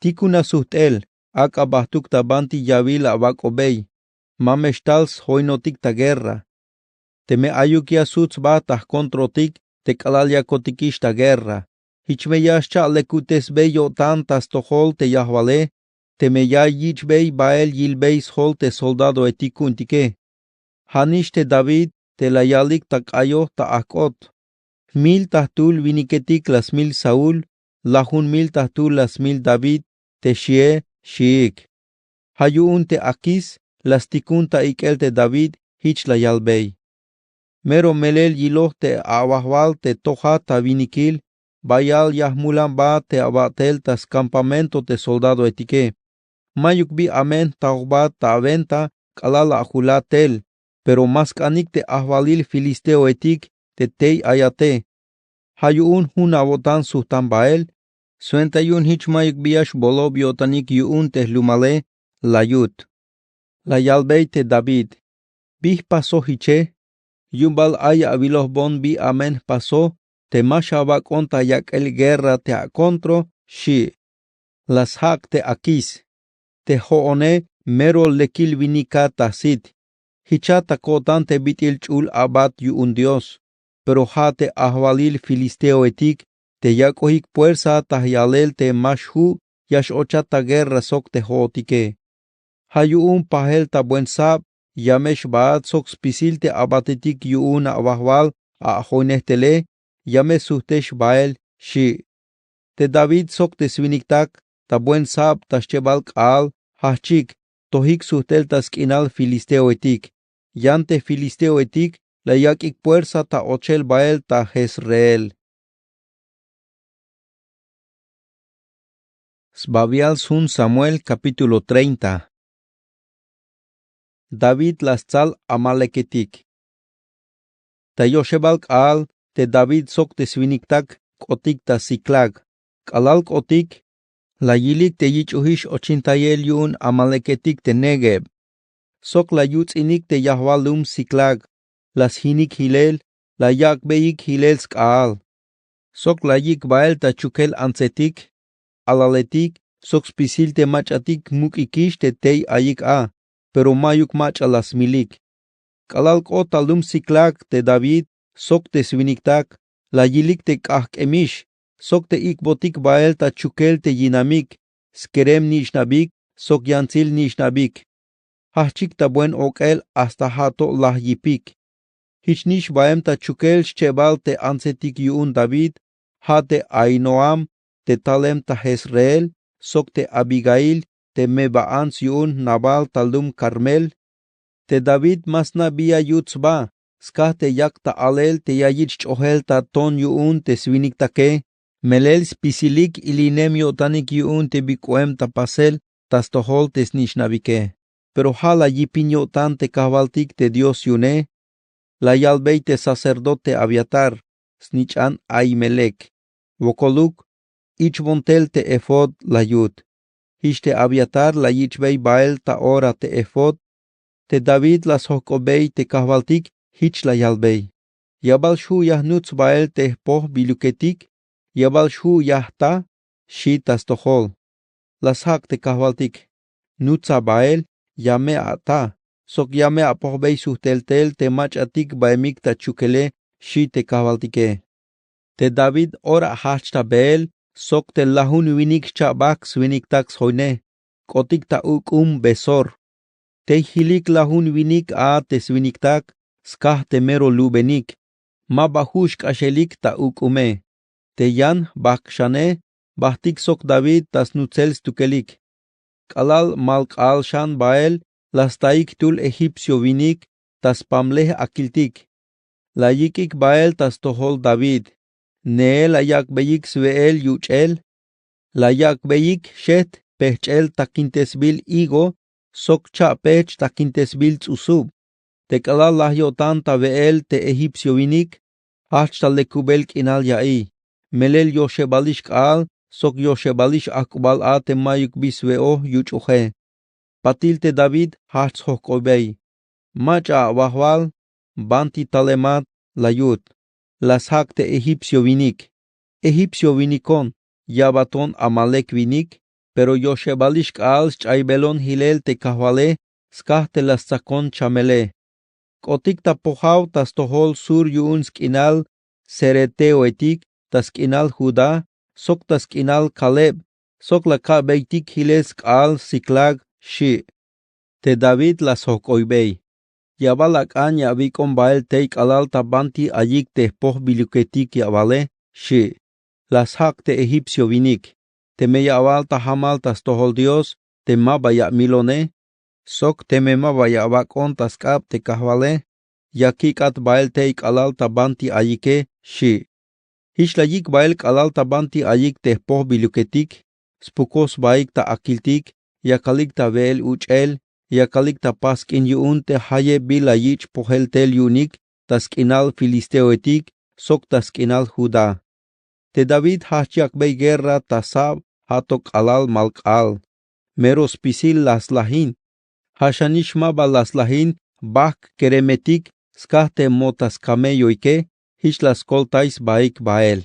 Tikuna sujt'el, ak'a bajtuk ta banti yawil awak'obey, ma me xtal sjoynotik ta guerra. Teme ayuk ya sujt sba ta jkontrotik te k'alal yakotikix ta guerra, jich me ya xcha'lekutesbey yo'tan ta stojol te yajwale, teme ya yich'bey bael yilbey sjol te soldadoetik ku'untike. Ja'nix te David te la yalik ta k'ayoj ta ajk'ot: Jmil ta jtul winiketik la smil Saúl, lajun mil ta jtul la smil David te xie, xiik. Ja' yu'un te Aquis la stikun ta ik'el te David, jich la yalbey: Mero melel yiloj te awajwal te tojat ta winikil, bayal ya jmulanbat te awa'tel ta scampamento te soldadoetike. Mayuk bi amen jtaojbat ta awenta k'alal ajulat tel, pero ma sk'anik te ajwalil filisteoetik te tey ayate. Ja' yu'un jun awo'tan sujtan bael, swenta yu'un jich mayuk bi ya xbolob yo'tanik yu'un te jlumale, la yut. La yalbey te David: Bi jpasoj jiche? Yu'un bal ay awilojbon bi amen jpasoj te ma xawak'on ta yak'el guerra te akontro, xi'. La sjak' te Aquis: Te jo'one mero lekil winika ta sit. Jicha ta ko'tan te bit'il ch'ul abat yu'un Dios. Pero ja' te ajwalil filisteoetik te yak'ojik puersa ta yalel te ma xju' ya x-ochat ta guerra sok te jo'otike. Ja' yu'un pajel ta buen sab, ya me xbaat sok spisil te a'batetik yu'un awajwal ajoynej tele, ya me sujtex bael, xi'. Te David sok te swiniktak ta buen sab ta xchebal k'aal jajchik tojik sujtel ta sk'inal filisteoetik. Yan te filisteoetik la yak'ik puersa ta ochel bael ta Jezreel. Sbabial sjun Samuel capítulo treinta. David la stsal amaleketik. Ta yoxebal k'aal te David sok te swiniktak k'otik ta Siclag. K'alal k'otik, la yilik te yich'ojix ochintayel yu'un amaleketik te Negueb. Sok la yuts'inik te yajwal lum Siclag, la sjinik jilel, la yak'beyik jilel sk'aal. Sok la yik' bael ta chukel antsetik, alaletik, sok spisil te mach'atik muk'ikix te tey ayik a, pero mayuk mach'a la smilik. K'alal k'ot ta lum Siklak te David sok te swiniktak, la yilik te k'ajk'emix sok te ik'botik bael ta chukel te yinamik, skerem nich'nabik sok yantsil nich'nabik. Jajch'ik ta buen ok'el hasta ja' to' laj yipik. Jichnix baem ta chukel schebal te antsetik yu'un David, ja' te Ahinoam te talem ta Jezreel, sok te Abigail te meba ants yu'un Nabal ta lum Karmel. Te David ma sna' bi ya yut sba, skaj te yak ta alel te ya yich' ch'ojel ta ton yu'un te swiniktake, melel spisilik ilinem yo'tanik yu'un te bi k'oem ta pasel ta stojol te snich'nabike. Pero ja' la yipin yo'tan te kajwaltik te Dios yu'une. La yalbey te sacerdote Abiatar, snich'an Ahimelec, wokoluk: Ich'bon tel te efod, la yut. Jich te Abiatar la yich'bey bael ta ora te efod. Te David la sjok'obey te kajwaltik, jich la yalbey: Ya bal xju' ya jnuts bael te jpojbiluketik? Ya bal xju' ya jta? xi' ta stojol. La sjak' te kajwaltik: Nutsa bael, ya me ata sok ya me apojbey sujtel tel te mach'atik baemik ta chukele, xi' te kajwaltike. Te David ora jajch' ta beel sok te lajun winik xcha'bajk swiniktak sjoyne, k'otik ta uk'um Besor. Tey jilik lajun winik a te swiniktak, skaj te mero lubenik, ma ba ju' xk'axelik ta uk'ume. Te yan jbajkxane bajtik sok David ta snutsel stukelik. K'alal malk'aal xan bael, la staik jtul egipcio winik ta spamlej akiltik. La yik'ik bael ta stojol David: Neel la yak'beyik swe'el yuch'el, la yak'beyik xeht pejch'el takintesbil higo sok cha' pejch' takintesbil ts'usub. Te k'alal laj yo'tan ta we'el te egipcio winik, jajch' ta lekubel k'inal ya'iy. Melel yoxebalix k'aal sok yoxebalix ajk'ubal a te mayuk bi swe'oj yuch'oje. Patil te David jajch' sjok'obey: Mach'a awajwal, banti talemat, la yut. La sjak' te egipcio winik: Egipcio winikon, ya baton Amalec winik, pero yoxebalix k'aal sch'aybelon jilel te kajwale, skaj te la stsakon chamele. K'otik ta pojaw ta stojol sur yu'un sk'inal cereteoetik, ta sk'inal Judá sok ta sk'inal Caleb, sok la ka'beytik jilel sk'aal Siclag, xi'. Te David la sjok'oybey: Ya bal ak'an ya awik'on bael tey k'alal ta banti ayik te jpojbiluketik ya awale, xi'. La sjak' te egipcio winik: Teme ya awal ta jamal ta stojol Dios te ma ba ya amilone, sok teme ma ba ya awak'on ta sk'ab te kajwale, ya kik'at bael tey k'alal ta banti ayike, xi'. Jich la yik' bael k'alal ta banti ayik te jpojbiluketik, spukoj sbaik ta akiltik, yakalik ta we'el uch'el, yakalik ta pask'in yu'un te jayeb bi la yich' pojel tel yu'unik ta sk'inal filisteoetik sok ta sk'inal Judá. Te David jajch' yak'bey guerra ta sab, ja' to k'alal malk'aal. Mero spisil la slajin. Ja' xanix ma ba la slajin bajk' keremetik, skaj te mo ta skamelloike, jich la skoltay sbaik bael.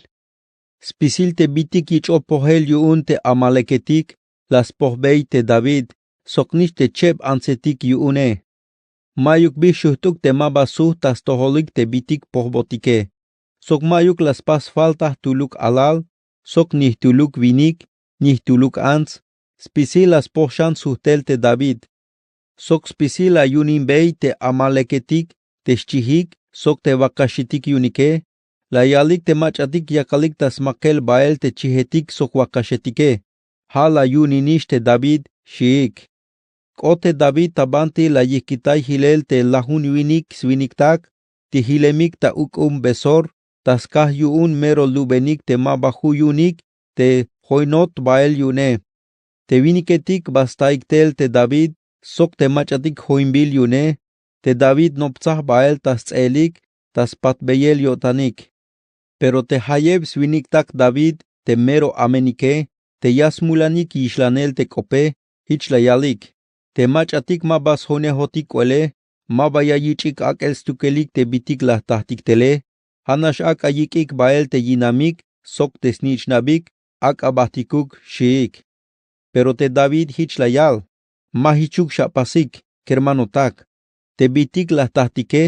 Spisil te bitik yich'oj pojel yu'un te amaleketik la spojbey te David, soknix te cheb antsetik yu'une. Mayuk bi xujt'uk te ma ba sujt ta stojolik te bitik pojbotike. Sok mayuk la spas falta jtuluk alal, sok ni jtuluk winik, ni jtuluk ants. Spisil la spoj xan sujtel te David. Sok spisil la yuninbey te amaleketik, te xchijik sok te wakaxetik yu'unike. La yalik te mach'atik yakalik ta smakel bael te chijetik sok wakaxetike: Ja' la yuninix te David, xiik. K'ot te David ta banti la yijkitay jilel te lajun winik swiniktak, te jilemik ta uk'um Besor, ta skaj yu'un mero lubenik te ma ba ju' yu'unik te joynot bael yu'une. Te winiketik ba staik tel te David sok te mach'atik joynbil yu'une. Te David noptsaj bael ta sts'eelik, ta spatbeyel yo'tanik. Pero te jayeb swiniktak David te mero amenike, te ya smulanik yixlanel te k'ope, jich la yalik: Te mach'atik ma ba sjoynejotik k'oele, ma ba ya yich'ik ak'el stukelik te bitik la jtajtik tele. Ja'nax ak'a yik'ik bael te yinamik sok te snich'nabik, ak'a bajtikuk, xiik. Pero te David jich la yal: Ma jichuk xapasik, kermanotak. Te bitik la jtajtike,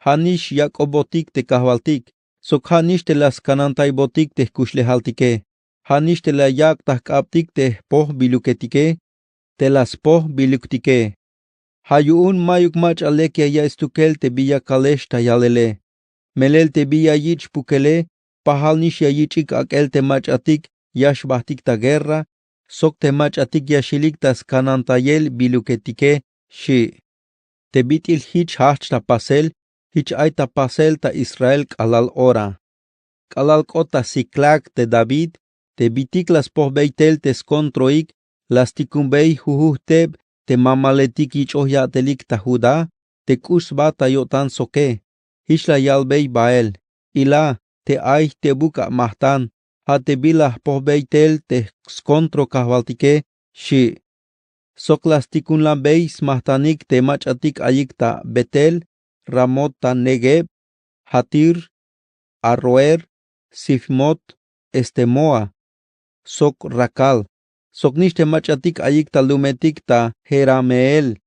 ja' nix yak'obotik te kajwaltik, sok ja' nix te la skanantaybotik te jkuxlejaltike, ja' nix te la yak' ta jk'abtik te jpojbiluketike, te la spojbiluktike. Ja' yu'un mayuk mach'a lek ya ya'iy stukel te bi ya kalex ta yalele. Melel te bi ya yich' pukele, pajal nix ya yich'ik ak'el te mach'atik ya xbajtik ta guerra, sok te mach'atik ya xilik ta skanantayel biluketike, xi'. Te bit'il jich jajch ta pasel, jich ay ta pasel ta Israel k'alal ora. K'alal k'ot ta Siclag te David, te bitik la spojbey tel te skontroik, la stikunbey jujuj teb te mamaletik yich'oj ya'telik ta Judá, te k'ux sba ta yo'tan soke. Jich la yalbey bael: Ila, te ay jtebuk amajtan, ja' te bi la jpojbey tel te skontro kajwaltike, xi'. Sok la stikunlanbey smajtanik te mach'atik ayik ta Betel, Ramot ta Negueb, Jatir, Aroer, Sifmot, Estemoa, sok Rakal, sok nix te mach'atik ayik ta lumetik ta Jerameel,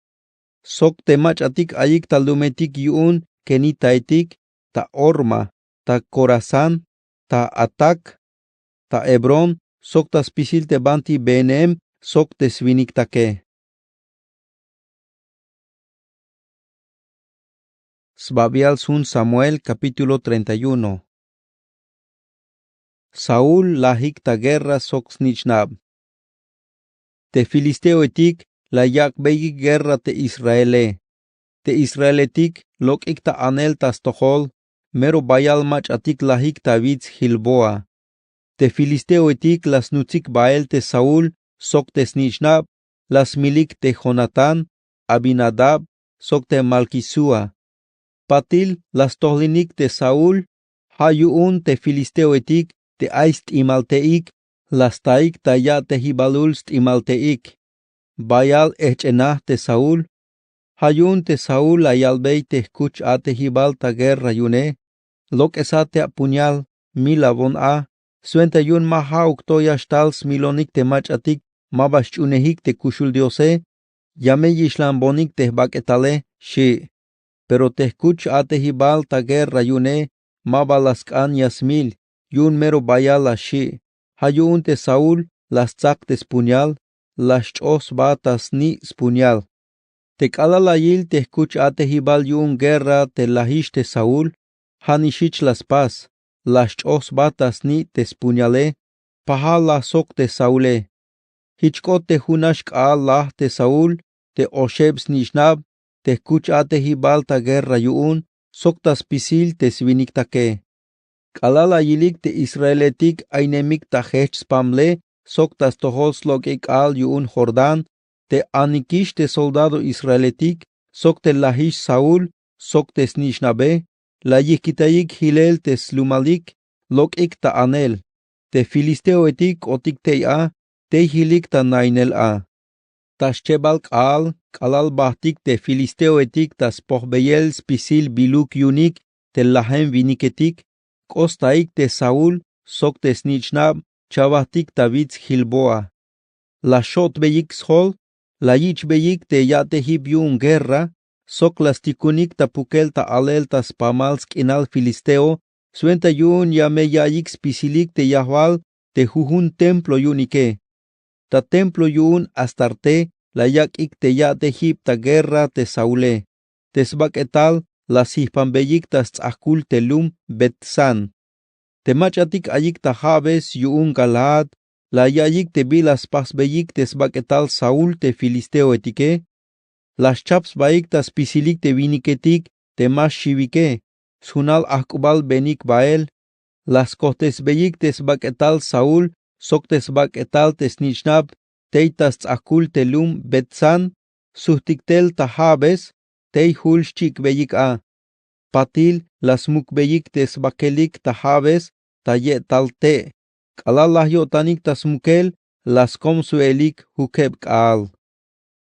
sok te mach'atik ayik ta lumetik yu'un kenitaetik, ta Horma, ta Corazán, ta Atac, ta Hebrón, sok ta spisil te banti Benem, sok te swiniktake. Sbabial sjun Samuel, capítulo treinta y uno. Saúl lajik ta guerra sok snich'nab. Te filisteoetik la yak'beyik guerra te Israele. Te Israeletik lok'ik ta anel ta stojol, mero bayal mach'atik lajik ta wits Gilboa. Te filisteoetik la snutsik bael te Saúl sok te snich'nab, la smilik te Jonatán, Abinadab, sok te Malquisúa. Patil la stojlinik te Saúl, ja' yu'un te filisteoetik te ay st'imalte'ik, la staik ta ya'tejibalul st'imalte'ik. Bayal ejch'enaj te Saúl. Ja' yu'un te Saúl la yalbey te jkuch a'tejibal ta guerra yu'une: Lok'esa te apuñal, milabon a, swenta yu'un ma ja'uk to ya xtal smilonik te mach'atik ma ba xch'uunejik te kuxul Diose, ya me yixlanbonik te jbak'etale, xi'. Pero te jkuch a'tejibal ta guerra yu'une ma ba la sk'an ya smil, yu'un mero bayal la xi'. Ja' yu'un te Saúl la stsak te spuñal, la xch'oj sba ta sni' spuñal. Te k'alal la yil te jkuch a'tejibal yu'un guerra te lajix te Saúl, ja' nix jich la spas, la xch'oj sba ta sni' te spuñale, pajal la sok te Saule. Jich k'ot te junax k'aal laj te Saúl, te oxeb snich'nab, te jkuch a'tejibal ta guerra yu'un, sok ta spisil te swiniktake. K'alal la yilik te israeletik aynemik ta jejch' spamle sok ta stojol slok'e k'aal yu'un Jordán, te anikix te soldado israeletik sok te lajix Saúl sok te snich'nabe, la yijkitayik jilel te slumalik, lok'ik ta anel. Te filisteoetik k'otik tey a, tey jilik ta nainel a. Ta schebal k'aal, k'alal bajtik te filisteoetik ta spojbeyel spisil biluk yu'unik te lajem winiketik, k'ot staik te Saúl sok te snich'nab chabajtik ta wits Gilboa. La xo'tbeyik sjol, la yich'beyik te ya'tejib yu'un guerra, sok la stikunik ta pukel ta alel ta spamal sk'inal filisteo, swenta yu'un ya me ya'iyik spisilik te yajwal te jujun templo yu'unike. Ta templo yu'un Astarte la yak'ik te ya'tejib ta guerra te Saule. Te sbak'etal la sjijpambeyik ta sts'ajkul te lum Bet-san. Te mach'atik ayik ta Jabes yu'un Galaad la ya'iyik te bi la spajsbeyik te sbak'etal Saúl te filisteoetike. La xchap sbaik ta spisilik te winiketik te ma xiwike, sjunal ajk'ubal benik bael. La skojtesbeyik te sbak'etal Saúl sok te sbak'etal te snich'nab tey ta sts'ajkul te lum Bet-san, sujtik tel ta Jabes, tey jul xchik'beyik a. Patil la smukbeyik te sbakelik ta Jabes ta ye'tal te'. K'alal laj yo'tanik ta smukel, la skomswe'elik jukeb k'aal.